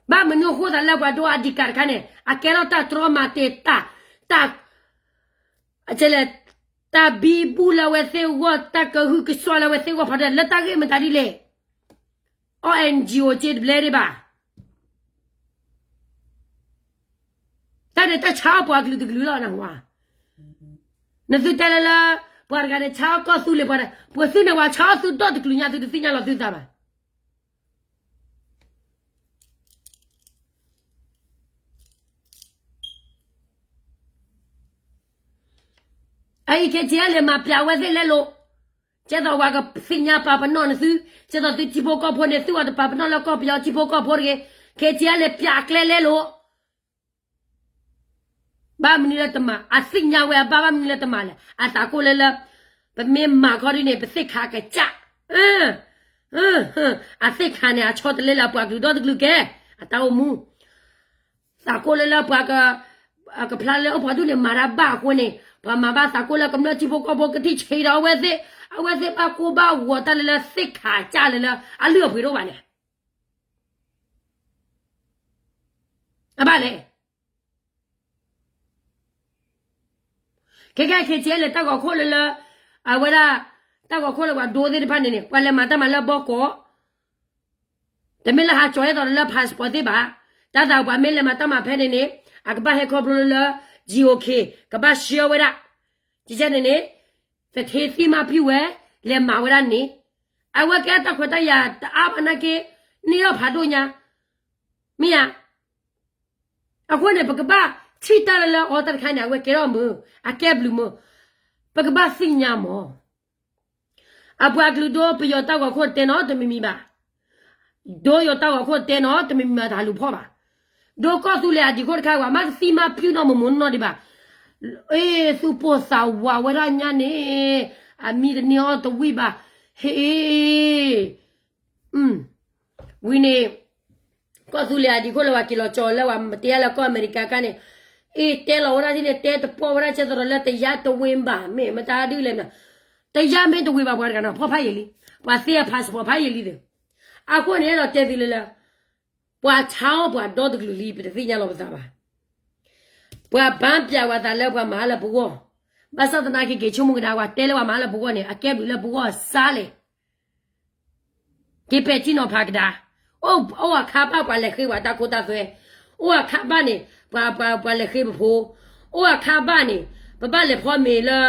ဘၣ်မနုၤအဃိသးလၢပှၤဒိအဒံးကးတခါန့ၣ် အကဲထီၣ်တၢ်တြီမၤတ့ၢ်တၢ်, တၢ်, အလဲၣ်, တၢ်ဘံဘူလၢအဝဲသ့ၣ်အဂီၢ်, တၢ်ကဟုကစွါလၢအဝဲသ့ၣ်အဂီၢ်ဖးဒိၣ် လၢတၢ်ဂ့ၢ်မတၤဒ်လဲၣ်. အီၣ် NGO က့တဘျဲဒံးဘၣ်. တၢ်န့ၣ်တၢ်ဆါအီၣ်ပှၤကလုာ်တကလုာ်လီၤနဝါ. နသုတဲလၢလၢ ပှၤတဂၤန့ၣ် ဆါအီၣ်ကီၢ်သူလ့ၤပှၤ, ပှၤသုန့ၣ်ဝဲဆါအီၣ်သုဒီတကလုာ်ညါ သုတသ့ၣ်ညါလီၤသုသးဘၣ်. အအံၤ ခ့ထံအဲလဲၣ် မၤပျးဝဲသ့ၣ်လဲလိာ်, ကဲသိးပှၤကသ့ၣ်ညါပာ်ပနီၣ်နသု, ကဲသိးသုထံဖိကီၢ်ဖိန့ၣ် သုဝဲတပာ်ပနီၣ်လၢကီၢ်ပယီၤထံဖိကီၢ်ဖိတဂ့ၤ, ခ့ထံအဲလဲၣ် ပျးအကျဲလဲလိာ် ဘၣ်မနုၤလၢတမၤ, အသ့ၣ်ညါဝဲအဘၣ် ဘၣ်မနုၤလၢတမၤလဲၣ်, အသးကိၣ်လၢလၢ ပမ့ၢ်မၤခီဒ်န့ၣ် ပသ့ၣ်ခါကစၢ်, အသ့ၣ်ခါန့ၣ် အဆီတလဲလၢအပှၤကလုာ်ဒီတကလုာ်ကဲ, အတၢ်အိၣ်မူ, သးကိၣ်လၢလၢပှၤက, ကဖျါလၢအိၣ်ပှၤဒူၣ်န့ၣ် မၤတၢ်ဘၣ်အဃိန့ၣ် ပှၤမၤဘၣ်သးကိၣ်လၢကမျၢၢ်ထံဖိကီၢ်ဖိကထံၣ်ဆံးဒီးအဝဲသ့ၣ်, အဝဲသ့ၣ်ဘၣ်ကိၢ်ဘၣ်ဂီၤတၢ်လၢလၢသ့ၣ်ခါကစၢ်လၢလၢ အလုၢ်အပှ့ၤတအိၣ်ဘၣ်န့ၣ် အဘၣ်လဲၣ်. ခဲကဲ ခ့ထံအဲလဲၣ် တၢ်ဂီၤခိၣ်လၢလၢ အဝဲဒၣ် တၢ်ဂီၤခိၣ်လၢပှၤဒိသ့ၣ်တဖၣ်န့ၣ်န့ၣ် ပှၤလဲၤမၤတၢ်မၤလၢဘီကီး, တမ့ၢ်လၢဟးကၠီၤအဲၣ်သိးလၢ passport သ့ၣ်ဘၣ်. တၢ်သးပှၤမ့ၢ်လဲၤမၤတၢ်မၤဖဲန့ၣ်န့ၣ် အကဘၣ်ဟဲခီဖျိလၢလၢ GOK ကဘၣ်ဆှၢဝဲဒၣ်, ကကဲန့ၣ်န့ၣ် သထ့သံမၤဖံဝဲ လဲၤမၤဝဲဒၣ်န့ၣ်, အဝဲကဲတၢ်ခွဲးတၢ်ယာ်တအါဘၣ်နာ်က့ န့ၢ်ထီၣ်ဖးဒိၣ်ညါ, မ့ၢ်ဧါ. အဃိန့ၣ် ပကဘၣ်ထံၣ်တၢ်လၢလၢအီၤတၢ်တခါန့ၣ် အဝဲကဲထီၣ်မုာ်, အကဲဘျုးမုာ်, ပကဘၣ်သ့ၣ်ညါမး. အပှၤကလုာ်ဒိပယီၤတၢ်ဂီၤခိၣ်တဲနီတမံၤမံၤဘၣ်, ဒိယိၤတၢ်ဂီၤခိၣ်တဲနီတမံၤမံၤဘၣ် တၢ်လူၤဖီၣ်ဘၣ်, ဒိကီၢ်သူလ့ၤအဒံးခိၣ်တခါ ပှၤမ့ၢ်တသံမၤဖံနီၢ်မုာ်မုာ်နီၢ်ဒံးဘၣ်, အ့ သူၣ်ပိၢ်သးဝးဝဲဒၣ်ညါန့ၣ်, အမံတန့ၢ်အီၣ်တဝံၣ်ဘၣ်, ဟ့ၣ် ဝံၤန့ၣ် ကီၢ်သူလ့ၤအဒံးခိၣ်လၢပှၤက့ၤလီၤကၠီၤလၢပှၤမတ့လၢကီၢ်အမဲရကၤခါန့ၣ်, အ့ တဲလီၤဝဲဒၣ်ဒ်န့ၣ် တဲတပီၢ်ဝဲဒၣ် ကဲသိးဒီးလၢတယါတဝ့ဘၣ် မ့ၢ်မတၤဒုလဲၣ်မနုၤ, တယါမ့ၢ်တဝ့ဘၣ် ပှၤတဂၤနီၤ ဖီၣ်ဖးယံာ်လံ, ပှၤသ့အ passport ဖးယံာ်လံသ့ၣ်, အဃိန့ၣ် အဲၣ်ဒိးတဲသုလၢလၢ ပှၤဆါအီၣ်ပှၤဒီတကလုာ်လံ ပတသ့ၣ်ညါလီၤပသးဘၣ်. ပှၤဘၣ်ပျးဝဲသးလၢပှၤမၤလၢပဂီၢ်, ဘၣ်ဆၣ်သနာ်က့ က့ၤဆိကမိၣ်ကဒါ ပှၤတဲလၢပှၤမၤလၢပဂီၢ်န့ၣ် အကဲဘျုးလၢပဂီၢ်စါလဲၣ်. က့ၤပဲာ်ထံနီၤဖးကဒါ, အိၣ်အခါဘၣ်ပှၤလဲၤဃ့ပှၤတၢ်ခိတၢ်သွဲ, အိၣ်အခါဘၣ်န့ၣ် ပှၤ, ပှၤ, ပှၤလဲၤဃ့ပဖိ, အိၣ်အခါဘၣ်န့ၣ် ပဘၣ်လဲၤဖီမ့ၤလၢ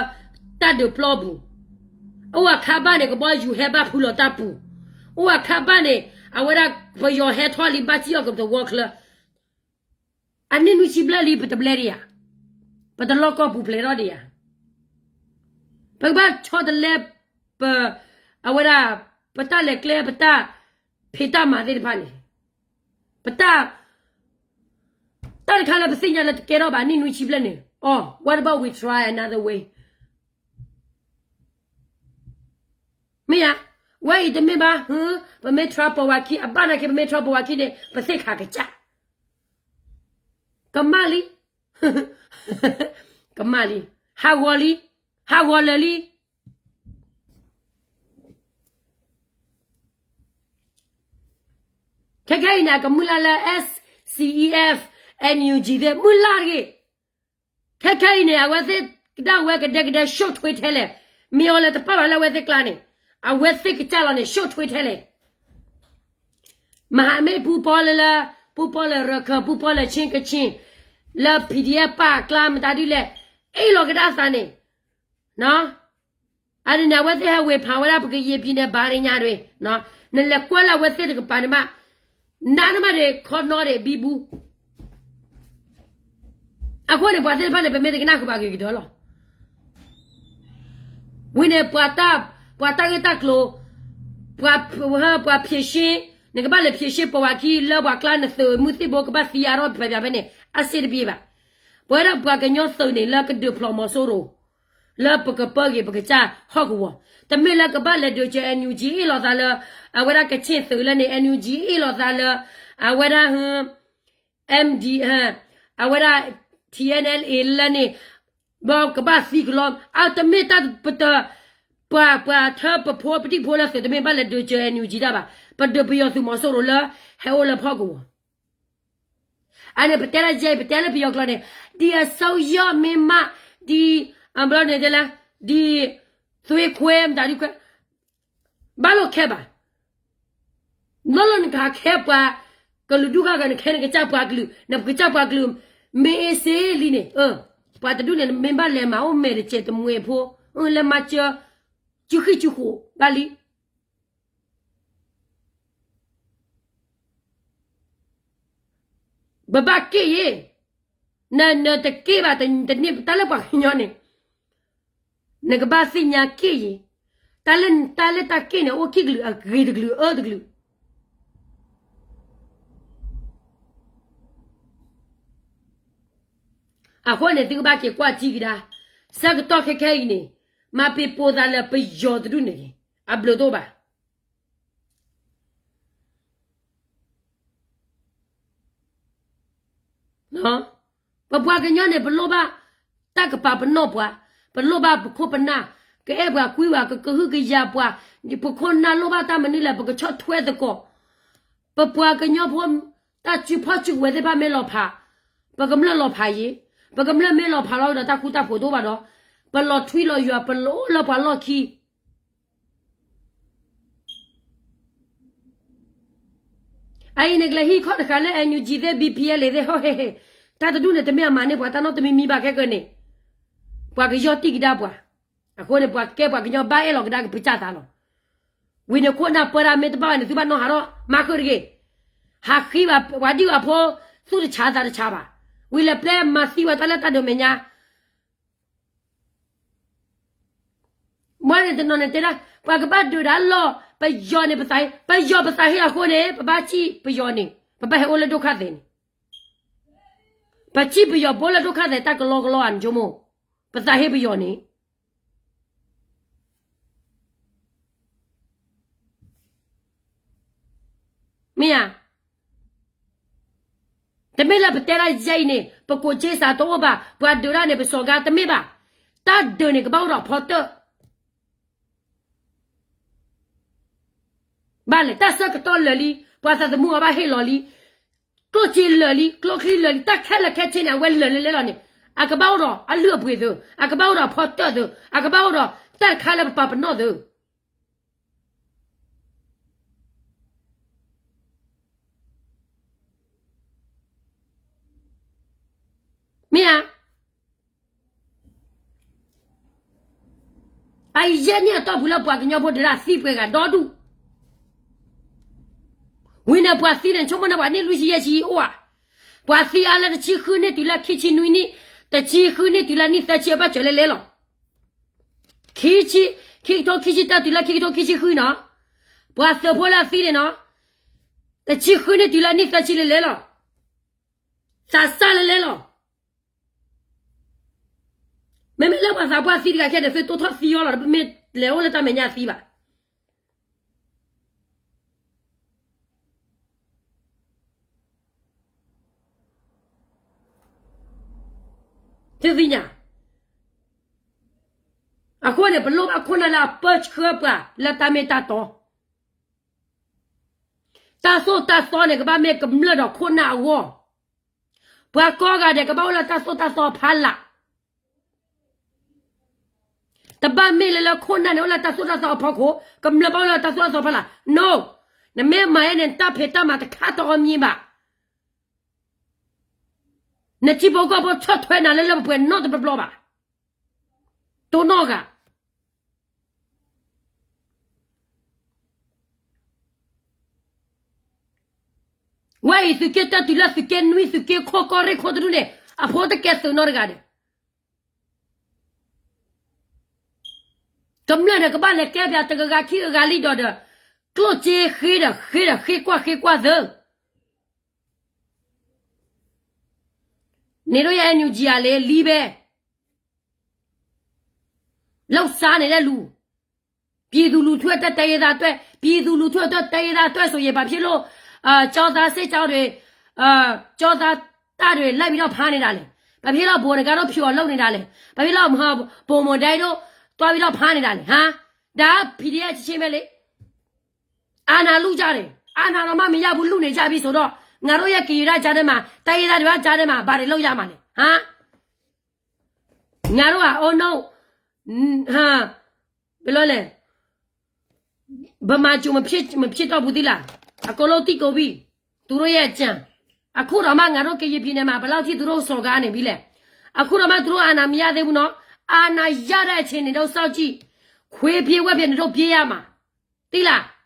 တၢ်ဒုးပျီပူၤ, အိၣ်အခါဘၣ်န့ၣ် ကဘီယူၤဟဲဘၣ်ဖုလီၤတၢ်ပူၤ, အိၣ်အခါဘၣ်န့ၣ် အဝဲဒၣ်ပယီၤဟဲထီၣ်လံ ဘၣ်စံၣ်အီၤကသဝီချၢ အနံၣ်နွံဆံဘျဲၣ်လံ ပတဘျဲၣ်ဒံးဧါ. ပတလီၢ်ကီၢ်ပူၤဖျဲးထီၣ်ဒံးဧါ. ပကဘၣ်ဆီတလဲ ပ အဝဲဒၣ် ပတၢ်လဲၤကျဲ ပတၢ်ဖံးတၢ်မၤသ့ၣ်တဖၣ်န့ၣ်, ပတၢ် တၢ်တခါလၢပသ့ၣ်ညါလၢတကဲထီၣ်ဘၣ်နံၣ်နွံဆံဘျဲၣ်န့ၣ်, အီၤ what about we try another way? မ့ၢ်ဧါ, ဝဲအံၤတမ့ၢ်ဘၣ်, ပမ့ၢ် try ပိာ်ဝဲခံ အဘၣ်နာ်က့ ပမ့ၢ် try ပိာ်ဝဲခံန့ၣ် ပသ့ၣ်ခါကစၢ် ကမၣ်လံ, ကမၣ်လံ, ဟးဂီၤလံ, ဟးဂီၤလၢာ်လံ. ခဲခဲအံၤန့ၣ် အကမုၢ်လၢ်လၢ S C E F, N U G သ့ၣ် မုၢ်လၢ်တဂ့ၤ. ခဲခဲအံၤန့ၣ် အဝဲသ့ၣ်ကဒၣ်ဝဲကဒဲကဒဲ ရှုပ်ထွေးထဲလဲၣ်, မ့ၢ်အီၤလၢတပာ်ဘၣ်လၢအဝဲသ့ၣ်ကျါန့ၣ်, အဝဲသ့ၣ်ကစၢ်လီၤန့ၣ် ရှုပ်ထွေးထဲလဲၣ်. မဟါမ့ၢ်ပူပီလၢလၢ, ပူပီလၢရခၢၣ် ပူပီလၢ ချင်းကချင်, လၢ P D F ပာ်ကျါမတၤဒ်လဲၣ်, အ့ၣ်လီၤကဒါသးန့ၣ်, အန့ၣ်န့ၣ် အဝဲသ့ၣ်ဟဲဝ့ၤဖးဝဲဒၣ် ပကရင်ပြည်နယ် ဘာညာတွေ, နလဲၤကွၢ်လၢအဝဲသ့ၣ်တကပၤန့ၣ်မး, နးန့ၣ်မးဒီး ခီနီဒီး ဘံဘူ အဃိန့ၣ် ပှၤသ့ၣ်တဖၣ်န့ၣ် ပမ့ၢ်တကနၣ်ဃုာ်ဘၣ်ဂ့ၤကတၢၢ်လီၤ. ဝံၤန့ၣ် ပှၤတၢ်, ပှၤတၢ်ဂ့ၢ်တၢ်ကျိၤ, ပှၤ, ပှၤဖြေရှင်း, နကဘၣ်လဲၤဖြေရှင်း ပိာ်ဝဲခံလၢပှၤကျါ နသုးမုၢ်သံၣ်ဘိကဘၣ်သံအါထီၣ်ဖဲဖဲန့ၣ် အဆင်တပြေဘၣ်. ပဝဲဒၣ်ပှၤကညီသုးန့ၣ် လၢကဒုးဖျိးမီၤစိရိၤ လၢပကပၢက့ၤပကစၢ်ဟီၣ်ကဝီၤ, တမ့ၢ်လၢကဘၣ်လဲၤဒုးစၢၤ NUG အ့ၣ်လိာ်သးလၢ အဝဲဒၣ်ကချ့ၣ်သုးလၢန့ၣ် NUG အ့ၣ်လိာ်သးလၢ အဝဲဒၣ် MD, အဝဲဒၣ် TNLA လၢန့ၣ်, ဘၣ်ကဘၣ်သံကလီ, အတမ့ၢ်တၢ်ပတ, ပှၤ, ပှၤထၢပဖိပဒံၣ်ဖိလၢသုးတမ့ၢ်ဘၣ်လဲၤဒုးစၢၤ NUG တၢ်ဘၣ်, ပဒုးပယီၤသုးမီၤစိရိၤလၢ ဟဲအိၣ်လၢဖီၣ်ကဝီၤ အန့ၣ် ပတဲဒ်ယဲအံၤ ပတဲလၢပယီၤကျိာ်န့ၣ်, ဒီးအစိုးရမ့ၢ်မး, ဒီး, အဘျီန့ၣ်တဲလၢ, ဒီး, သွေးခွဲ မတၤဒုခွဲ, ဘၣ်လိာ်ခဲဘၣ်. နီၢ်လီၤနကဟးခဲပှၤ, ကလုာ်ဒူၣ်ဃၣ်ဃၣ် နခဲနကစၢ်ပှၤကလုာ်, နကစၢ်ပှၤကလုာ်, မ့ၢ်အ့ၣ်စ့လံန့ၣ်, ပှၤတဒူၣ်န့ၣ် မ့ၢ်ဘၣ်လဲၤမၤအိၣ်မဲာ်တစဲးတမှဲၤဖိ, လဲၤမၤစၢၤ, စုဃံစုဃိးဘၣ်လံ ပဘၣ်က့ၣ်ယဲ, န, နတက့ၣ်ဘၣ် တန့ၢ်တၢ်လၢပှၤကညီန့ၣ်, နကဘၣ်သ့ၣ်ညါက့ၣ်ယဲ, တၢ်လၢ, တၢ်လၢတၢ်က့ၣ်န့ၣ် အိၣ်ခံကလုာ် အဂ့ၤတကလုာ် အၢတကလုာ် အဃိန့ၣ် သုကဘၣ်က့ၤကွၢ်ထံကဒါ, ဆၢကတီၢ်ခဲခဲအံၤန့ၣ်, မၤပ့ၤပိာ်သးလၢပယီၤတဒူၣ်န့ၣ်, အဘျုးတအိၣ်ဘၣ်. ပပှၤကညီန့ၣ် ပလိၣ်ဘၣ်တၢ်ကပာ်ပနီၣ်ပှၤ, ပလိၣ်ဘၣ်ပခိၣ်ပနၢ်, ကအဲၣ်ပှၤကွံပှၤ ကကဟုကယာ်ပှၤ, ပခိၣ်နၢ်လိၣ်ဘၣ်တၢ်မနုၤလဲၣ် ပကဆီၣ်ထွဲသကိး, ပပှၤကညီဖိ, တၢ်စုဖီၣ်စုကဝဲၤသ့ၣ်တဖၣ်မ့ၢ်လီၤဖး, ပကမျၢၢ်လီၤဖးယံၤ, ပကမျၢၢ်မ့ၢ်လီၤဖးလီၤဒီး တၢ်ဃူတၢ်ဖိးတအိၣ်ဘၣ်ဒီး, ပလီၤထွံလီၤယွၤ ပလီၤအိၣ်လၢပှၤလီၢ်ခံ အအံၤန့ၣ် ကလဲၤဟံးခီၣ်တဃာ်လၢ NUG သ့ၣ် BPLA သ့ၣ် ဟီၣ်ဟ့ၣ်ဟ့ၣ်, တၢ်တဒူၣ်န့ၣ် တမ့ၢ်အမၤန့ၢ်ပှၤတၢ်နီတမံၤမံၤဘၣ်ခဲကၢန့ၣ်, ပှၤကယီၢ်တံၢ်ကဒါပှၤ, အဃိန့ၣ် ပှၤကဲပှၤကညီဘၣ်အဲၣ်လီၤကဒါကပစၢ်သးလီၤ. ဝံၤန့ၣ်ခိၣ်နၢ်ပၢတၢ်မ့ၢ်တဘၣ်ဘၣ်န့ၣ် သုဘၣ်နီၣ်ဟးထီၣ်မၤဃုာ်တဂ့ၤ, ဟးဃံဘၣ်ပှၤဒံၣ်ဝၤဖိ, သူၣ်တဆါသးတဆါဘၣ်, ဝံၤလဲၤပျဲမၤသံဝဲတၢ်လၢတၢ်ဒိးမဲာ်ညါ မ့ၢ်န့ၣ်တနီၤန့ၣ်တဲဒၣ် ပှၤကဘၣ်ဒုးဒၣ်လီၤ, ပယီၤန့ၣ်ပသးဟ့, ပယီၤပသးဟ့အဃိန့ၣ် ပဘၣ်စံၣ်ပယီၤန့ၣ် ပဘၣ်ဟဲအိၣ်လၢဒိၣ်ခါသဲးန့ၣ်, ပစံၣ်ပယီၤ ပအိၣ်လၢဒိၣ်ခါသဲးတၢ်ကလီကလီဧါ နဆိကမိၣ်, ပသးဟ့ပယီၤန့ၣ် မ့ၢ်ဧါ. တမ့ၢ်လၢပတဲဒၣ်ယဲအံၤန့ၣ် ပကိးစ့စးတအိၣ်ဘၣ်, ပှၤဒုးဒၣ်န့ၣ် ပစီၤကါတမ့ၢ်ဘၣ်. တၢ်ဒုးန့ၣ် ကဘၣ်အိၣ်ဒီးဖီတၢၣ် ဘၣ်လဲၣ်, တၢ်ဆၢကတီၢ်လၢာ်လံ, ပှၤသးသမူအီၤဘၣ်ဟ့ၣ်လီၤလံ, ကျိၣ်စ့လၢာ်လံ, ကျိချံလၢာ်လံ, တၢ်ခဲလၢာ်ခဲဆ့န့ၣ် အဝဲလၢာ်လဲလဲလီၤန့ၣ်, အကဘၣ်အိၣ်ဒီးအလုၢ်အပှ့ၤသု, အကဘၣ်အိၣ်ဒီးဖီတၢၣ်သု, အကဘၣ်အိၣ်ဒီးတၢ်တခါလၢပပာ်ပနီၣ်သု မ့ၢ်ဧါ. အယဲၢ်နံၣ်အတီၢ်ပူၤလၢ ပှၤကညီဖိဒုးဒၣ်သံပှဲၤဂၤဒီဒူၣ်, ဝံၤန့ၣ်ပှၤသံန့ၣ် ဆိကမိၣ်န့ၣ် ပှၤနံၣ်လွံၢ်ဆံယဲၢ်ဆံအိၣ်ဧါ, ပှၤသံအါလၢတဆံဃုနံၣ်တုၤလၢခံဆံနွံနံၣ်, တဆံဃုနံၣ်တုၤလၢနံၣ်သၢဆံအဘၢၣ်စၢၤလဲလဲလီၤ. ခံဆံ, ခံကထိခံဆံတၢတုၤလၢခံကထိခံဆံဃုနီၤ, ပှၤသုးဖိလၢအသံန့ၣ်နီၤ, တဆံဃုနံၣ်တုၤလၢနံၣ်သၢဆံလဲလဲလီၤ. သးစၢ်လဲလဲလီၤ. မ့မ့ၢ်လၢပှၤသးပှၢ်သံတဂၤခဲန့ၣ် သုတိထီၣ်သံအီၤလီၤ, ပမ့ၢ်လဲၤအိၣ်လၢတၢ်မဲာ်ညါသံဘၣ်. သုသ့ၣ်ညါ, အဃိန့ၣ် ပလိၣ်ဘၣ်ခိၣ်နၢ်လၢအပၢဆှၢပှၤလၢတၢ်မ့ၢ်တၢ်တီ, တၢ်သိၣ်တၢ်သီန့ၣ် ကဘၣ်မ့ၢ်ကမျၢၢ်ဒီးခိၣ်နၢ်အဂီၢ်, ပှၤကိးဂၤဒဲး ကဘၣ်အိၣ်လၢတၢ်သိၣ်တၢ်သီဖီလာ်, တဘၣ်မ့ၢ်လၢလၢခိၣ်နၢ်န့ၣ်အိၣ်လၢတၢ်သိၣ်တၢ်သီအဖီခိၣ် ကမျၢၢ်ဘၣ်အိၣ်လၢတၢ်သိၣ်တၢ်သီဖီလာ်, no, နမ့ၢ်မၤယဲန့ၣ် နတၢ်ဖံးတၢ်မၤတခါတအီမံၤဘၣ်. နထံဖိကီၢ်ဖိဆီၣ်ထွဲနၤလၢပှဲၤနီတဘျီဘျီဘၣ်, တိၢ်နီၣ်ဂၤ ဝဲအံၤသုးက့တၢတုၤလၢသုးက့နွံ သုးက့ခိၣ်ကီၢ်ရ့ၣ်ခိၣ်တဒူၣ်န့ၣ် အဖိတကဲသုးနီတဂၤဒီး, ကမျၢၢ်န့ၣ် ကဘၣ်လဲၤကဲပၠးတဂၤဂၤခံဂၤဂၤလံဒီးဒီး, ကျိၣ်စ့ဃ့ဒီးဃ့ဒီးဃ့ကွၢ်ဃ့ကွၢ်သၢ န့ၣ်ဒ်ယ NUG အလံ လံဘဲ, လီၤစါန့ၣ်ဒဲလူၤ, ပြည်သူလူထုအတွက် တိုင်းရင်းသားအတွက်, ပြည်သူလူထုအတွက် တိုင်းရင်းသားအတွက်ဆိုရင် ဘာဖြစ်လို့ ကျောင်းသားစစ်ကြောင်းတွေ, ကျောင်းသားတပ်တွေ လိုက်ပြီးတော့ဖမ်းနေတာလဲ, ဘာဖြစ်လို့ ဗိုလ်နဂါတို့ ဖြူအောင်လုပ်နေတာလဲ, ဘာဖြစ်လို့ ဗိုလ်မွန်ဒိုင်းတို့ သွားပြီးတော့ဖမ်းနေတာလဲ, ဟါ, ဒါ PDF ချင်းချင်းပဲလေ. အာဏာလုကြတယ်, အာဏာတောင်မှမရဘူး လုနေကြပြီဆိုတော့ ငါတို့ရဲ့ကရင်တွေကြားထဲမှာ တိုင်းရင်းသားတွေကြားထဲမှာ ဘာတွေလုပ်ရမှာလဲ, ဟါ, ငါတို့က oh no, ဟါ, ဘယ်လိုလဲ, ဗမာကျွန်မဖြစ်, မဖြစ်တော့ဘူးသီးလား, အကုန်လုံးသိကုန်ပြီ, သူတို့ရဲ့အကြံ, အခုတောင်မှ ငါတို့ကရင်ပြည်နယ်မှာ ဘယ်လောက်ထိ သူတို့စော်ကားနေပြီလဲ, အခုတောင်မှ သူတို့အာဏာမရသေးဘူးနော်, အာဏာရတဲ့အချိန်နေတော့ စောင့်ကြည့်, ခွေးပြေးဝက်ပြေး နေတော့ ပြေးရမှာ, သိလား.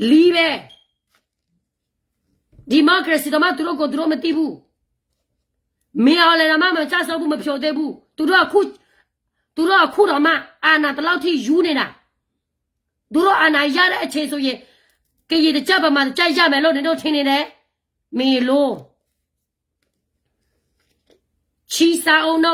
လံဘဲ, democracy တောင်မှ သူတို့ကိုယ်သူတို့မသိဘူး, မင်းအောင်လှိုင်တောင်မှ မကျဆုံးဘူး မဖြိုသေးဘူး, သူတို့အခု, သူတို့အခုတောင်မှ အာဏာ တလောက်ထိ ယူနေတာ, သူတို့အာဏာရတဲ့အချိန်ဆိုရင် ကရင်တစ်ကျပ် ဗမာတစ်ကျပ် ရမယ်လို့ နင်တို့ထင်နေတယ်, မင်းလို, ချီစားအုံး no.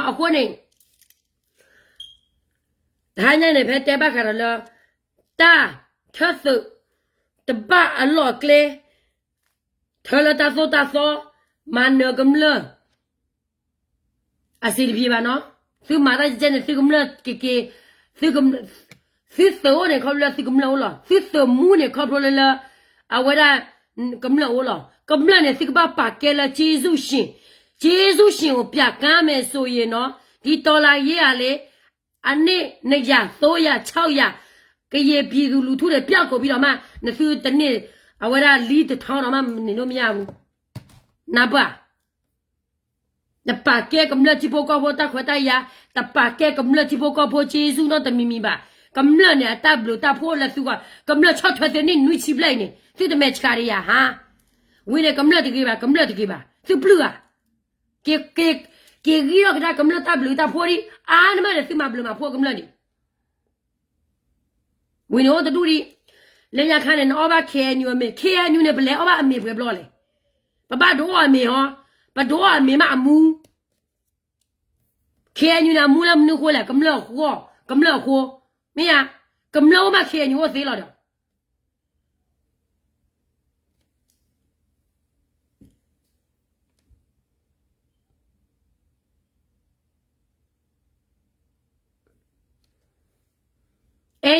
အဃိန့ၣ်, တဟါညါန့ၣ် ဖဲတဲဘၣ်ဃးဒီးလၢ တၢ်ထၢသုး တဘၣ်အလီၢ်အကျဲ, ထၢလၢတၢ်သိၣ်တၢ်သီ, မၤနၢၤကမျၢၢ် အဆင်တပြေဘၣ်နီၤ, သုမၤတၢ်ကဲန့ၣ် သုကမျၢၢ်က့ၤက့ၤ, သုသုးအိၣ်န့ၣ် ခီဖျိလၢသုကမျၢၢ်အိၣ်လီၤ, သုသုးမူန့ၣ် ခီဖျိလၢလၢ အဝဲဒၣ် ကမျၢၢ်အိၣ်လီၤ, ကမျၢၢ်န့ၣ် သုကဘၣ်ပာ်ကဲလၢ ကျေးဇူးရှင်, ကျေးဇူးရှင်ကို ပြကမ်းမယ်ဆိုရင်နီၤ, ဒီတော်လှန်ရေးကလေ အနှစ်နှစ်ရာ သုံးရာ ခြောက်ရာ ကရင်ပြည်သူလူထုတွေ ပျောက်ကုန်ပြီးတော့မှ နသုတနေ့ အဝဲဒၣ်လံတထောင်တောင်မှ နေလို့မရဘူး, နဘၣ် တပာ်ကဲကမျၢၢ်ထံဖိကီၢ်ဖိတၢ်ခွဲးတၢ်ယာ်, တပာ်ကဲကမျၢၢ်ထံဖိကီၢ်ဖိ ကျေးဇူး နီတမံၤမံၤဘၣ်, ကမျၢၢ်န့ၣ် အတၢ်ဘျုးတၢ်ဖှိၣ်လၢသုဂီၢ်, ကမျၢၢ်ဆီၣ်ထွဲသုန့ၣ် နွံဆံဘျဲၣ်အံၤန့ၣ် သုတမဲာ်ဆှးတယၤဟါ, ဝံၤန့ၣ် ကမျၢၢ်တဂ့ၤဘၣ်, ကမျၢၢ်တဂ့ၤဘၣ်, သုပျုၢ်ဧါ က့ၤဂံၢ်ထီၣ်ကဒါကမျၢၢ်တၢ်ဘျုးတၢ်ဖှိၣ်ဒံး, အါန့ၢ်မးဒီးသုမၤဘျုးမၤဖှိၣ်ကမျၢၢ်ဒံး, ဝံၤန့ၣ်အိၣ်တဒူၣ်ဒံး, လၢညါခါန့ၣ် နအီၣ်ဘၣ် KNU အမ့ၤ, KNU န့ၣ် ပလဲၤအီၣ်ဘၣ်အမ့ၤပှဲၤဘျီလဲၣ်, ပဘၣ်ဒိးအီၣ်အမ့ၤဟီ, ပဒိးအီၣ်အမ့ၤမးအမူ KNU န့ၣ် အမူလၢမနုၤဃိလဲၣ်, ကမျၢၢ်အဃိ, ကမျၢၢ်အဃိ, မ့ၢ်ဧါ, ကမျၢၢ်အိၣ်မး KNU အိၣ်သ့လီၤဒီး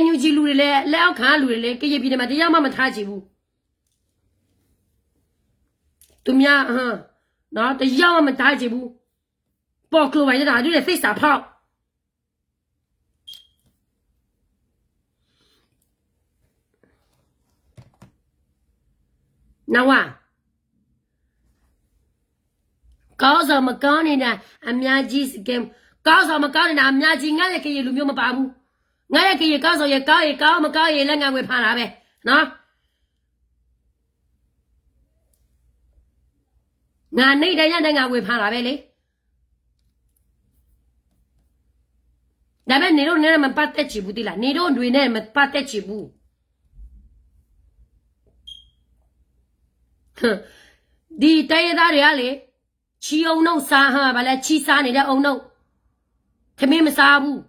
NUG လူတွေလည်း လက်အောက်ခံလူတွေလည်း ကရင်ပြည်နယ်မှာ တစ်ယောက်မှ မထားချင်ဘူး. သူများ, နော်, တစ်ယောက်မှ မထားချင်ဘူး. ပေါ်ကျိုပါရဲ့တာ, ဒုတဲ့ သစ္စာဖောက်. နဝါ, က ကောင်းဆောင်မကောင်းနေတာ အများကြီးစကဲ ကောင်းဆောင်မကောင်းနေတာ အများကြီး ငါရဲ့ကရင်လူမျိုးမပါဘူး ငါရဲ့ကရင်ကောင်းဆောင် ရကောင်းရင်ကောင်း မကောင်းရင်လည်း ငါဝေဖန်တာပဲနော် ငါ နေတိုင်းညတိုင်း ငါဝေဖန်တာပဲလေ ဒါပေမဲ့ နေတို့နဲ့ မပတ်သက်ချင်ဘူး သိလား နေတို့တွေနဲ့ မပတ်သက်ချင်ဘူး ဒီတိုင်းရင်းသားတွေကလေ ချီအုန်းနုတ်စား ဟမ် ဘာလဲ ချီစားနေတဲ့ အုန်းနုတ် ထမင်းမစားဘူး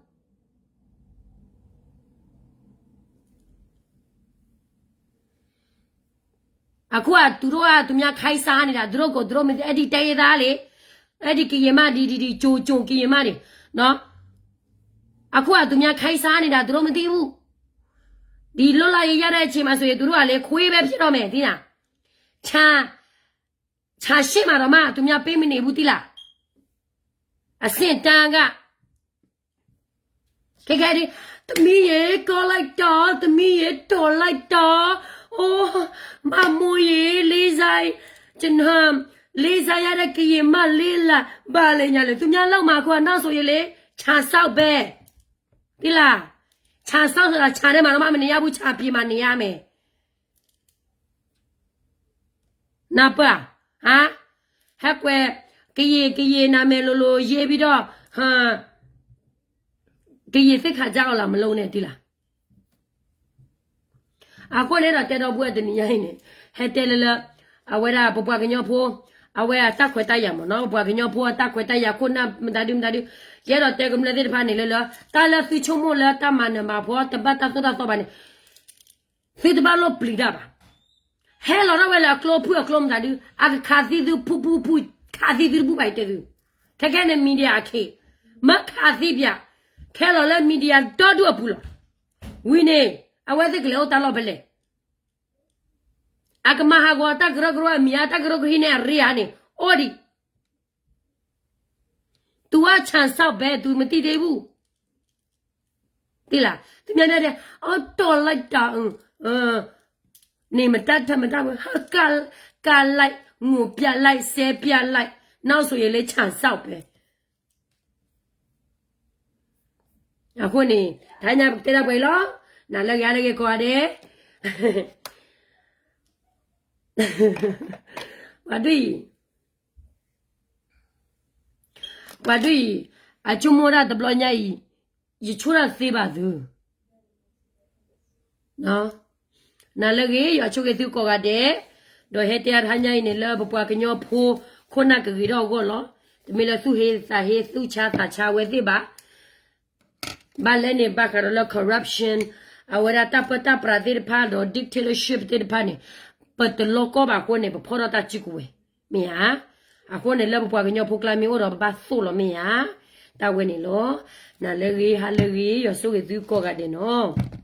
အခုက သူတို့က သူများခိုင်းစားနေတာ သူတို့ကို သူတို့မသိ အဲ့ဒီတိုင်းရင်းသားလေ အဲ့ဒီကရင်မ ဒီ ဒီ ဒီ ကြို ကြို ကရင်မတွေ နော် အခုက သူများခိုင်းစားနေတာ သူတို့မသိဘူး ဒီလွတ်လပ်ရေးရတဲ့အချိန်မှာဆိုရင် သူတို့ကလေ ခွေးပဲဖြစ်တော့မယ် သိလား ဆန် ဆန်ရှေ့မှာတောင်မှ သူများပေးမနေဘူး သိလား အဆင့်တန်းက ခဲခဲဒီး သမီးရေ ကောလိုက်တော့ သမီးရေ တော်လိုက်တော့ အိုး မမိုးရေ လေးစား ကျွန်တော် လေးစားရတဲ့ ကရင်မလေးလား ဘာလဲညာလဲ သူများလောက်မှာ အခုက နောက်ဆိုရင်လေ ဆန်စောက်ပဲ သိလား ဆန်စောက်ဆိုတာ ဆန်ထဲမှာတော့မှ မနေရဘူး ဆန်ပြင်မှာနေရမယ် နၢ်ပၢၢ် ဟါ ဟဲကွယ် ကရင် ကရင်နာမည်လိုလိုရေးပြီးတော့ ဟမ် ကရင်သိက္ခာကျအောင်လာမလုပ်နဲ့ သိလား အဃိန့ၣ်ဒီး တဲဒီပုၢ်ဝဲၢ်တနံၤညါအံၤန့ၣ် ဟဲတဲလၢလၢ အဝဲဒၣ်ပပှၤကညီဖိ အဝဲအတၢ်ခွဲးတၢ်ယာ်မ့ၢ်နီၤ ပပှၤကညီဖိအတၢ်ခွဲးတၢ်ယာ်ခိၣ်နၢ်မတၤဒုမတၤဒု ယအဲၣ်ဒိးတဲကမျၢၢ်သ့ၣ်တဖၣ်န့ၣ်လၢလၢ တၢ်လၢသုဆိကမိၣ်လၢတၢ်မၤနၢၤမၤဖှီၣ် တဘၣ်တၢ်သိၣ်တၢ်သီဘၣ်န့ၣ် သုတဘၣ်လိၣ်ပျံၤတၢ်ဘၣ်. ဟဲလီၤထီၣ်ဝဲလၢအကျိဖုၣ်အကျိမတၤဒု အကခးသံသုဖုၣ်ဖုၣ်ဖုၣ် ခးသံသုတဖုၣ်ဘၣ်အံၤတဲသု. ခဲခဲန့ၣ် media အခ့ မၢခးသံပၠး ခဲလီၤလၢ media ဒီဒူၣ်အပူၤလီၤ. ဝံၤန့ၣ် အဝဲသ့ၣ်ကလဲၤအိၣ်တၢ်လီၢ်ဖဲလဲၣ်. အကမၤဟးဂီၤတၢ်ကရၢကရိအမံၤဧါ တၢ်ကရၢကရိဟံးန့ၢ်အရ့ဧါန့ၣ် အိၣ်ဒံး သူက ဆန်စောက်ပဲ သူမသိသေးဘူး သိလား သူများများတဲ့ အော် တော်လိုက်တာ အင်း အင်း နေမတတ်ထက်မတတ်ဘူး ဟက ကလိုက် ငိုပြလိုက် စဲပြလိုက် နောက်ဆိုရင်လည်း ဆန်စောက်ပဲ အဃိန့ၣ် တဟါညါပကတဲဒၣ်ပှဲၤလီၤ နၤလၢဂ့ၤလၢဂ့ၤကိးဂၤဒဲး ပှၤဒ်အံၤ ပှၤဒ်အံၤ အဆိကမိၣ်ဒၣ်တဘျီညါအံၤ ယဆိၣ်တၢ်သ့ဘၣ်သု နၤလၢဂ့ၤ ယွၤဆိၣ်ဂ့ၤသုကိးဂၤဒဲး ဒီးဟဲတဲအါတဟါညါအံၤန့ၣ် လၢပပှၤကညီဖိ ခိၣ်နၢ်ကဂ့ၤထီၣ်အဂီၢ်လီၤ. တမ့ၢ်လၢသူၣ်ဟ့သးဟ့ သူၣ်ဆါသးဆါဝဲသ့ၣ်ဘၣ်. ဘၣ်လဲၣ်န့ၣ် ဘၣ်ဃးဒီးလၢ corruption အဝဲဒၣ်တၢ်ပၢတၢ်ပြးသ့ၣ်တဖၣ်ဒီး dictatorship သ့ၣ်တဖၣ်န့ၣ် ပတလီကီဘၣ်အဃိန့ၣ် ပဖီၣ်ထီၣ်တၢ်စုကဝဲၤ မ့ၢ်ဧါ. အဃိန့ၣ် လၢပပှၤကညီဖိကျါမ့ၢ်အိၣ်ဒီး ပဘၣ်သိၣ်လီၤမ့ၢ်ဧါ. တၢ်ဝဲန့ၣ်လီၤ. နၤလၢဂ့ၤ ဟါလၢဂ့ၤ ယွၤဆိၣ်ဂ့ၤသုကိးဂၤဒဲးနီၤ.